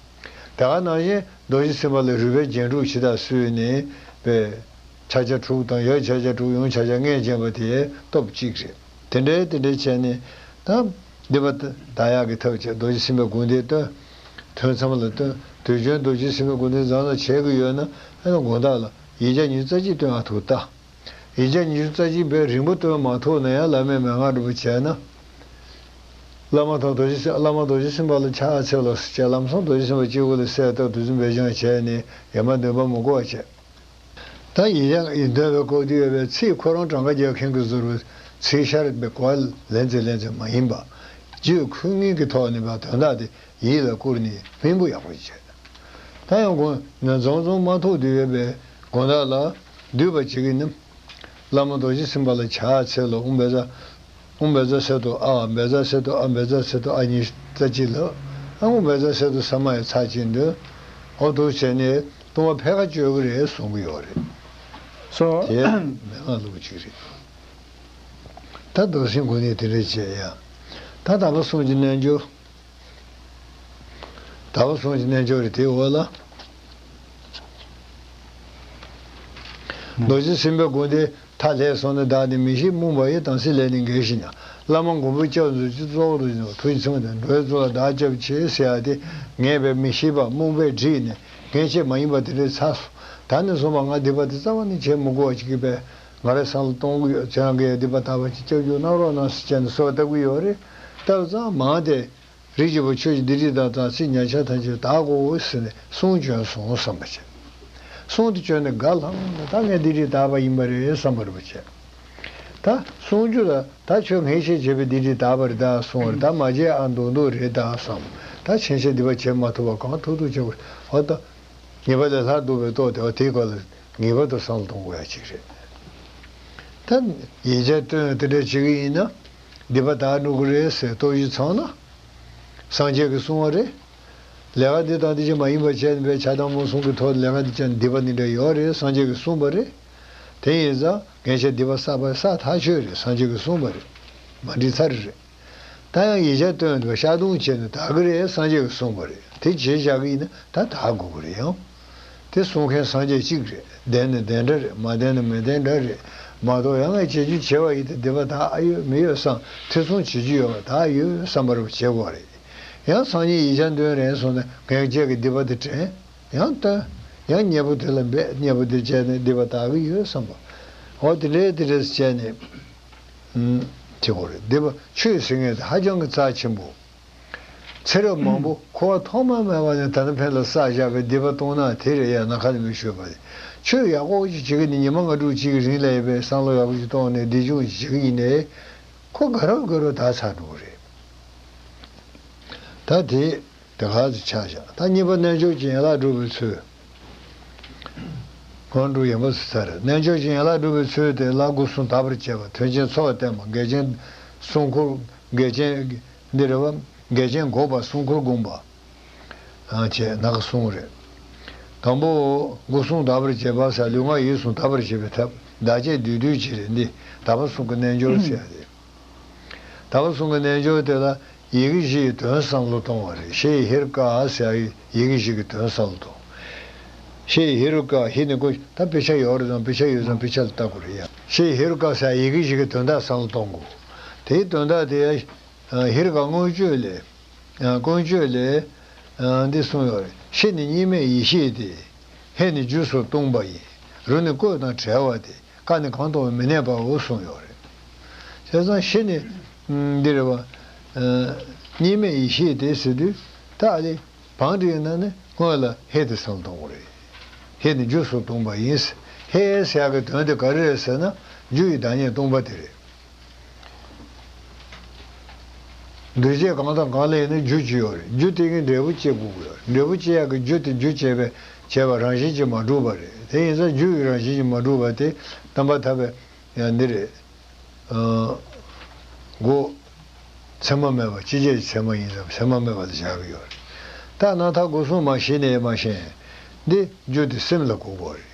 དེ་ག་ནང་བཞིན་རྡོ་རྗེ་སེམས་དཔའ་ལ་རུས་པའི་རྒྱན་དྲུག་ཇི་ལྟར་གསོས་ནས་པའི་ཕྱག་རྒྱ་དྲུག་དང་ཡང་ཕྱག་རྒྱ་དྲུག་ཡང་ཕྱག་རྒྱ་ལྔས་བརྒྱན་པ་དེ་སྟོབས་གཅིག་རེད། དེ་འདྲའི་དེ་འདྲའི་བྱས་ནས་ད་སྡིག་པ་དག་ཡག་གི་ཐབས་བྱས་རྡོ་རྗེ་སེམས་དཔའི་དགོངས་དོན་སྟོན། ཐུན་མཚམས་ལ་སྟོན། དུས་རྒྱུན་རྡོ་རྗེ་སེམས་དཔའི་དགོངས་དོན་རང་ལ་བྱེད་དགོས་ཡོད་ན་ཨ་ནི་དགོང་དག་ལ་ཡིག་བརྒྱ་ཉི་ཤུ་རྩ་གཅིག་སྟོན་ཨ་ཐུག་ལྟ། ཡིག་བརྒྱ་ཉི་ཤུ་རྩ་གཅིག་པའི་རིང་པོ་སྟོན་མ་ཐུབ་ན་ཡང་བླ་མའི་མན་ངག་འདྲ་པོ་བྱས་ན། བླ་མ་དང་རྡོ་རྗེ་སེམས་བླ་མ་རྡོ་རྗེ་སེམས་དཔའ་ལ་ཕྱག་འཚལ་ལོ་ཟེར་བྱས་ལམ་སང་རྡོ་རྗེ་སེམས་དཔའ་སྤྱི་བོ་ལ་གསལ་བཏབ་དུས་ཚོད་འབད་བྱང་བྱས་ནས་ཡ་མ་འདོན་པ་མི་དགོས་པ་བྱས། ད་ཡིན་ཡང་ཡིན་འདོན་པའི་སྐབས་དུས་ཡོད་པའི་ཚིག་ཁོ་རང་གྲངས་ཀ་རྒྱག་མཁན་གྱི་ཟུར་བའི་ཚིག་ཤར་བའི་གོ་བ་ལེན་ཚེ་ལེན་ཚེ་མ་ཡིན་པ། རྒྱུད་ཁུངས་སྙིང་གི་ཐོག་ནས་པ་དོན་དག་དེ་ཡིད་ལ་བཀུར་ནས་སྙིང་པོ་ཡག་པོ་བྱས། ད་ཡང་དགོང་ན་འཛོམས་འཛོམས་མ་ཐུག་དུས་ཡོད་པའི་དགོང་དག་ལ་འདུས་པ་བྱེད་ཀྱི་ནི། བླ་མ་རྡོ་རྗེ་སེམས་དཔའ་ལ་ཕྱག་འཚལ་ལོ། ཨུ་བེ་ཛ། ཨུ་བེ་ཛ་སེ་ཏོ་ཨ་བེ་ཛ་སེ་ཏོ་ཨ་བེ་ཛ་སེ་ཏོ་ཨ་ཉི་ཤུ་རྩ་གཅིག་ལ། ཨ་ཨུ་བེ་ཛ་སེ་ཏོ་ས་མ་ཡི་ཚར་གཅིག་འདོན། འོ་འདུག་བྱས་ནས་ལྟུང་བ་ཕལ་ཁ་གཅོད་ཀྱི་རེད་གསུང་གི་ཡོད་རེད། སོ། དེ་མན་ངག་ལུགས་གཅིག་རེད། ད་ ད་མདོ་སེམས་དགོན་ནས་དེ་འདྲ་བྱས་ཡ། ད་དམ་པ་གསུམ་གྱི་རྣལ་འབྱོར། དམ་པ་གསུམ་གྱི་རྣལ་འབྱོར་རེད། དེའི་འོག་ལ། རྡོ་རྗེ་སེམས་དཔའི་སྒོ་འདི་མཐའ་ལྷས་སོང་ནས་བདག་ནི་མི་ཤེས། རྨོངས་པ་ཡི་དམ་ཚིག་ལས་ནི་འགལ་ཞིང་ཡང་། བླ་མ་མགོན་པོ་སྐྱབས་སུ་མཆི། གཙོ་བོ་རྡོ་རྗེ་ཐུགས་ཀྱི་མཚན་མ་དང་། འགྲོ་བའི་གཙོ་བོ་བདག་སྐྱབས་མཆི་ཟེར་ཡ་དེ། ངས་བས་མི་ཤེས་པ་རྨོངས་པས་བསྒྲིབས་ནས་ངས་བྱས་མ་ཡིན་པ་དེ་འདྲས་ཚར་སོང་། ད་ནས་བཟུང་བ་ང་སྡིག་པ་དེ་རྩ་བ་ནས་བྱེད་མི་དགོས་པ་ཅིག་གིས་པས་ང་རང་སང་ལ་གཏོང་གི་ཡོད། ཁྱེད་རང་གིས་ཡང་སྡིག་པ་དག་པ་ཅིག་སྐྱབས་བཅོལ་གནང་རོགས་གནང་ཟེར་བྱས་ནས་གསོལ་བ་བཏབ་ཀྱི་ཡོད་རེད། བཏབ་ཙང་མང་དེ། རིགས་ཀྱི་བུ་ཁྱོད་ཀྱིས་སྡིག་སྒྲིབ་དག་དང་ཚིག་ཉེས་ཆད་ཐམས་ཅད་དག་གོ་ཟེར་ནས་གསུང་བྱོན་སོང་བསམ་པ་བྱས། གསུང་དུ་བྱོན་ནས་དགའ་ལྷང་ངེ་ད་ངས་སྡིག་སྒྲིབ་དག་པ་ཡིན་པ་རེད་བསམ་པ་རེད་པ་བྱས། ད་གསུང་རྒྱུ་ལ་ད་ཁྱོད་ངས་ཤེས་བྱས་པའི་སྡིག་སྒྲིབ་དག་པ་རེད་ད་གསུང་བ་རེད། ད་མ་བྱས་ཨ་མདོག་མདོག་རེད་ད་བསམ། ད་ཕྱིན་ཆད་སྡིག་པ་བྱེད་མ་ཐུབ་པ་གང་ཐུབ་ཐུབ་བྱེད་དགོས། འོ་ད། ཉེས་པ་ལས་སླར་ལྡོག་པའི་ཐོག་དེ་བ་དེའི་སྐོར་ལ་ངེས་པར་དུ་བསམ་བློ་གཏོང་དགོས་ཡ་ཅིག་རེད། ད་ཡིག་ཆ་བཏོན་དེ་འདྲ་བྱེད་ཀྱི་ཡིན་ན་སྡིག་པ་དག་འགྲོ་གི་རེད་ཟེར་རྟོག་ཞིབ་ཚང་ན། སངས་རྒྱས་ཀྱིས་གསུང་བ་རེད། ལས་ཀ་འདི་དང་འདི་ཅིག་མ་ཡིན་པ་བྱས་ནས་པའི་ཆགས་སྡང་རྨོངས་གསུམ་གྱི་ཐོག་ལས་ཀ་འདི་བྱས་ན་སྡིག་པ་འདི་འདྲ་ཡོད་རེད་སངས་རྒྱས་ཀྱིས་གསུངས་པ་རེད། དེ་ཡིན་ཙང་ངས་ཆ་སྡིག་པ་བསགས་པ་བསགས་ཐག་ཆོད་རེད་སངས་རྒྱས་ཀྱིས་གསུངས་པ་རེད། མ་འགྲིག་ཚར་རེད། ད་ཡང་ཡིག་ཆ་བཏོན་འདུག་ཤར་གདོང་བྱས་ནས་ད་གི་རེད་སངས་རྒྱས་ཀྱིས་གསུངས་པ་རེད་དེ་བྱས་བཞག་གི་ཡིན་ན་ད་ད་དགོས་ཀྱི་རེད་ཡང་། དེ་གསུང་མཁན་སངས་རྒྱས་གཅིག་རེད། བདེན་ནི་བདེན་འདྲ་རེད། མ་བདེན་ནི་མི་བདེན་འདྲ་རེད། མ་གཏོགས་ཡང་ངས་བྱེད་རྒྱུ་བྱས་པ་ཡིན་ཏེ་སྡིག་པ་དག་ཨ་ཡོད་མི་ཡོད་བསམ་ཐེ་ཚོམ་བྱེད་རྒྱུ་ཡོད་པ་དག་ཡོད་བསམ་པར་བྱེད་དགོས་རེད། ཡང་སང་ཉིན་ཡིག་ཆ་འདོན་རན་སོང་ན་ངས་བྱས་ཀྱི་སྡིག་པ་དེ་དྲན། ཡང་བཏོན། ཡང་གཉེན་པོ་དེ་ལ་འབད་གཉེན་པོ་དེ་བྱས་ནས་སྡིག་པ་དག་གི་ཡོད་བསམ་པ། འོ་དེ་འདྲས་དེ་འདྲས་བྱས་ནས། ཨུམ། བྱེད་དགོས་རེད། སྡིག་པ་ཆོས་ཟེར་མཁན་དེ་ཧ་ཅང་གི་རྩ་ཆེན་པོ། ཚེ་རབས་མང་པོ་འཁོར་བ་ཐོག་མ་མེད་པ་ནས་ད་ལྟ་ཕན་ལ་བསགས་བཞག་པའི་སྡིག་པ་གཏོང་ན་དེ་རེད་ཡ་ནམ་མཁའ་ནས་མི་བྱུང་བ་རེད། ཆོས་ཡག་པོ་ཅིག་བྱེད་ཀྱི་ནི་ཉི་མ་ལྔ་དྲུག་གཅིག་གི་རིང་ལ་ཡོད་པའི་བསམ་བློ་ཡག་པོ་ཅིག་གཏོང་ནས་འདི་ཅུང་ཅིག་བྱེད་ཀྱི་ཡིན་ནའི། ཁོ་དགའ་རབ་དགའ་རབ་ད་ཚར་འགྲོ་གི་རེད། ད་དེ། དེ་ག་ཚོད་ཆགས་བཞག་ད་གཉིས་པ་རྣལ་འབྱོར་གྱི་ཡན་ལག་སྒྲུབ་པའི་ཚུལ། སྔོན་འགྲོ་ཡན་པ་སུ་ཚར་རེད། རྣལ་འབྱོར་གྱི་ཡན་ལག་སྒྲུབ་པའི་ཚུལ་དེ་ལ་སྒོ་གསུམ་དག་པར་བྱེད་པ། དོན་ཆེན་ཚོགས་བསྟན་པ། འགལ་རྐྱེན་སྲུང་འཁོར། འགལ་རྐྱེན་འདི་རེད་བ། འགལ་རྐྱེན་འགོག་པ། སྲུང་འཁོར་བསྒོམ་པ། ཨ་བྱས་ན་ག་གསུམ་རེད། དང་པོ་སྒོ་གསུམ་དག་པར་བྱེད་པ་ཟེར་ལུས་ངག་ཡིད་གསུམ་དག་པར་བྱེད་པའི་ཐབས་བདག་གཅེས་བདུད་འདུལ་གྱི་རེད། འདི་དག་པ་གསུམ་གྱི་རྣལ་འབྱོར་ཟེར་ཡ་རེད། དག་པ་གསུམ་གྱི་རྣལ་འབྱོར་དེ་ལ་ཡི་གེ་བཞི་ཡི་དོན་བསམ་བློ་གཏོང་བ་རེད། ཤྲཱི་ཧེ་རུ་ཀ་ཟེར་ཡི་གེ་བཞི་གི་དོན་བསམ་བློ་གཏོང་། ཤྲཱི་ཧེ་རུ་ཀ་ཧེ་ནི་ཀུན་ད་དཔེ་ཆ་ཡོད་རེད་དང་དཔེ་ཆ་ཡོད་ཙང་དཔེ་ཆ་ལ་ལྟ་དགོས་རེད་ཡ། ཤྲཱི་ཧེ་རུ་ཀ་ཟེར་ཡི་གེ་བཞི་གི་དོན་དག་བསམ་བློ་གཏོང་དགོས། དེའི་དོན་དག་དེ་ཧེ་རུ་ཀ་མངོན་སྤྱོད་ལས། ཀུན་སྤྱོད་ལས། འདི་གསུངས་ཡོད་རེད། ཤྲཱི་ནི་གཉིས་མེད་ཡེ་ཤེས་ཏེ། ཧེ་ནི་རྒྱུ་སོགས་སྟོང་པ་ཡིན། རུ་ནི་བཀོད་དང་བྲལ་བ་སྟེ། ཀ་ནི་གང་དུའང་མི་གནས་པའོ་གསུངས་ཡོད་རེད། བྱས་ཙང་ཤྲཱི་ནི། འདི་རེད་བ། གཉིས་མེད་ཡེ་ཤེས་དེ་ཟེར་དུས་ད་ཨ་ལེ། བང་སྒྲིག་ན་ནི་སྔོན་ལ་ཧེ་དེ་བསམ་བློ་གཏོང་དགོས་རེད། ཧེ་ནི་རྒྱུ་སོགས་སྟོང་པ་ཡིན། ཧེ་ཟེར་ཡག་གི་དོན་དེ་ག་རེ་རེད་ཟེར་ན་རྒྱུ་ཡི་བདག་ཉིད་སྟོང་པ་དེ་རེད། འདུས་བྱས་གང་དང་གང་ལ་ཡིན་ན་རྒྱུ་ཅིག་ཡོད་རེད། རྒྱུ་དེ་གི་འབྲས་བུ་སྐྱེ་དགོས་ཀྱི་ཡོད་རེད། འབྲས་བུ་སྐྱེ་ཡག་གི་རྒྱུ་དེ་རྒྱུ་བྱས་པའི་བྱས་པ་རང་བཞིན་གྱིས་མ་གྲུབ་པ་རེད། དེ་ཡིན་ཙང་རྒྱུ་ཡི་རང་བཞིན་གྱིས་མ་གྲུབ་པ་དེ་དམ་པ་ཐར་པའི་ཡང་འདི་རེད། སྒོ་མཚན་མ་མེད་པ་ཅི་བྱས་ཀྱི་མཚན་མ་ཡིན་ཙང་མཚན་མ་མེད་པ་ལ་བཞག་གི་ཡོད་རེད། ད་རྣམ་ཐར་སྒོ་གསུམ་མ་ཤེས་ནས་མ་ཤེས། འདི་རྒྱུ་དེ་སེམས་ལ་གོ་དགོས་རེད།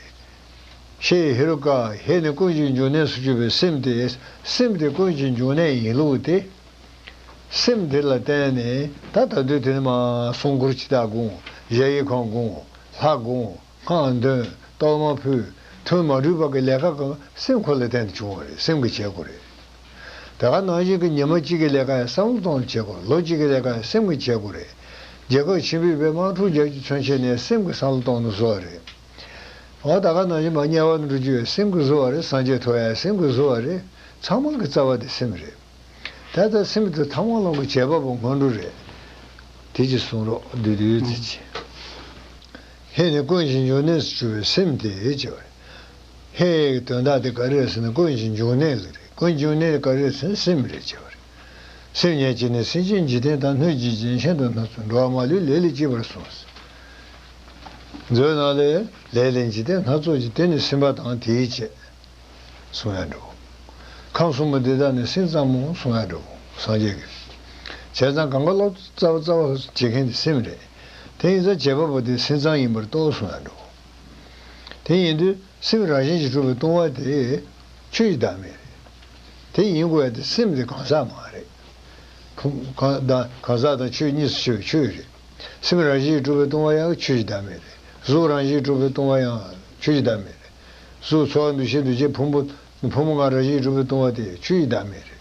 ཤྲཱི་ཧེ་རུ་ཀ་ཧེ་ནི་ཀུན་གྱི་འབྱུང་གནས་སུ་གྱུར་པའི་སེམས་དེ། སེམས་དེ་ཀུན་གྱི་འབྱུང་གནས་ཡིན་ལུགས་དེ། སེམས་དེ་ལ་བརྟེན་ནས་ད་ད་དུས་དེ་ནི་མ་སྲུང་འཁོར་ཇི་ལྟར་བསྒོམ། གཞལ་ཡས་ཁང་བསྒོམ། ལྷ་བསྒོམ། སྔགས་འདོན། གཏོར་མ་ཕུལ། ཐུན་མ་གྲུབ་པ་གི་ལས་ཀ་གང་སེམས་ཁོ་ལ་བརྟེན་ནས་བྱུང་བ་རེད། སེམས་ཀྱིས་བྱེད་དགོས་རེད། ད་ག་ནང་བཞིན་གྱི་ཉི་མ་གཅིག་གི་ལས་ཀ་ཡང་བསམ་བློ་གཏོང་ནས་བྱེད་དགོས། ལོ་གཅིག་གི་ལས་ཀ་ཡང་སེམས་ཀྱིས་བྱེད་དགོས་རེད། རྒྱལ་ཁབ་ཆེན་པོས་པའི་དམག་འཁྲུག་རྒྱག་རྒྱུ་མཚོན་བྱེད་ནས་སེམས་ཀྱིས་བསམ་བློ་གཏོང་ནས་བཟོ་བ་རེད། འོ་ད་ག་ནང་བཞིན་མ་དམྱལ་བ་ནས་འགྲོ་རྒྱུ་ཡང་སེམས་ཀྱིས་བཟོ་བ་རེད། སངས་རྒྱས་ཐོབ་ཡ་སེམས་ཀྱིས་བཟོ་བ་རེད། ཚང་མ་གི་རྩ་བ་དེ་སེམས་རེད། ད་ལྟ་སེམས་དེ་ཐ་མག་ལོང་གི་བྱེད་པ་པོ་སྔོན་འགྲོ་རེད། དེ་ཅི་གསུང་རོགས་བདུད་བདུད་ཚིག་ཅི། ཧེ་ནི་ཀུན་གྱི་འབྱུང་གནས་སུ་གྱུར་པའི་སེམས་དེ་ཅེས་པ་རེད། ཧེ་ཡི་དོན་དག་དེ་ག་རེ་རེད་ཟེར་ན་ཀུན་གྱི་འབྱུང་གནས་ལ་རེད། ཀུན་གྱི་འབྱུང་གནས་ག་རེ་རེད་ཟེར་ན་སེམས་རེད་ཅེས་པ་རེད། སེམས་ཉིད་ཀྱིས་ནི་སེམས་ཅན་འཇིག་རྟེན་དང་སྣོད་ཀྱི་རྒྱུ་ཅན་ཤིན་ཏུ་སྣ་ཚོགས་འགྲོ་བ་མ་ལུས་ལས་ལས་སྐྱེས་པར་གསུངས། མཛོད་ནང་ལས་ལས་ལས་འཇིག་རྟེན་སྣ་ཚོགས་ཀྱི་དེ་ནི་སེམས་པ་དང་དེའི་བཅས། གསུང་ཡ་འགྲོ། ཁམས་གསུམ་པོ་འདི་དག་ནི་སེམས་ཙམ་མོ་གསུང་ཡ་འགྲོ། སངས་རྒྱས་ཀྱིས། བྱས་ཙང་གང་ག་ལོག་རྩ་བ་རྩ་བ་བྱེད་མཁན་དེ་སེམས་རེད། དེ་ཡིན་ཙང་བྱེད་པ་པོ་དེ་སེམས་ཙམ་ཡིན་པར་རྟོགས་གསུང་ཡ་འགྲོ། དེ་ཡིན་དུས་སེམས་རང་བཞིན་གྱིས་གྲུབ་པའི་སྟོང་པ་དེ་ཆོས་ཀྱི་བདག་མེད་རེད། དེ་ཡིན་དགོས་ཡ་དེ་སེམས་དེ་གང་ཟག་མ་རེད། ཕུང་གང་དང་གང་ཟག་དང་ཆོས་གཉིས་སུ་ཕྱེ་བའི་ཆོས་རེད། སེམས་རང་བཞིན་གྱིས་གྲུབ་པའི་སྟོང་པ་ཡང་ཆོས་ཀྱི་བདག་མེད་རེད། གཟུགས་རང་བཞིན་གྱིས་གྲུབ་པའི་སྟོང་པ་ཡང་ཆོས་ཀྱི་བདག་མེད་རེད། གཟུགས་ཚོར་བ་འདུ་ཤེས་འདུ་བྱེད་ཕུང་པོ་ཕུང་པོ་ལྔ་རང་བཞིན་གྱིས་གྲུབ་པའི་སྟོང་པ་དེ་ཆོས་ཀྱི་བདག་མེད་རེད།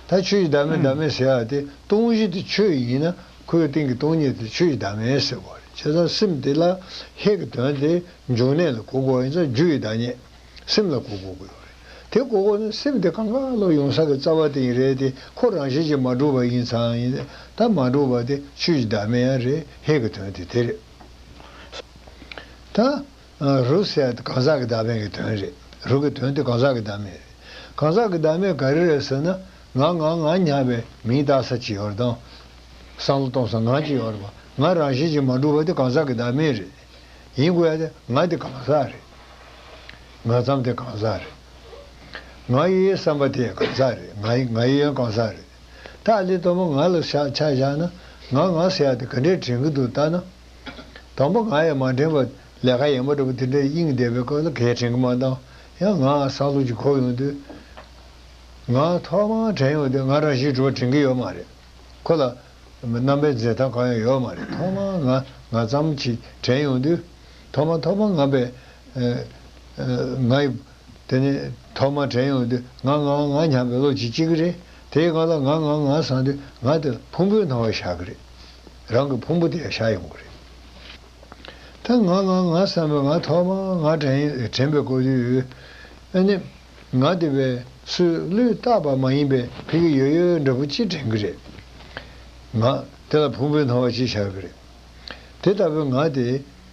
ད་ཆོས་ཀྱི་བདག་མེད་བདག་མེད་ཟེར་ཡ་དེ་སྟོང་གཞི་དེ་ཆོས་ཡིན་ན་ཁོའི་སྟེང་གི་སྟོང་ཉིད་དེ་ཆོས་ཀྱི་བདག་མེད་ཟེར་བ་རེད། བྱས་ཙང་སེམས་དེ་ལ་ཧེ་གི་དོན་དེ་འབྱུང་གནས་ལ་གོ་དགོས་ཡིན་ཙང་རྒྱུ་ཡི་བདག་ཉིད། སེམས་ལ་གོ་དགོས་ཀྱི་ཡོད་རེད། དེ་གོ་དགོས་ན་སེམས་དེ་གང་ག་ལ་ཡོང་ས་གི་རྩ་བ་དེ་ཡིན་རེད་དེ། ཁོ་རང་བཞིན་གྱིས་མ་གྲུབ་པ་ཡིན་ཙང་ཡིན། ད་མ་གྲུབ་པ་དེ་ཆོས་ཀྱི་བདག་མེད་ཡང་རེད། ཧེ་གི་དོན་དེ་དེ་རེད། ད་རུ་ཟེར་ཡ་དེ་གང་ཟག་གི་བདག་མེད་ཀྱི་དོན་རེད། རུ་གི་དོན་དེ་གང་ཟག་གི་བདག་མེད་རེད། གང་ཟག་གི་བདག་མེད་ག་རེ་རེད་ཟེར་ན། ང་ང་ང་སྙམ་པའི་མིང་བཏགས་ས་ཅིག་ཡོད་རེད་དང་། བསམ་བློ་གཏོང་ས་ང་ཅིག་ཡོད་རེད་པ། ང་རང་བཞིན་གྱིས་མ་གྲུབ་པ་དེ་གང་ཟག་གི་བདག་མེད་རེད། ཡིན་དགོས་ཡ་དེ་ང་དེ་གང་ཟག་རེད། ང་ཙམ་དེ་གང་ཟག་རེད། ང་ཡི་བསམ་པ་དེ་གང་ཟག་རེད། ང་ཡི་ང་ཡི་ཡང་གང་ཟག་རེད། ད་ཨ་ལི་དང་པོ་ང་ལ་ཆ་ཆ་བཞག་ན། ང་ང་ཟེར་ཡ་དེ་ག་འདྲས་དྲན་གྱི་འདུག་ལྟ་ན། དང་པོ་ང་ཡང་མ་དྲན་པ་ལས་ཀ་ཡན་པ་འདྲ་པོ་དེ་འདྲས་དབྱིངས་བསྡད་པའི་སྐབས་ལ་གས་དྲན་གྱི་མ་གཏོགས། ཡང་ང་བསམ་བློ་ཅིག་འཁོར་ཡོང་དུས། ང་ཐོག་མར་དྲན་ཡོང་དུས་ང་རང་བཞིན་གྲུབ་པ་དྲན་གྱི་ཡོད་མ་རེད། ཁོ་ལ་རྣམ་པའི་འཛིན་སྟངས་གང་ཡང་ཡོད་མ་རེད། ཐོག་མར་ང་ང་ཙམ་ཅིག་དྲན་ཡོང་དུས། ཐོག་མ་ཐོག་མ་ང་པའི་ཨ་ཨ་ང་ཡི། དེ་ནས་ཐོག་མར་དྲན་ཡོང་དུས་ང་ང་ང་སྙམ་པའི་བློ་ཅིག་སྐྱེ་གི་རེད། དེའི་སྒང་ལ་ང་ང་ང་བསམ་དུས་ང་དེ་ཕུང་པོའི་སྣང་བ་ཤར་གི་རེད། རང་གི་ཕུང་པོ་དེ་ཤར་ཡོང་གི་རེད། ད་ང་ང་ང་བསམ་པའི་ང་ཐོག་མར་ང་དྲན་དྲན་པའི་སྐབས་དུས། ཨ་ནི་ང་དེ་བས་སུས་བློས་བཏགས་པ་མ་ཡིན་པའི་ཕ་གི་ཡོད་ཡོད་འདྲ་པོ་ཅིག་དྲན་གི་རེད། ང་དེ་ལ་ཕུང་པོའི་སྣང་བ་ཅིག་ཤར་གི་རེད། དེ་ལྟ་བུའི་ང་དེ་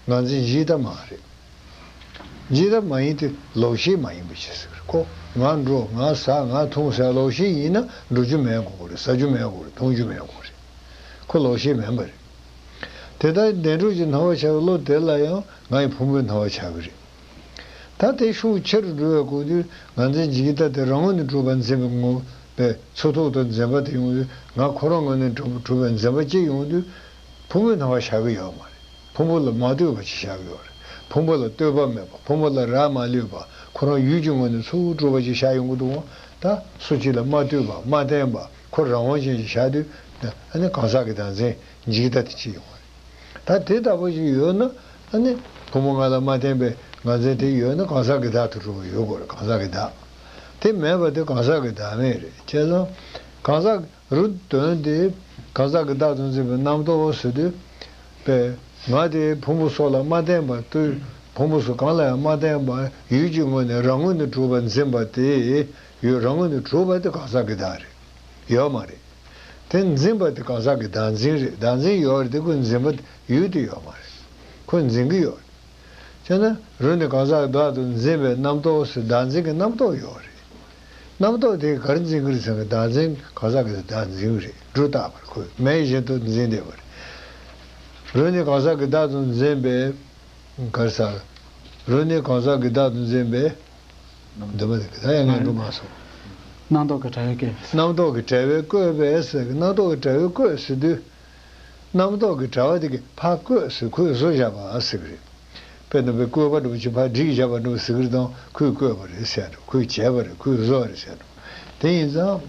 ངར་འཛིན་འཇིག་ལྟ་མ་རེད། འཇིག་ལྟ་མ་ཡིན་ཏེ་ལོག་ཤེས་མ་ཡིན་པ་ཅིག་ཟེར་གི་རེད། ཁོ་ང་འགྲོ་ང་ཟ་ང་འཐུང་ཟེར་ལོག་ཤེས་ཡིན་ན་འགྲོ་རྒྱུ་མེད་དགོས་གི་རེད། ཟ་རྒྱུ་མེད་དགོས་རེད། འཐུང་རྒྱུ་མེད་དགོས་རེད། ཁོ་ལོག་ཤེས་མིན་པ་རེད། དེ་ལྟར་བདེན་གྲུབ་ཀྱི་སྣང་བ་ཤར་བའི་བློ་དེ་ལ་ཡང་ང་ཡི་ཕུང་པོའི་སྣང་བ་ཤར་གི་རེད། ད་དེ་ཤུགས་ཆེ་རུ་འགྲོ་བའི་སྐབས་དུས་ངར་འཛིན་འཇིག་ལྟ་དེ་རང་ངོས་ནས་གྲུབ་པར་འཛིན་པའི་ངོ་བོའི་ཚུལ་ཐུག་ཏུ་འཛིན་པ་དེ་ཡོང་དུས། ང་ཁོ་རང་ངོས་ནས་གྲུབ་གྲུབ་པར་འཛིན་པ་ཅིག་ཡོང་དུས། ཕུང་པོའི་སྣང་བ་ཤར་གི་ཡོད་མ་རེད། ཕུང་པོ་ལ་མ་ལྟོས་པ་ཅིག་ཤར་གི་ཡོད་རེད། ཕུང་པོ་ལ་ལྟོས་པ་མེད་པ། ཕུང་པོ་ལ་རག་མ་ལུས་པ། ཁོ་རང་ཡུལ་གྱི་ངོས་ནས་ཚུར་གྲུབ་པ་ཅིག་ཤར་ཡོང་གི་འདུག་འོང་། ད་སུ་གཅིག་ལ་མ་ལྟོས་པ་མ་བརྟེན་པ་ཁོ་རང་དབང་ཅན་ཅིག་ཤར་དུས། ཨ་ནི་གང་ཟག་གི་བདག་འཛིན་འཇིག་ལྟ་དེ་སྐྱེ་ཡོང་བ་རེད། ད་དེ་ལྟ་བུ་ཞིག་ཡོད་ན། ཨ་ནི་ཕུང་པོ་ལྔ་ལ་མ་བརྟེན་པའི་ངར་འཛིན་དེ་ཡོད་ན་གང་ཟག་གི་བདག་ཏུ་གྲུབ་པ་ཡོད་དགོས་རེད། གང་ཟག་གི་བདག་དེ་མེད་པ་དེ་གང་ཟག་གི་བདག་མེད་རེད། བྱས་ཙང་གང་ཟག་རུ་དོན་དེ་གང་ཟག་གི་བདག་ཏུ་འཛིན་པའི་རྣམ་རྟོག་ཟེར་དུས། པས་ང་དེ་ཕུང་པོ་སོགས་ལ་མ་བརྟེན་པ་ལྟོས། ཕུང་པོ་སོགས་གང་ལ་ཡང་མ་བརྟེན་པ་ཡུལ་གྱི་ངོས་ནས་རང་ངོས་ནས་གྲུབ་པར་འཛིན་པ་དེ། ཡུལ་རང་ངོས་ནས་གྲུབ་པ་དེ་གང་ཟག་གི་བདག་རེད། ཡོད་མ་རེད། དེ་འཛིན་པ་དེ་གང་ཟག་གི་བདག་འཛིན་རེད། བདག་འཛིན་ཡོད་རེད་དེ་ཁོས་འཛིན་པ་ཡུལ་དེ་ཡོད་མ་རེད། ཁོས་འཛིན་གྱི་ཡོད་རེད། བྱས་ན་རུ་ནི་གང་ཟག་བདག་ཏུ་འཛིན་པའི་རྣམ་རྟོག་ཟེར་བདག་འཛིན་གྱི་རྣམ་རྟོག་ཡོད་རེད། རྣམ་རྟོག་དེ་ག་རེ་འཛིན་གྱི་རེད་ཟེར་ན། བདག་འཛིན་གང་ཟག་གི་བདག་འཛིན་གྱི་རེད། སྒྲོ་བཏགས་པ་རེད། ཁོས་མེད་བཞིན་དུ་འཛིན་བསྡད་པ་རེད། རུ་ནི་གང་ཟག་གི་བདག་ཏུ་འཛིན་པའི། ག་རེ་ཟེར། རུ་ནི་གང་ཟག་གི་བདག་ཏུ་འཛིན་པའི། འདུན་པ་དེ་ད་ཡང་ངས་འགྲོ་མ་སོང་། རྣམ་རྟོག་གི་དྲ་བས་བཀོད། རྣམ་རྟོག་གི་དྲ་བས་བཀོད་པས་ཟེར། རྣམ་རྟོག་གི་དྲ་བས་བཀོད་ཟེར་དུས། རྣམ་རྟོག་གི་དྲ་བ་དེ་གིས་ཕར་བཀོད་ཟེར། ཁོས་བཟོ་བཞག་པ་ཟེར་གི་རེད། དཔེར་ན་བའི་བཀོད་པ་འདྲ་པོ་ཅིག་ཕར་སྒྲིག་བཞག་པ་འདྲ་པོ་ཟེར་གི་རེད་དང་། ཁོས་བཀོད་པ་རེད་ཟེར་འགྲོ། ཁོས་བྱས་པ་རེད། ཁོས་བཟོ་བ་རེད་ཟེར་འགྲོ། དེ་ཡིན་ཙང་།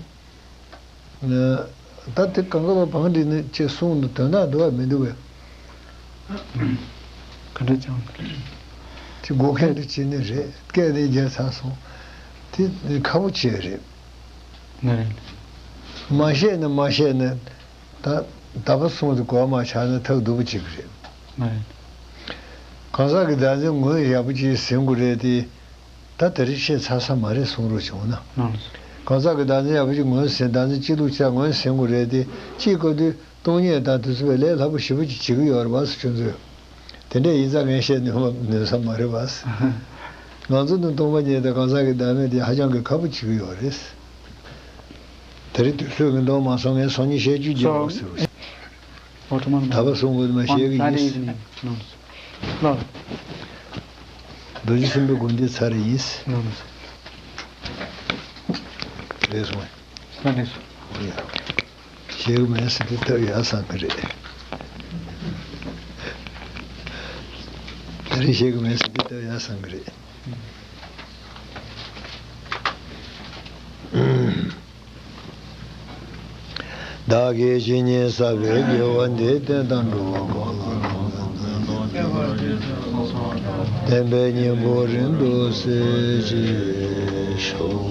ད་དེ་གང་ག་བ་བང་སྒྲིག་ནི་ཅེས་གསུངས་འདུག། དོན་དག་འདུག་བ་མི་འདུག་བས། ག་འདྲ་ཅང་། དེ་འགོག་མཁན་དུ་བྱེད་ནི་རེད། སྐད་དེ་རྒྱལ་ཚར་སོང་། དེ་ཁག་པོ་ཆེ་རེད། ང་རེད། མ་བཤད་ན་མ་བཤད་ན། ད་ད་བར་སོང་དུ་གོ་མ་ཆག་ན་ཐབས་སྡུག་པོ་ཅིག་རེད། ང་རེད། གང་ཟག་གི་བདག་འཛིན་ངོས་ཡག་པོ་ཅིག་ཟིན་དགོས་རེད་དེ། ད་དེ་རིང་བཤད་ཚར་ས་མ་རེད་གསུང་རོགས་བྱུང་ན། ང་རེད། གང་ཟག་གི་བདག་འཛིན་ཡག་པོ་ཅིག་ངོས་ཟིན། བདག་འཛིན་སྐྱིད་སྡུག་ཆ་ངོས་ཟིན་དགོས་རེད་དེ། གཅིག་གོ་དུས། སྟོང་ཉིད་དང་དུས་ཚོད་པའི་ལས་སླ་པོ་ཞེ་པོ་ཅིག་བྱེད་ཀྱི་ཡོད་རེད་པ་ཟེར། ཁྱོད་ཚོས། དེ་འདྲ་ཡིན་ཙང་ངས་བཤད་ནུས་པ་ནུས་ས་མ་རེད་པ་ཟེར། ང་ཚོ་ནི་སྟོང་པ་ཉིད་དང་གང་ཟག་གི་བདག་མེད་དེ་ཧ་ཅང་གི་ཁག་པོ་བྱེད་ཀྱི་ཡོད་རེད། དེ་རིང་དུས་ཚོད་ཀྱིས་འདང་མ་སོང་། ངས་སང་ཉིན་བཤད་རྒྱུ་བརྗེད་པ་ཟེར་བ་ཟེར། ད་བར་གསུང་དགོས་དུ་མ་བཤད་ཀྱི་ཡིན། རྡོ་རྗེ་སེམས་དཔའི་དགོངས་འགྲེལ་ཚར་ཡིན། རེད་སོང་། ལགས་སོ། ཡ། བཤད་གི་མེད་ཟེར་དུས་ཐབས་ཡག་བསམ་གི་རེད། དེ་རིང་བཤད་གི་མེད་ཟེར་དུས་ཐབས་ཡག་བསམ་གི་རེད། བདག་གིས་ཇི་སྙེད་བསགས་པའི་དགེ་བ་འདིས། བསྟན་དང་འགྲོ་བ་གང་ལ་གང་འཚམས་ཀྱང་། བདེན་པའི་སྙིང་པོ་རིང་དུ་གསལ་བྱེད་ཤོག།